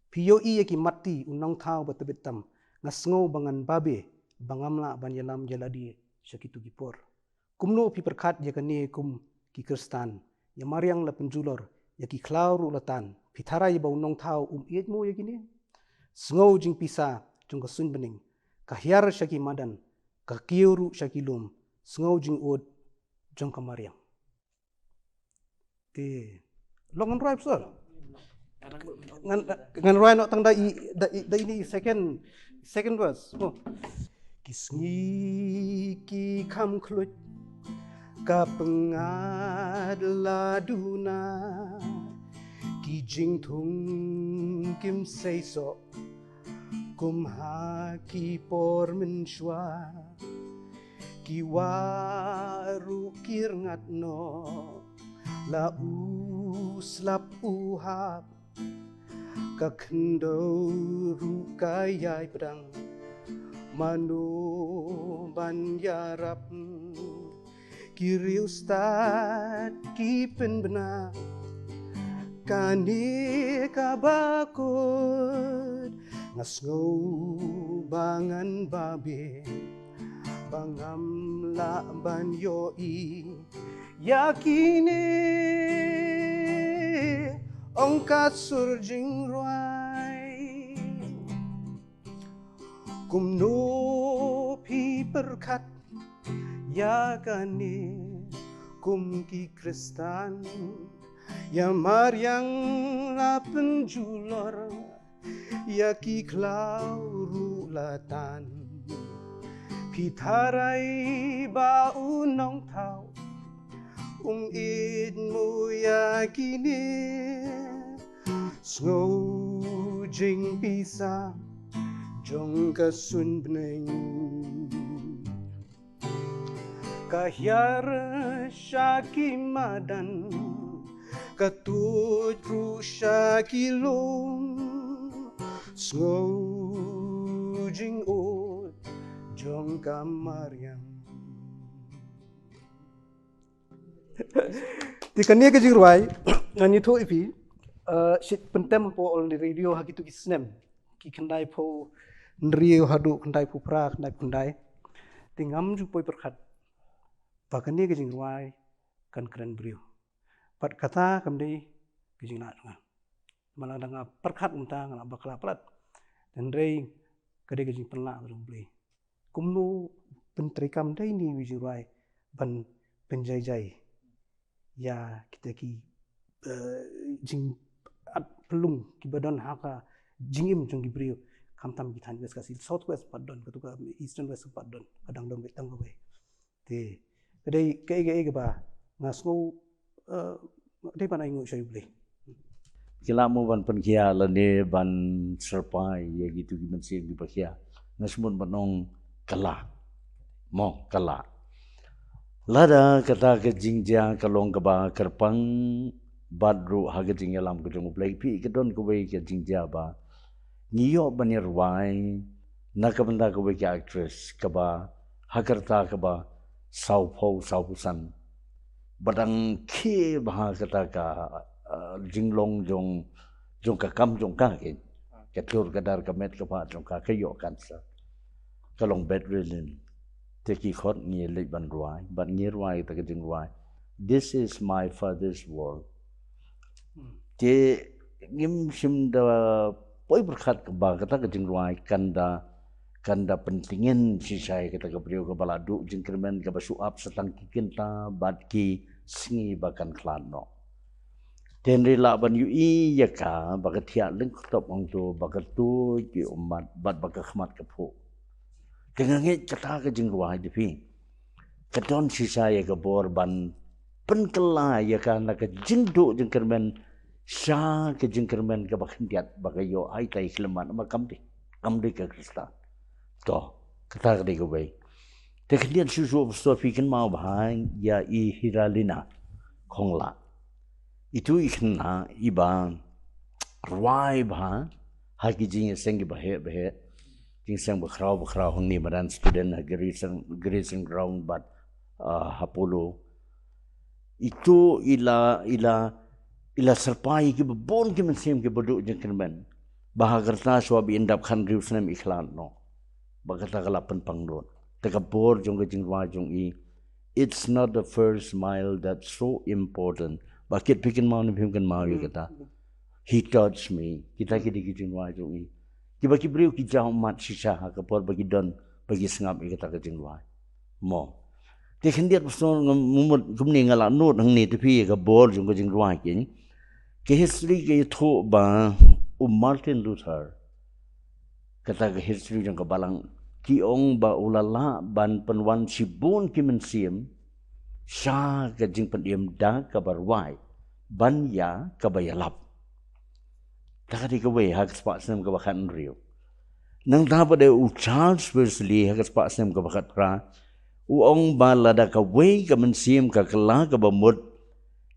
Phi ïohi ïa ki matti, u nongthaw ba tbit tam, nga sngew ba ngan babe, ba ngam lah ban ïalam ïa lade sha kito ki por. Kumno phi pyrkhat ïa kane kum ki Khristan, ïa mariang la pynjulor, ïa ki khlaw ruh la tan, phi tharai ba u nongthaw um ïeit mo ïa kine? Sngew jingpisa jong ka suiñ bneng, ka hiar sha ki madan, ka kiew ruh sha ki lum, sngew jingud jong ka mariang. Te long ngan rwai, pastor? Ngan, ngan rwai noh tang da i, da i, da ine i second, second verse. Oh. Ki sngi ki kham khluit, Ka pyngngad la duna, ki jingthung kim seisoh, kum ha ki por mynshuwa. Ki wah ruh ki rngat noh, la u slap u hap. Ka khyndew ruh ka ïai pdang, mano ban ïarap? Ki riewstad ki pynbna, kane kaba kut. Nga sngew ba ngan babe, ba ngam lah ban ïohi ïa kine, ong ka sur jingrwai. Kumno phi pyrkhat ïa kane kum ki Khristan? Ïa mariang la pynjulor, ïa ki khlaw ruh la tan. Phi tharai ba u nongthaw um ïeit mo ïa kine? Sngew jingpisa jong ka suiñ bneng. Ka hiar sha ki madan, ka tuid ruh sha ki lum. Sngew jingud jong ka mariang. Te kane ka jingrwai ngan ïathuh ïa phi, eh, shi pynthame hapoh All India Radio ha kito ki snem, ki khyndai phew hynriew haduh khyndai phew phra, khyndai phew khyndai. Te ngam ju poi pyrkhat ba kane ka jingrwai kan kren briew. Bad kata kam dei ka jinglah jong nga. Namar lada nga pyrkhat mynta nga lah bakla palat. Hynrei ka dei ka jingpynlah jong U Blei. Kumno pyntreikam da ine i jingrwai ban pynjai jai ïa kita ki, eh, jingat pynlong kiba don ha ka jingim jong ki briew. Khamtam ki thaiñ West Khasi, South West pat don, katu ka Eastern West pat don, ka dang don beit tang kawei. Te ka dei kaei kaei kaba nga sngew, eh, dei ban ai nguh sha U Blei. Ki lah mo ban pynkhiah lane ban syrpai ïa kitu ki mynsiem kiba khiah? Nga sngewmut ban ong ka lah. Mo, ka lah. Lada kata ka jingjia ka long kaba kyrpang bad ruh ha ka jingïalam ka jong U Blei, phi, ka don kawei ka jingjia ba ngi ïoh ban ïa rwai na ka bynta kawei ka actress kaba ha ka rta kaba saw phew, saw phew san. Ba dang khie bha kata ka, ah, jinglong jong, jong ka kam jong ka, ki, ka tlur ka dar ka met ka phad jong ka, ka ïoh cancer. Ka long bedridden. Te ki khot ngi leit ban rwai, bad ngi rwai kata ka jingrwai, "This is my father's world." Hmm. Te ngim shym da poi pyrkhat ba kata ka jingrwai kan da, kan da pyntngen shisha ïa kata ka briew kaba la duh jingkyrmen, kaba shu ap sa tang ki kynta bad ki sngi ba kan khlad noh. Te hynrei lah ban ïohi ïa ka ba ka thiah lyngkhuh top hangto, ba ka tuid ki ummat bad ba ka khmat ka phuh. Te nga ngeit kata ka jingrwai, te phi, ka don shisha ïa ka bor ban pynkylla ïa ka na ka jingduh jingkyrmen sha ka jingkyrmen kaba khyndiat ba ka ïoh ha ita i khyllipmat, namar kam dei, kam dei ka Khristan. To, kata ka dei kawei. Te khyndiat shuh shuh, Pastor, phi kynmaw bha ïa i Hiralina Khonglah. Itu i khynnah iba rwai bha ha ki jingïaseng kiba heh ba heh. Jingïaseng bakhraw bakhraw hangne madan student ha Grazing, Grazing Ground bad, ah, ha Polo. Itu i la, i la, i la syrpai ïa kiba bun ki mynsiem kiba duh jingkyrmen. Ba ha ka rta shuwa ba i dap khathynriew snem i khlad noh. Ba kata ka la pynpang lut. Te ka bor jong ka jingrwai jong i, it's not the first mile that's so important. Ba kit phi kynmaw ne phim kynmaw ïa kata. He touched me. Kita ki dei ki jingrwai jong i. Kiba ki briew ki jaw ummat shisha ha ka por ba ki don, ba ki sngap ïa kata ka jingrwai. Mo. Te khyndiat, Pastor, nga mut kumne nga la note hangne, te phi, ïa ka bor jong ka jingrwai, ki, ka history ka ïathuh ba u Martin Luther, kata ka history jong ka balang, ki ong ba u la lah ban pynwan shibun ki mynsiem sha ka jingpynim da kaba rwai ban ïa kaba ïalap. Ta ka dei kawei ha ka spah snem kaba khathynriew. Nangta pat u Charles Wesley ha ka spah snem kaba khatphra u ong ba lada kawei ka mynsiem ka kylla kaba mut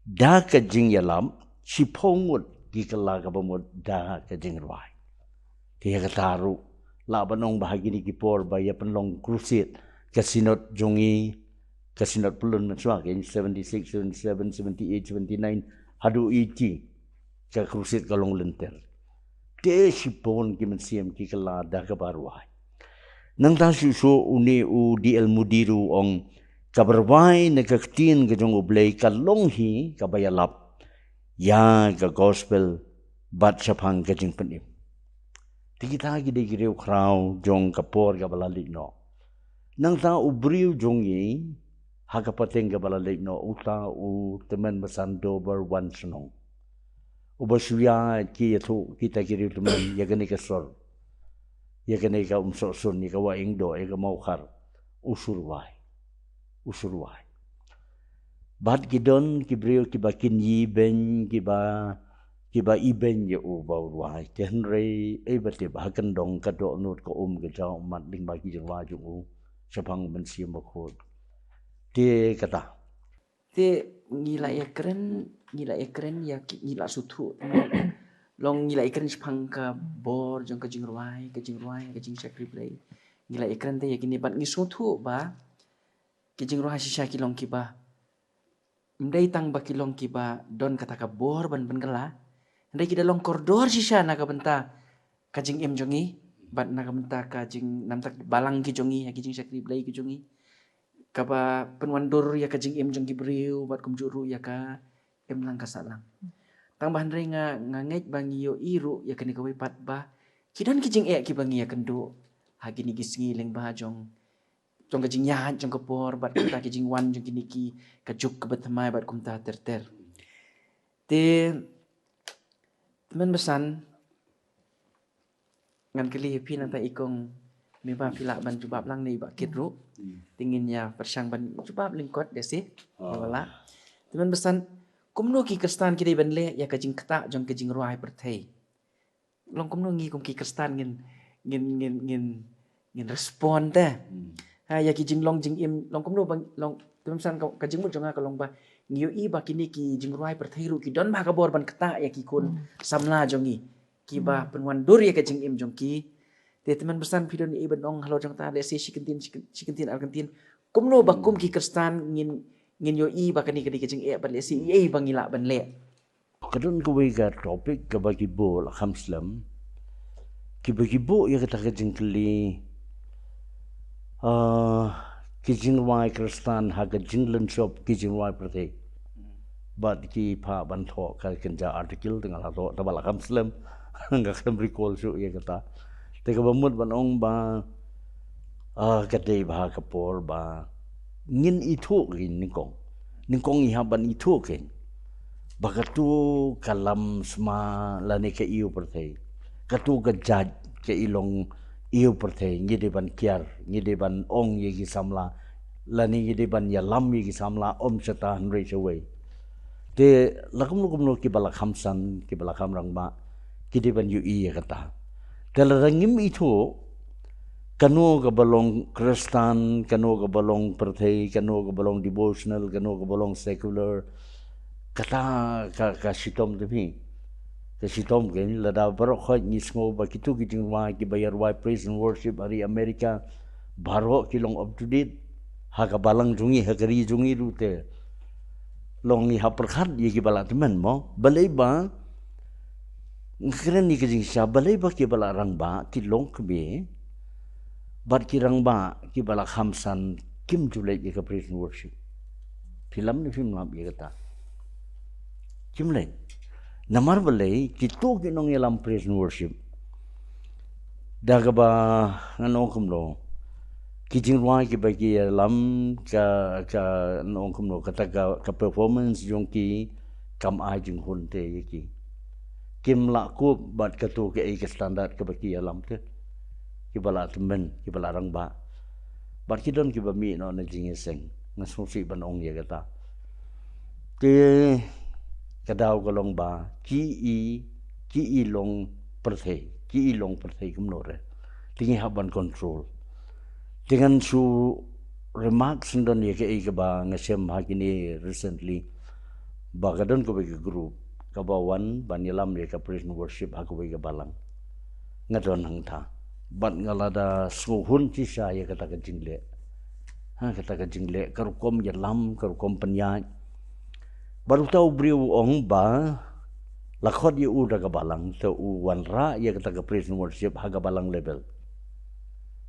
da ka jingïalap, shiphew ngut ki kylla kaba mut da ka jingrwai. Te ïa kata ruh lah ban ong ba ha kine ki por ba ïa pynlong crusade, ka synod jong ngi, ka synod pyllun mynshuwa ka seventy-six, seventy-seven, seventy-eight, seventy-nine haduh eighty, ka crusade ka long lynter. Te shibun ki mynsiem ki kylla da kaba rwai. Nangta shuh shuh une u D L Moody ruh u ong, kaba rwai na ka ktien ka jong U Blei ka long hi kaba ïalap ïa ka gospel bad shaphang ka jingpynim. Te kita ki dei ki riewkhraw jong ka por kaba la leit noh. Nangta u briew jong ngi ha ka pateng kaba la leit noh, uta u tymmen basan Dober Wan Shnong, uba shu ïaid ki ïathuh kita ki riew tymmen ïa kane ka sor, ïa kane ka Umsohsun, ïa ka Wahingdoh, ïa ka Mawkhar, u shu rwai. U shu rwai. Bad ki don ki briew kiba kin ibeiñ, kiba, kiba ibeiñ ïa u ba u rwai. Te hynrei ei ba tip, ha kyndong ka dohnud, ka um, ka jaw ummat lyngba ki jingrwai jong u shaphang u Mynsiem Bakhuid. Te kata. Te ngi la ïakren, ngi la ïakren ïa ki, ngi la sngewthuh. Long ngi la ïakren shaphang ka bor jong ka jingrwai, ka jingrwai, ka jingshakri Blei. Ngi la ïakren te ïa kine bad ngi sngewthuh ba ki jingrwai shisha ki long kiba, ym dei tang ba ki long kiba don kata ka bor ban pynkylla, hynrei ki da long kordor shisha na ka bynta ka jingim jong ngi bad na ka bynta ka jing, namar ka balang ki jong ngi, ha ki jingshakri Blei ki jong ngi, kaba pynwandur ïa ka jingim jong ki briew bad kumjuh ruh ïa ka imlang ka sahlang. Tang ba hynrei nga, nga ngeit ba ngi ïohi ruh ïa kane kawei pat ba ki don ki jingeh kiba ngi ïakynduh ha kine ki sngi lyngba jong, jong ka jingïaid jong ka por bad kumta ki jingwan jong kine ki, ka juk kaba thymmai bad kumta ter ter. Te tymmen basan, ngan kylli ïa phi nangta i kong, me ba phi lah ban jubab lang ne i Bah Kit ruh. Hmm. Te ngin ïa pyrshang ban jubab lyngkot dei shi. Ah. Ïa wala. Tymmen basan, kumno ki Khristan ki dei ban leh ïa ka jingktah jong ka jingrwai pyrthei? Long kumno ngi kum ki Khristan ngin, ngin, ngin, ngin, ngin respond te. Hmm. Ha, ïa ki jinglong jingim, long kumno ba, long, tymmen basan ka, ka jingmut jong nga ka long ba ngi ïohi ba kine ki jingrwai pyrthei ruh ki don bha ka bor ban ktah ïa ki khun, hmm, samla jong ngi, kiba, hmm, pynwandur ïa ka jingim jong ki. Te tymmen basan phi don ei ban ong halor jong kata, lehse shi kyntien, shi kyn-, shi kyntien ar kyntien, kumno ba, hmm, kum ki Khristan ngin, ngin ïohi ba kane ka dei ka jingeh bad lehse ei ba ngi lah ban leh? Ka don kawei ka topic kaba ki buh la kham slem, kiba ki buh ïa kata ka jingkylli, ah, ki jingrwai Khristan ha ka jinglynshop ki jingrwai pyrthei. Bad ki phah ban thoh ka kynja article, te nga la thoh, te ba la kham slem, nga khlem recall shuh ïa kata. Te kaba mut ban ong ba, ah, ka dei bha ka por ba ngin ithuh kein nyngkong. Nyngkong ngi hap ban ithuh kein ba katu ka lam sma lane ka ïew pyrthei, katu ka jait ka i long ïew pyrthei, ngi dei ban kiar, ngi dei ban ong ïa ki samla, lane ngi dei ban ïalam ïa ki samla, ym shata hynrei shawei. Te la kumno kumno kiba la kham san, kiba la kham rangbah, ki dei ban ïohi ïa kata. Te lada ngim ithuh kano kaba long Khristan, kano kaba long pyrthei, kano kaba long devotional, kano kaba long secular, kata ka, ka shitom te phi. Ka shitom kein, lada baroh khoit ngi sngew ba kitu ki jingrwai kiba ïarwai praise and worship ha ri America baroh ki long up to date, ha ka balang jong ngi, ha ka ri jong ngi ruh te long ngi hap pyrkhat ïa kiba la tymmen mo. Balei ba nga kren ïa ka jingshisha, balei ba kiba la rangbah ki longkmie bad ki rangbah kiba la kham san kim ju leit ïa ka praise and worship? Phi lap ne phim lap ïa kata? Kim leit. Namar balei? Kitu ki nongïalam praise and worship, da kaba ngan ong kumno, ki jingrwai kiba ki ïalam, ka, ka, ngan ong kumno, kata ka, ka performance jong ki kam ai jinghun te ïa ki. Kim lah kup bad katu kaei ka standard kaba ki ïalam te. Kiba la tymmen, kiba la rangbah. Bad ki don kiba mih noh na jingïaseng. Nga sngewsih ban ong ïa kata. Te ka daw ka long ba ki i, ki i long pyrthei, ki i long pyrthei kumno re. Te ngi hap ban control. Te ngan shu remark shen don ïa kaei kaba nga shem ha kine recently. Ba ka don kawei ka group kaba wan ban ïalam ïa ka praise and worship ha kawei ka balang. Nga don hangta. Bad nga la da sngewhun shisha ïa kata ka jingleh. Ha, kata ka jingleh, ka rukom ïalam, ka rukom pynïaid. Bad uta u briew u ong ba la khot ïa u da ka balang, te u wanrah ïa kata ka praise and worship ha ka balang level.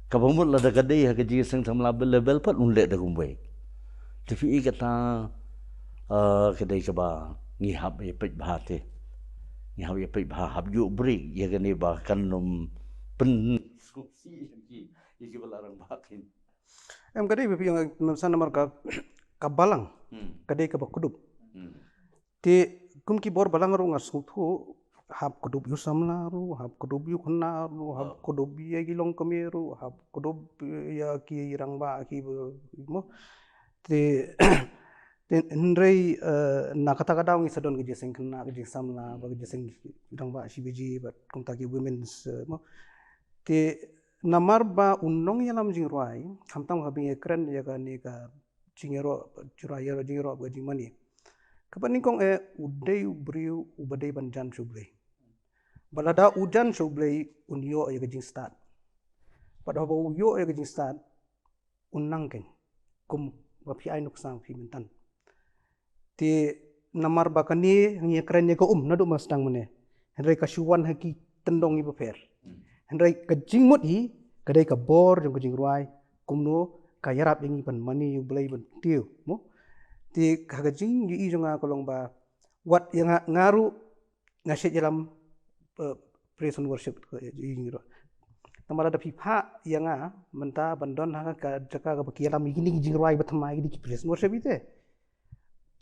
Kaba mut lada ka dei ha ka jingïaseng samla level pat un leh da kumwei. Te phi i kata, eh, ka dei kaba ngi hap ïa peit bha te. Ngi hap ïa peit bha, hap ïuh briew ïa kane ba kan ym pyn ïa ki ba la rangbah kin. Em, ka dei ba phi ong, em, sa namar ka, ka balang. Hmm. Ka dei kaba kdup. Hmm. Te kum ki bor balang ruh nga sngewthuh, hap kdup ïa u samla ruh, hap kdup ïa u khynnah ruh, hap, oh, kdup ïa ki longkmie ruh, hap kdup ïa ki rangbah ki ba, mo. Te, te hynrei, eh, na kata ka daw ngi sa don ka jingseng khynnah, ka jingseng samla, ba ka jingseng rangbah shi baje, bad kumta ki women's, eh, mo. Te namar ba u nongïalam jingrwai, khamtam ha ba ngi kren ïa kane ka jingïaroh, jingïaroh, jingïaroh, ka jingmane. Kaba nyngkong eh, u dei u briew uba dei ban jan sha U Blei. Ba lada u jan sha U Blei, un ïoh ïa ka jingstad. Bad haba u ïoh ïa ka jingstad, un nang kein. Kum ba phi ai nuksa phi mynta. Te namar ba kane ngi kren ïa ka um naduh mynstep mynne. Hynrei ka shu wan ha ki tyndong kiba pher. Hmm. Hynrei ka jingmut hi ka dei ka bor jong ka jingrwai, kumno ka ïarap ïa ngi ban mane ïa U Blei ban tiew, mo. Te ka, ka jingïohi jong nga ka long ba wat ïa nga, nga ruh nga shet ïalam, eh, praise and worship, eh, ïa ngi ruh. Namar lada phi phah ïa nga mynta ban don ha ka jaka kaba ki ïalam ïa kine ki jingrwai ba thymmai, kine ki praise and worship ite.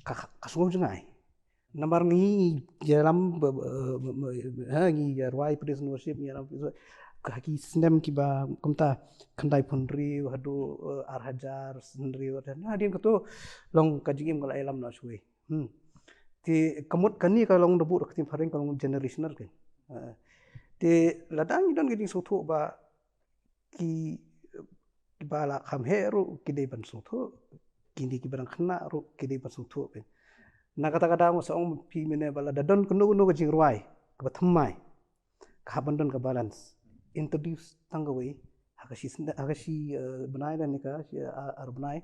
Ka, ka sngew jngai. Namar ngi ïalam ba, ba, ba, ba, ha, ngi ïa rwai praise and worship, ngi ïalam ka ha ki snem kiba kumta khyndai phew hynriew haduh, eh, ar hajar hynriew, hadien kato long ka jingim ka la ïalam noh shuh. Hmm. Te ka mut kane ka long da buh ka ktien phareng ka long generational kein. Eh, te lada ngi don ka jingsngewthuh ba ki, kiba la kham heh ruh ki dei ban sngewthuh, kine kiba dang khynnah ruh ki dei ban sngewthuh kein. Na kata ka daw nga sa ong phi mynne ba lada don kano kano ka jingrwai kaba thymmai, ka hap ban don ka balance. Introduce tang kawei ha ka shi sne-, ha ka shi, eh, bnai lane ka shi, eh, ar bnai.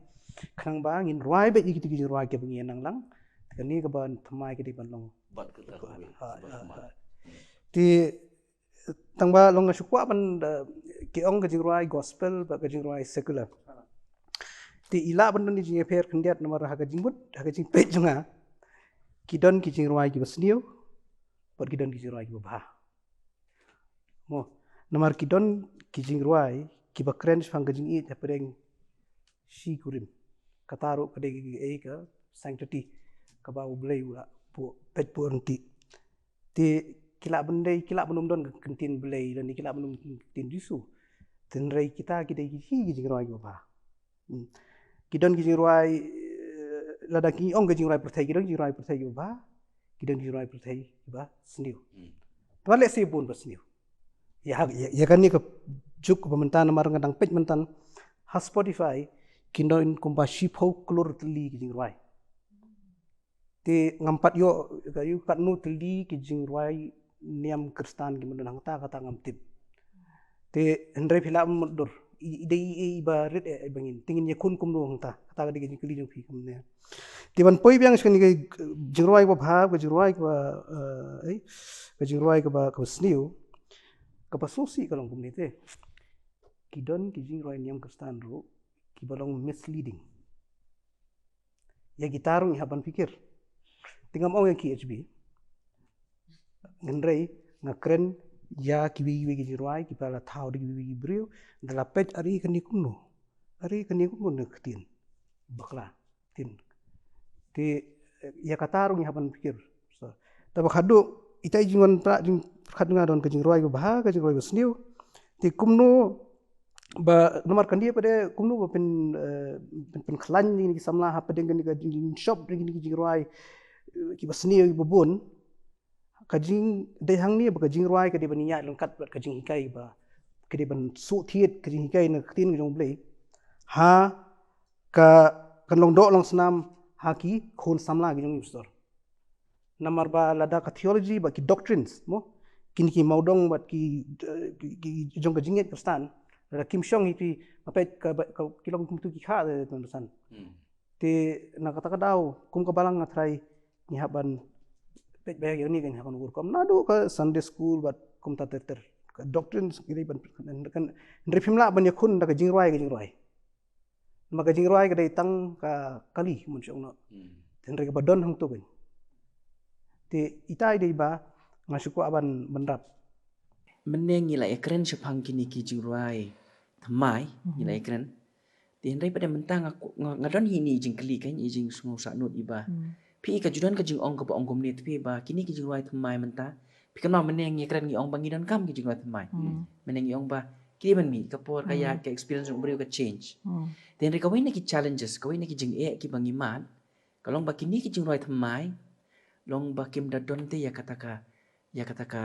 Khnang ba ngin rwai beit ïa kito ki jingrwai kiba ngi nang lang. Kane kaba thymmai ka dei ban long. Bad kata kawei. Ha, ha, ha. Te tang ba long nga shu kwah ban, eh, ki ong ka jingrwai gospel bad ka jingrwai secular. Te i lah ban don i jingïapher khyndiat namar ha ka jingmut, ha ka jingpeit jong nga, ki don ki jingrwai kiba sniew bad ki don ki jingrwai kiba bha. Mo, namar ki don ki jingrwai kiba kren shaphang ka jingïeit hapdeng shi kurim. Kata ruh ka dei ka, ka sanctity kaba U Blei u la peit pyrshah. Te ki lah ban dei, ki lah ban ym don ka ktien Blei lane ki lah ban ym don ka ktien Jisu. Hynrei kita ki dei ki, ki jingrwai kiba bha. Hmm. Ki don ki jingrwai, eh, lada ki ong ka jingrwai pyrthei, ki don ki jingrwai pyrthei kiba bha, ki don ki jingrwai pyrthei kiba sniew. Hmm. Te lehse bun ba sniew. Ïa, ïa, ïa kane ka juk ba mynta namar nga dang peit mynta ha Spotify, ki don kumba shiphew klur tylli ki jingrwai. Te ngam pat ïoh, ka ïoh katno tylli ki jingrwai niam Khristan ki mynta hangta kata ngam tip. Te hynrei phi lah mutdur. I, i dei i, i ba rit eh, i ba ngin. Te ngin ïakhun kumno hangta. Kata ka dei ka jingkylli jong phi kumne. Te ban poi biang sha kane ka jingrwai ba bha, ka jingrwai ba, eh, eh, ka jingrwai ba, ba sniew. Kaba sngewsih ka long kumne te. Ki don ki jingrwai niam Khristan ruh, kiba long misleading. Ïa kita ruh ngi hap ban pyrkhat. Te ngam ong ïa ki H B. Hynrei nga kren ïa kiwei kiwei ki jingrwai kiba la thaw da kiwei kiwei ki briew, da la peit, are kane kumno. Are kane kumno ne ktien bakla. Tin. Te, eh, ïa kata ruh ngi hap ban pyrkhat. So, te ba khadduh ita i jingwan pra jingpyrkhat nga don ka jingrwai ba bha, ka jingrwai ba sniew. Te kumno ba namar kane pat de kumno ba pyn, eh, pyn, pynkhlaiñ ïa kine ki samla hapdeng kane ka jingshop ïa kine ki jingrwai, eh, kiba sniew kiba bun. Ka jingdei hangne ba ka jingrwai ka dei ban ïaid ryngkat bad ka jinghikai ba ka dei ban shu thied ka jinghikai na ka ktien ka jong U Blei. Ha ka, kan long doh long snam ha ki khun samla ki jong ngi, pastor. Namar ba lada ka theology bad ki doctrines mo, kine ki mawdong bad ki, eh, ki, ki jong ka jingngeit Khristan, lada kim shong hi phi, nga peit ka, ka, ki long kumtu ki kha de, tuan san. Hmm. Te na kata ka daw kum ka balang nga tharai ngi hap ban peit ba ïa kane kan hap ban rukom naduh ka Sunday school bad kumta ter ter. Ka doctrines ki dei ban kan, kan, hynrei phim lah ban ïakhun da ka jingrwai, ka jingrwai. Namar ka jingrwai ka dei tang ka kali, mon shong noh. Hmm. Te hynrei kaba don hangto kan. Te ita i dei ba nga shu kwah ban, ban rap. Mynne ngi la ïakren shaphang kine ki jingrwai thymmai, ngi la ïakren. Te hynrei pat de mynta nga, nga, nga don hi ine i jingkylli kan, i jingsngew sahnut iba. Hmm. Phi i ka ju don ka jingong kaba ong kumne te phi ba kine ki jingrwai thymmai mynta. Phi kynmaw mynne ngi ïakren ngi ong ba ngi donkam ki jingrwai thymmai. Hmm. Mynne ngi ong ba ki dei ban mih, ka por ka ïaid, ka experience jong u briew ka change. Hmm. Te hynrei kawei na ki challenges, kawei na ki jingeh kiba ngi mad ka long ba kine ki jingrwai thymmai long ba kim da don te ïa kata ka, ïa kata ka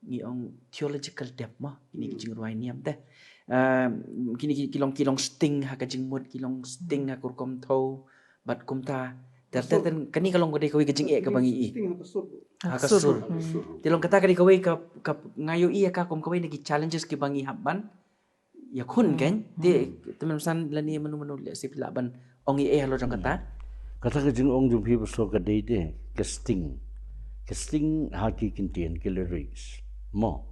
ngi ong theological depth mo, kine ki jingrwai niam te. Um, kine ki, ki long, ki long sting ha ka jingmut, ki long sting ha ka rukom thew bad kumta ter ter. Kane ka long ka dei kawei ka jingeh kaba ngi i. Sting ha ka sur. Ha ka sur. Hmm. Te long kata ka dei kawei ka, ka nga ïohi ïa ka kum kawei na ki challenges kiba ngi hap ban ïakhun kan. Te te mynsan lane mano mano leh sip lah ban ong ïa halor jong kata. Kata ka jingong jong phi, pastor, ka dei de ka sting. Ka sting ha ki ktien, ki lyrics mo.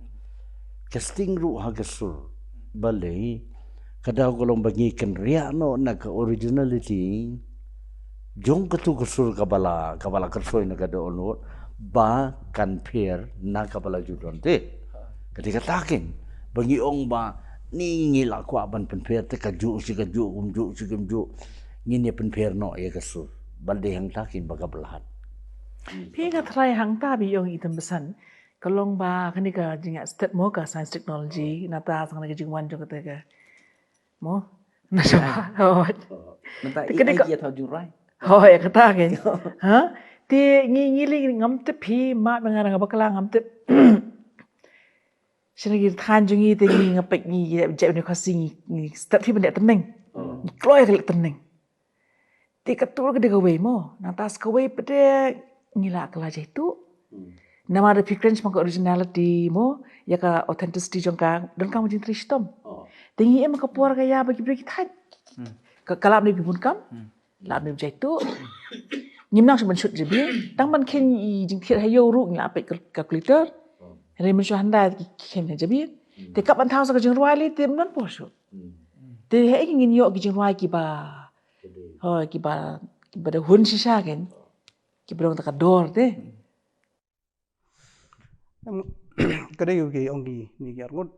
Ka sting ruh ha ka sur. Balei? Ka daw ka long ba ngi kynriah noh na ka originality jong katu ka sur kaba la, kaba la kyrsoi na ka dohnud ba kan pher na kaba la ju don te. Ka dei kata keiñ ba ngi ong ba ngi, ngi la kwah ban pynpher te kajuh shi kajuh, kumjuh shi kumjuh. Ngin ïa pynpher noh ïa ka sur. Balei? Hangta keiñ ba ka blad. Phi, nga tharai hangta ba i ong i Tymmen Basan ka long ba kane ka jingïaid step mo ka science technology, nangta sa kane ka jingwan jong kata ka mo. Na sha ba. Mynta te ka dei ka, ki ïa thaw jingrwai. Hooid, kata keiñ. Ha? Te ngi, ngi lei ngam tip phi, ma, ma nga nga bakla ngam tip. Sha kine ki thaiñ jong ngi te ngi, nga peit ngi ïa jait une u Khasi ngi, ngi step hi ban leh tneng. Ngi kloi ka leh tneng. Te kato ka dei kawei mo, nangta sa kawei pat de ngi la kylla jaituh. Hmm. Namar da phi kren shaphang ka originality mo, ïa ka authenticity jong ka, donkam ka jingtrei shitom. Oh. Te ngi im ka por ka ïa ba ki briew ki thait. Hmm. Ka, ka lah ban ïa phi bun kam. Hmm. Lah ban ïa phi jaituh. Ngim nang shuh ban shut jabieng. Tang ban kheiñ i jingthied ha ïew ruh ngi la peit ka, calculator. Oh. Hynrei mynshuwa hyndai ki kheiñ ha jabieng. Hmm. Te kaba thaw sa ka jingrwai lei te ym don por shuh. Hmm. Te haei ngin ïoh ki jingrwai kiba Hooid, kiba, kiba da hun shisha keiñ. Kiba long ta ka dor te. Em, ka dei ki ong ki, ni ki arngut.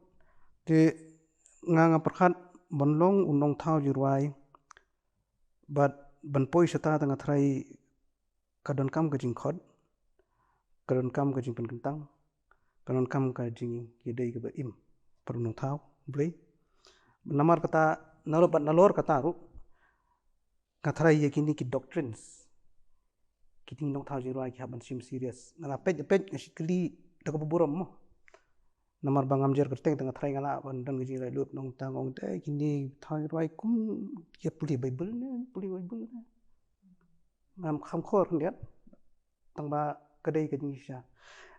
Te nga, nga pyrkhat ban long u nongthaw jingrwai bad ban poi shata, te nga tharai ka donkam ka jingkhot, ka donkam ka jingpynkyntang, ka donkam ka jingïadei kaba im bad u nongthaw Blei. Namar kata, nalor bad nalor kata ruh, nga tharai ïa kine ki doctrines, kine ki nongthaw jingrwai ki hap ban shim serious. Nga la peit, peit, nga shim kylli da kaba burom mo. Namar ba ngam jer kyrteng, te nga tharai nga lah ban don ka jingïaleh lut, nongthaw, ong te kine thaw jingrwai kum ïa pule Bible ne, pule Bible ne. Ngam kham khor khyndiat. Tang ba ka dei ka jingshisha.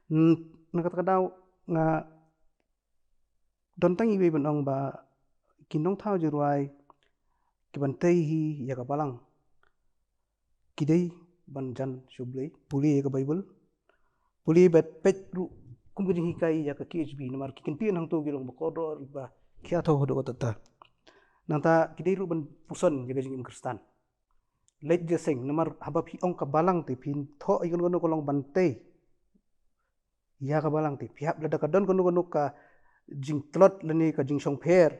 N-, na kata ka daw nga don tang iwei ban ong ba ki nongthaw jingrwai kiban tei hi ïa ka balang ki dei ban jan sha U Blei, pule ïa ka Bible, pule bad peit ruh kum ka jinghikai ïa ka K H B, namar ki kyntien hangto ki long ba kordor, ba khia thaw haduh katta. Nangta ki dei ruh ban puson ïa ka jingim Khristan. Leit jingïaseng, namar haba phi ong ka balang te phin thoh ïa kano kano ka long ban tei ïa ka balang te. Phi hap, lada ka don kano kano ka jingtlot lane ka jingshongpher,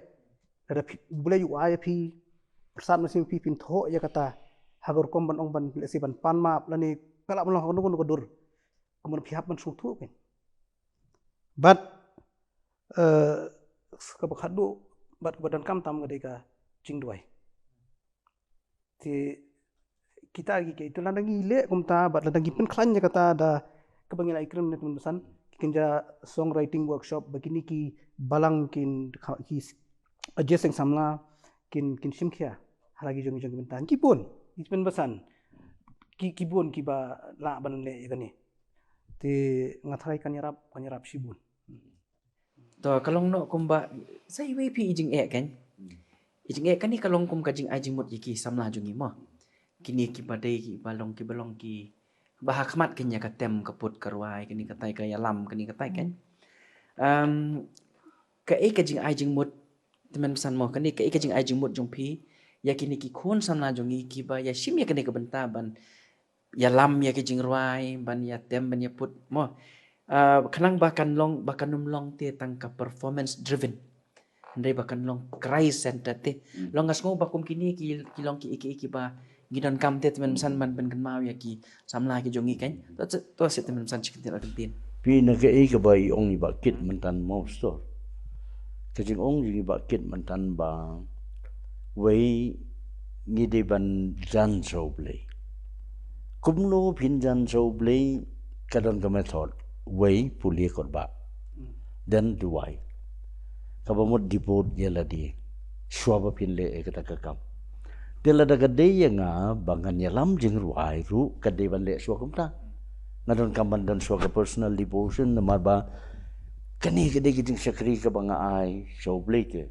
lada phi, U Blei u ai ïa phi, pyrsad mynsiem phi, phin thoh ïa kata ha ka rukom ban ong ban, lehse ban pan map lane ka lah ban long ha kano kano ka dur. Kumno phi hap ban sngewthuh phin. Bad, eh, kaba khatduh, bad kaba donkam tam ka dei ka jingduwai. Te kita ki, ki, te lada ngi leh kumta bad lada ngi pynkhlaiñ ïa kata da kaba ngi la ïakren mynne, Tymmen Basan, ki kynja songwriting workshop ba kine ki balang kin, ki, ki ïaseng samla kin, kin shim khia ha la ki jong, jong ki bynta. Ngi bun, ngi Tymmen Basan, ki, ki bun kiba lah ban leh ïa kane. Te nga tharai kan ïarap, kan ïarap shibun. To, ka long noh kumba sa iwei phi i jingeh kan. I jingeh kane ka long kum ka jingai jingmut ïa ki samla jong ngi mo. Kine kiba dei kiba long, kiba long kiba ha khmat kan ïa ka tem ka put ka rwai, kane katai ka ïalam, kane katai kan. Um, kaei ka jingai jingmut, Tymmen Basan mo, kane kaei ka jingai jingmut jong phi ïa kine ki khun samla jong ngi kiba ïa shim ïa kane ka bynta ban ïalam ïa ki jingrwai, ban ïa tem, ban ïa put mo. Ah, khnang ba kan long, ba kan ym long te tang ka performance driven. Hynrei ba kan long Christ centered te. Long nga sngew ba kum kine ki, ki long ki, ki, kiba ngi donkam te, Tymmen Basan, ban pynkynmaw ïa ki samla ki jong ngi kan. To, to, to, sha Tymmen Basan shi kyntien ar kyntien. Phi, na kaei kaba i ong i Bah Kit mynta mo, Pastor. Ka jingong jong i Bah Kit mynta ba wei ngi dei ban jan sha U Blei. Kumno phin jan sha U Blei? Ka don ka method. Wei, pule kot Bah. Then duwai. Kaba mut devote ïa lade shuwa ba phin leh ïa kata ka kam. Te lada ka dei ïa nga ba ngan ïalam jingrwai ruh, ka dei ban leh shuwa kumta. Nga donkam ban don shuwa ka personal devotion, namar ba kane ka dei ka jingshakri kaba nga ai sha U Blei te.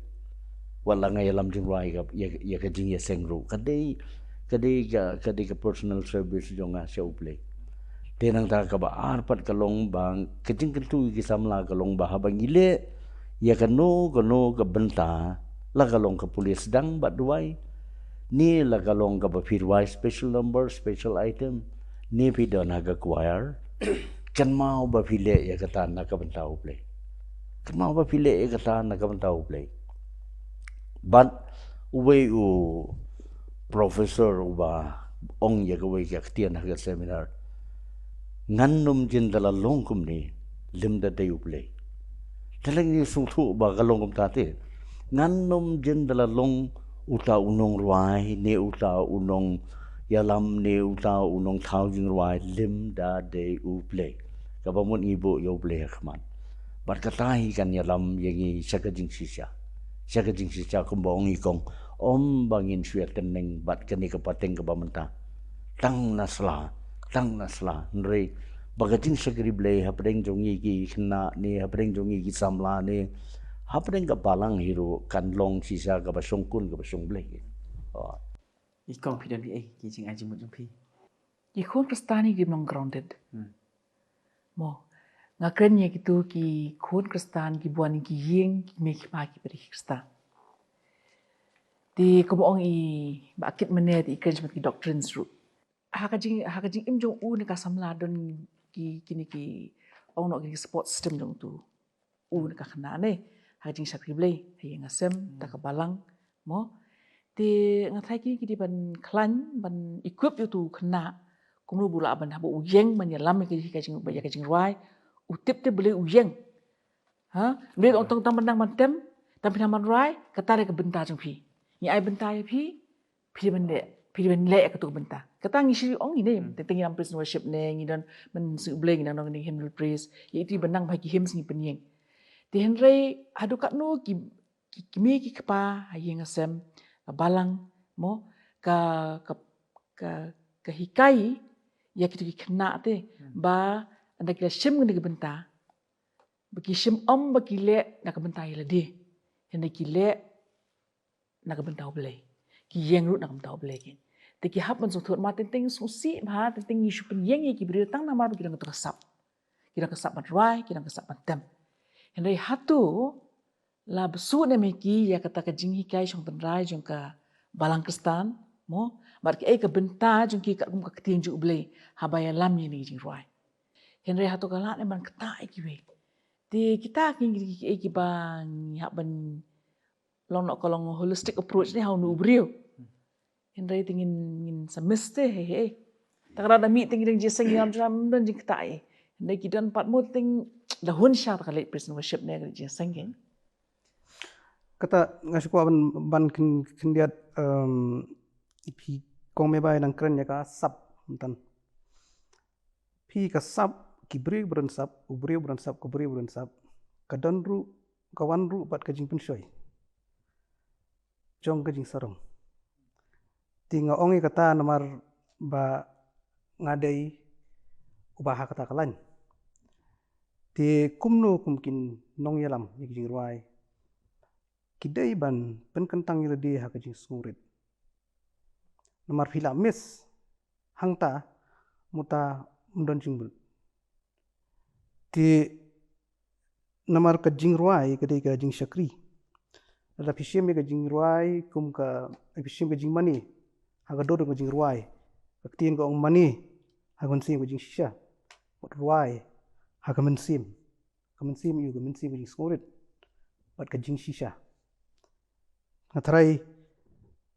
Wat la nga ïalam jingrwai ka, ïa, ïa ka jingïaseng ruh, ka dei, ka dei ka, ka dei ka personal service jong nga sha U Blei. Te nangta kaba ar pat ka long ba ka jingkyntu ïa ki samla ka long ba haba ngi leh ïa kano kano ka bynta, la ka long ka pule sdang bad duwai, ne la ka long kaba phi rwai special number, special item, ne phi don ha ka choir, kynmaw ba phi leh ïa kata na ka bynta U Blei. Kynmaw ba phi leh ïa kata na ka bynta U Blei. Bad uwei u professor uba ong ïa kawei ka ktien ha ka seminar, ngan nym jin da la long kumne lymda dei U Blei. Te lada ngi sngewthuh ba ka long kumta te, ngan nym jin da la long uta u nongrwai ne uta u nongïalam ne uta u nongthaw jingrwai lymda dei U Blei. Kaba mut ngi buh ïa U Blei ha khmat. Bad kata hi kan ïalam ïa ngi sha ka jingshisha. Sha ka jingshisha, kumba ong i kong, ym ba ngin shu ïa tynning bad kane ka pateng kaba mynta. Tang na sla, tang na sla, hynrei ba ka jingshakri Blei hapdeng jong ngi ki khynnah ne, hapdeng jong ngi ki samla ne, hapdeng ka balang hi ruh kan long shisha kaba shongkun, kaba shong Blei. Oh. I kong, phi don ei ki jingai jingmut jong phi? Ki khun Khristan hi kim long grounded. Hmm. Mo, nga kren ïa kitu ki khun Khristan kiba wan ki ïing, ki mei ki pa kiba dei ki Khristan. Te kumba ong i Bah Kit mynne, te i kren shaphang ki doctrines ruh. Ha ka jing, ha ka jingim jong u ne ka samla don ki, kine ki, ong noh, kine ki support system jong utu u ne ka khynnah ne, ha ka jingshakri Blei, ha ïing ha sem, ta ka balang mo. Te nga tharai kine ki dei ban khlaiñ, ban equip ïa utu u khynnah, kumno ba u lah ban, haba u ïeng ban ïalam ïa ka, ïa ka jing, ïa ka jingrwai, u tip te balei u ïeng. Ha? Balei ong tang, tang ban nang ban tem, tang phi nang ban rwai, kata dei ka bynta jong phi. Ngi ai bynta ïa phi, phi dei ban leh, phi dei ban leh ïa katu ka bynta. Kata ngi shu ong ine, hmm, teng teng ngi don praise and worship ne, ngi don mynsngi U Blei, ngi don, ngi don hymnal praise, ïa itu ban nang bha ki hymns ngi pynïeng. Te hynrei haduh katno ki, ki, ki mei ki kpa ha ïing ha sem, ka balang mo, ka, ka, ka, ka hikai ïa kitu ki khynnah te, hmm, ba ynda ki la shim kane ka bynta, ba ki shim ym ba ki leh na ka bynta ïa lade, hynrei ki leh na ka bynta U Blei. Ki ïeng ruh na ka bynta U Blei kin. Te ki hap ban sngewthuh, namar teng teng sngewsih bha, teng teng ngi shu pynïeng ïa ki briew tang namar ba ki don kato ka sap. Ki don ka sap ban rwai, ki don ka sap ban tem. Hynrei hato la bsut ne em ïa ki ïa kata ka jinghikai shong tynrai jong ka balang Khristan mo, bad kaei ka bynta jong ki katkum ka ktien jong U Blei haba ïalam ïa kine ki jingrwai. Hynrei hato ka lah ne em ban ktah ïa kiwei. Te kita ki, ki, ki, kiba ngi hap ban long noh ka long holistic approach ne ha une u briew. Hynrei te ngin, ngin sa miss te, hei, hei. Ta ka da mih te ngi dang jingïaseng, ngi ym don jingktah ei. Hynrei ki don pat mo te, da hun sha ta ka leit praise and worship ne ka leit jingïaseng kein. Kata nga shu kwah ban, ban khyn-, khyndiat, em, i phi kong Meba i dang kren ïa ka sap myntan. Phi ka sap, ki briew ba don sap, u briew ba don sap, ka briew ba don sap. Ka don ruh, ka wan ruh bad ka jingpynshoi jong ka jingsarong. Te nga ong ïa kata namar ba nga dei uba ha kata ka lain. Te kumno kum ki nongïalam ïa ki jingrwai ki dei ban pynkyntang ïa lade ha ka jingsngewrit. Namar phi la miss hangta, mynta ym don jingmut. Te namar ka jingrwai ka dei ka jingshakri. Lada phi shim ïa ka jingrwai kum ka, phi shim ka jingmane ha ka dur ka jingrwai. Ka ktien ka ong mane ha ka mynsiem ka jingshisha. Bad rwai ha ka mynsiem. Ka mynsiem ïa u, ka mynsiem ka jingsngewrit bad ka jingshisha. Nga tharai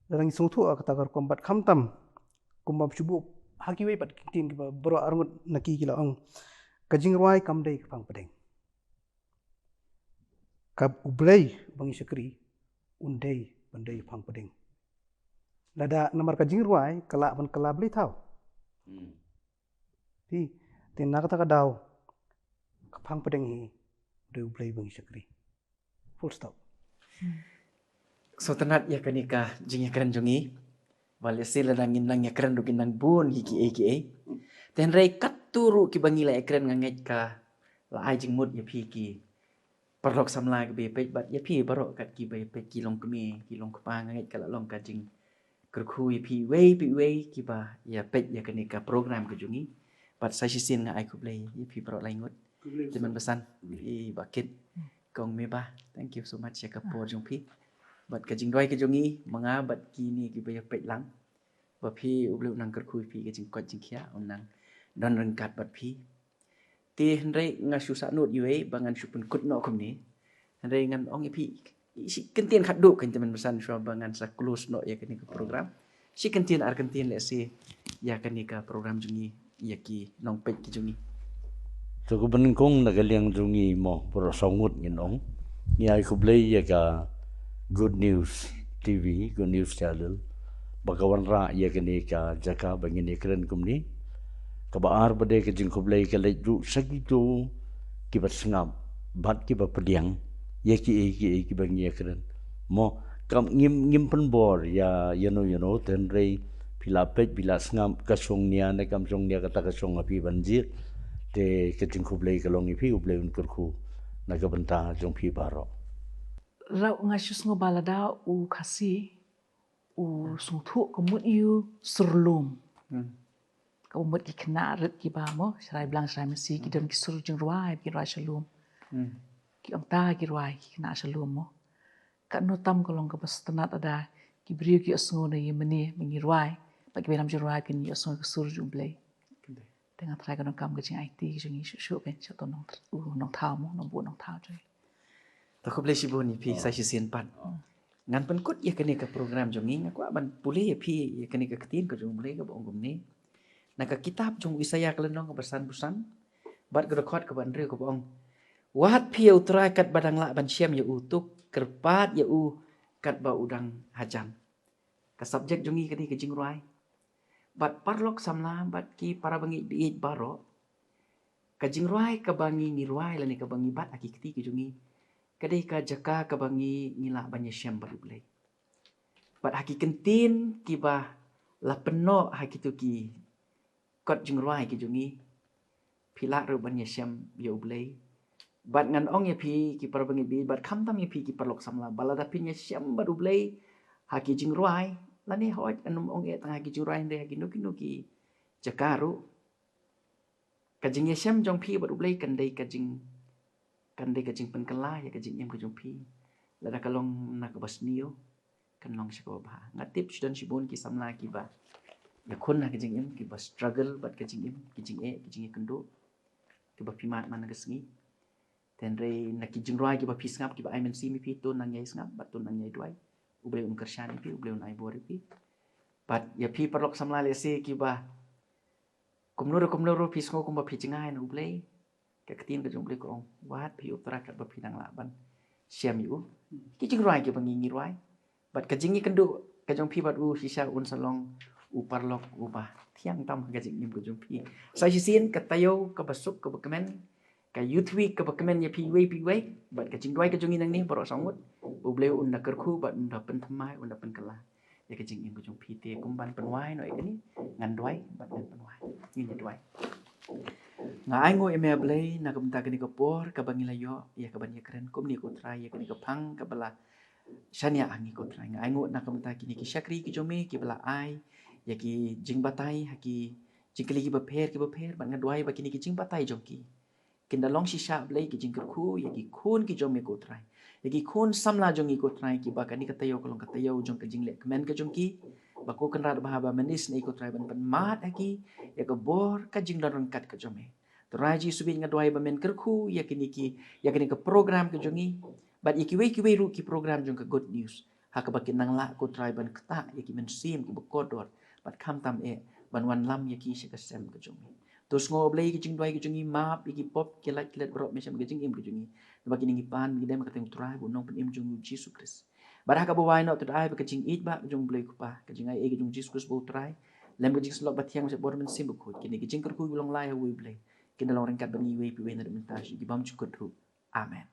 lada ngi sngewthuh ïa kata ka rukom bad khamtam kumba shu buh ha kiwei pat ki ktien kiba baroh arngut na ki ki la ong, ka jingrwai kam dei ka phang pdeng. Ka U Blei uba ngi shakri un dei ban dei phang pdeng. Lada namar ka jingrwai ka lah ban kylla blei thaw. Hmm. Te, te na kata ka daw ka phang pdeng hi u dei U Blei uba ngi shakri. Full stop. Hmm. Sngewtynnat ïa kane ka jingïakren jong ngi. Ba lehse lada ngin nang ïakren ruh kin nang bun hi kiei kiei. Te hynrei katto ruh kiba ngi la ïakren nga ngeit ka la ai jingmut ïa phi ki paralok samla kiba ïapeit bad ïa phi baroh kat kiba ïapeit ki longkmie, ki longkpa, nga ngeit ka la long ka jingkyrkhu ïa phi iwei pa iwei kiba ïapeit ïa kane ka program ka jong ngi. Bad sa shisien nga ai khublei ïa phi baroh lai ngut. Khublei. Te mynbasan, i Bah Kit, kong Meba, thank you so much ïa ka por jong phi. Bad ka jingduwai ka jong ngi, ma nga bad kine kiba ïapeit lang, ba phi U Blei un nang kyrkhu ïa phi, ka jingkoit jingkhiah un nang don ryngkat bad phi. Te hynrei nga shu sah nud iwei ba ngan shu pynkut noh kumne. Hynrei ngan ong ïa phi shi kyntien khatduh, kan te mynbasan shuwa ba ngan sa close noh ïa kane ka program. Shi kyntien ar kyntien lehse ïa kane ka program jong ngi, ïa ki nongpeit ki jong ngi. To, kaba nyngkong na ka liang jong ngi mo, baroh saw ngut ngin ong, ngi ai khublei ïa ka Good News T V, Good News Channel, ba ka wanrah ïa kane ka jaka ba ngin ïakren kumne. Kaba ar ba dei ka jingkhublei ka leit ruh sha kito kiba sngap bad kiba pdiang ïa kiei kiei kiba ngi ïakren. Mo, kam ngim, ngim pynbor ïa ïano ïano, te hynrei phi la peit, phi la sngap, ka shong nia ne kam shong nia, kata ka shong ha phi ban jied. Te ka jingkhublei ka long ïa phi, U Blei un kyrkhu na ka bynta jong phi baroh. Raw nga shu sngew ba lada u Khasi u sngewthuh ka mut ïa u sur lum. Hmm. Ka mut ki khynnah rit kiba mo, Shrai Blang, Shrai Masi, ki don ki sur jingrwai, ki rwai sha lum. Hmm. Ki ong ta ki rwai, ki khynnah sha lum mo. Katno tam ka long kaba sngewtynnat lada ki briew ki ïohsngew na ïa mane ba ngi rwai, bad kiba ïalam jingrwai kin ïohsngew ka sur jong U Blei. Te nga tharai ka donkam ka jingaiti ka jong ngi shuh shuh, kan, sha uto u nongthaw mo, nongbuh nongthaw jong ngi. To khublei shibun ïa phi, sa shisien pat. Ngan pynkut ïa kane ka program jong ngi, nga kwah ban pule ïa phi ïa kane ka ktien ka jong U Blei kaba ong kumne. Na ka kitab jong u Isaïah ka lynnong kaba sanphew san, bad ka dkhot kaba hynriew kaba ong, Wad phi ïa U Trai katba dang lah ban shem ïa u, to kyrpad ïa u katba u dang hajan. Ka subject jong ngi ka dei ka jingrwai. Bad paralok samla bad ki para bangeit baieit baroh, ka jingrwai kaba ngi, ngi rwai lane kaba ngi bat ha ki kti ki jong ngi, ka dei ka jaka kaba ngi, ngi lah ban ïashem bad U Blei. Bad ha ki kyntien kiba la pynnoh ha kito ki kot jingrwai ki jong ngi, phi lah ruh ban ïashem ïa U Blei. Bad ngan ong ïa phi ki para bangeit baieit, bad khamtam ïa phi ki paralok samla, ba lada phin ïashem bad U Blei ha ki jingrwai, lane hooid, ngan ym ong eh tang ha ki jingrwai, hynrei ha kino kino ki jaka ruh, ka jingïashem jong phi bad U Blei kan dei ka jing, kan dei ka jingpynkylla ïa ka jingim ka jong phi. Lada ka long na kaba sniew, kan long sha kaba bha. Nga tip shu don shibun ki samla kiba ïakhun ha ka jingim, kiba struggle bad ka jingim, ki jingeh, ki jingïakynduh, kiba phi mad man la ka sngi. Te hynrei na ki jingrwai kiba phi sngap, kiba ai mynsiem ïa phi, to nang ïai sngap bad to nang ïai duwai. U Blei un kyrshan ïa phi, U Blei un ai bor ïa phi. Bad ïa phi paralok samla lehse kiba kumno ruh kumno ruh phi sngew kumba phi jngai na U Blei, ka ktien ka jong U Blei ka ong, wad phi ïa U Trai katba phi dang lah ban shem ïa u. Ki jingrwai kiba ngi ngi rwai. Bad ka jingïakynduh ka jong phi bad u shisha un sa long u paralok uba thiang tam ha ka jingim ka jong phi. Sa shisien ka taïew kaba suk kaba kmen, ka Youth Week kaba kmen ïa phi iwei pa iwei, bad ka jingduwai ka jong ngi nangne baroh saw ngut, U Blei un da kyrkhu bad un da pynthymmai, un da pynkylla ïa ka jingim ka jong phi. Te kum ban pynwai noh ïa kane, ngan duwai bad ngan pynwai. Ngin ïa duwai. Nga ainguh ïa me, A Blei, na ka bynta kane ka por kaba ngi la ïoh ïa ka ban ïakren kumne, ko Trai, ïa kane ka phang kaba la shaniah ha ngi, ko Trai. Nga ainguh na ka bynta kine ki shakri ki jong me kiba la ai ïa ki jingbatai ha ki jingkylli kiba pher kiba pher, bad nga duwai ba kine ki jingbatai jong ki kin da long shisha, A Blei, ki jingkyrkhu ïa ki khun ki jong me, ko Trai, ïa ki khun samla jong ngi, ko Trai, kiba kane ka taïew ka long ka taïew jong ka jingleh kmen ka jong ki, ba ko Kynrad ba ha ba men isynei, ko Trai, ban pynmad ha ki ïa ka bor ka jingdon ryngkat ka jong me. Trai Jisu, nga duwai ba men kyrkhu ïa kine ki, ïa kane ka program ka jong ngi, bad ïa kiwei kiwei ruh ki program jong ka Good News, ha kaba kin nang lah, ko Trai, ban ktah ïa ki mynsiem kiba kordor, bad khamtam eh ban wanlam ïa ki sha ka sem ka jong me. To sngew, A Blei, ki jingduwai ki jong ngi, map ïa ki pop ki lait ki let baroh me sha ka jingim ka jong ngi, naba kine ngi pan ngi dem ha ka kyrteng U Trai bad U Nongpynim jong ngi, U Jisu Khrist. Bad ha kaba wai noh, to da ai ba ka jingïeit ba ka jong U Blei Kpa, ka jingai ei ka jong U Jisu Khrist ba U Trai, lem ka jingsyllok bathiang, sha bor Mynsiem Bakhuid, kine ki jingkyrkhu kiba long lai ha uwei U Blei, kin da long ryngkat bad ngi iwei pa iwei naduh mynta sha ki bymjukut ruh. Amen.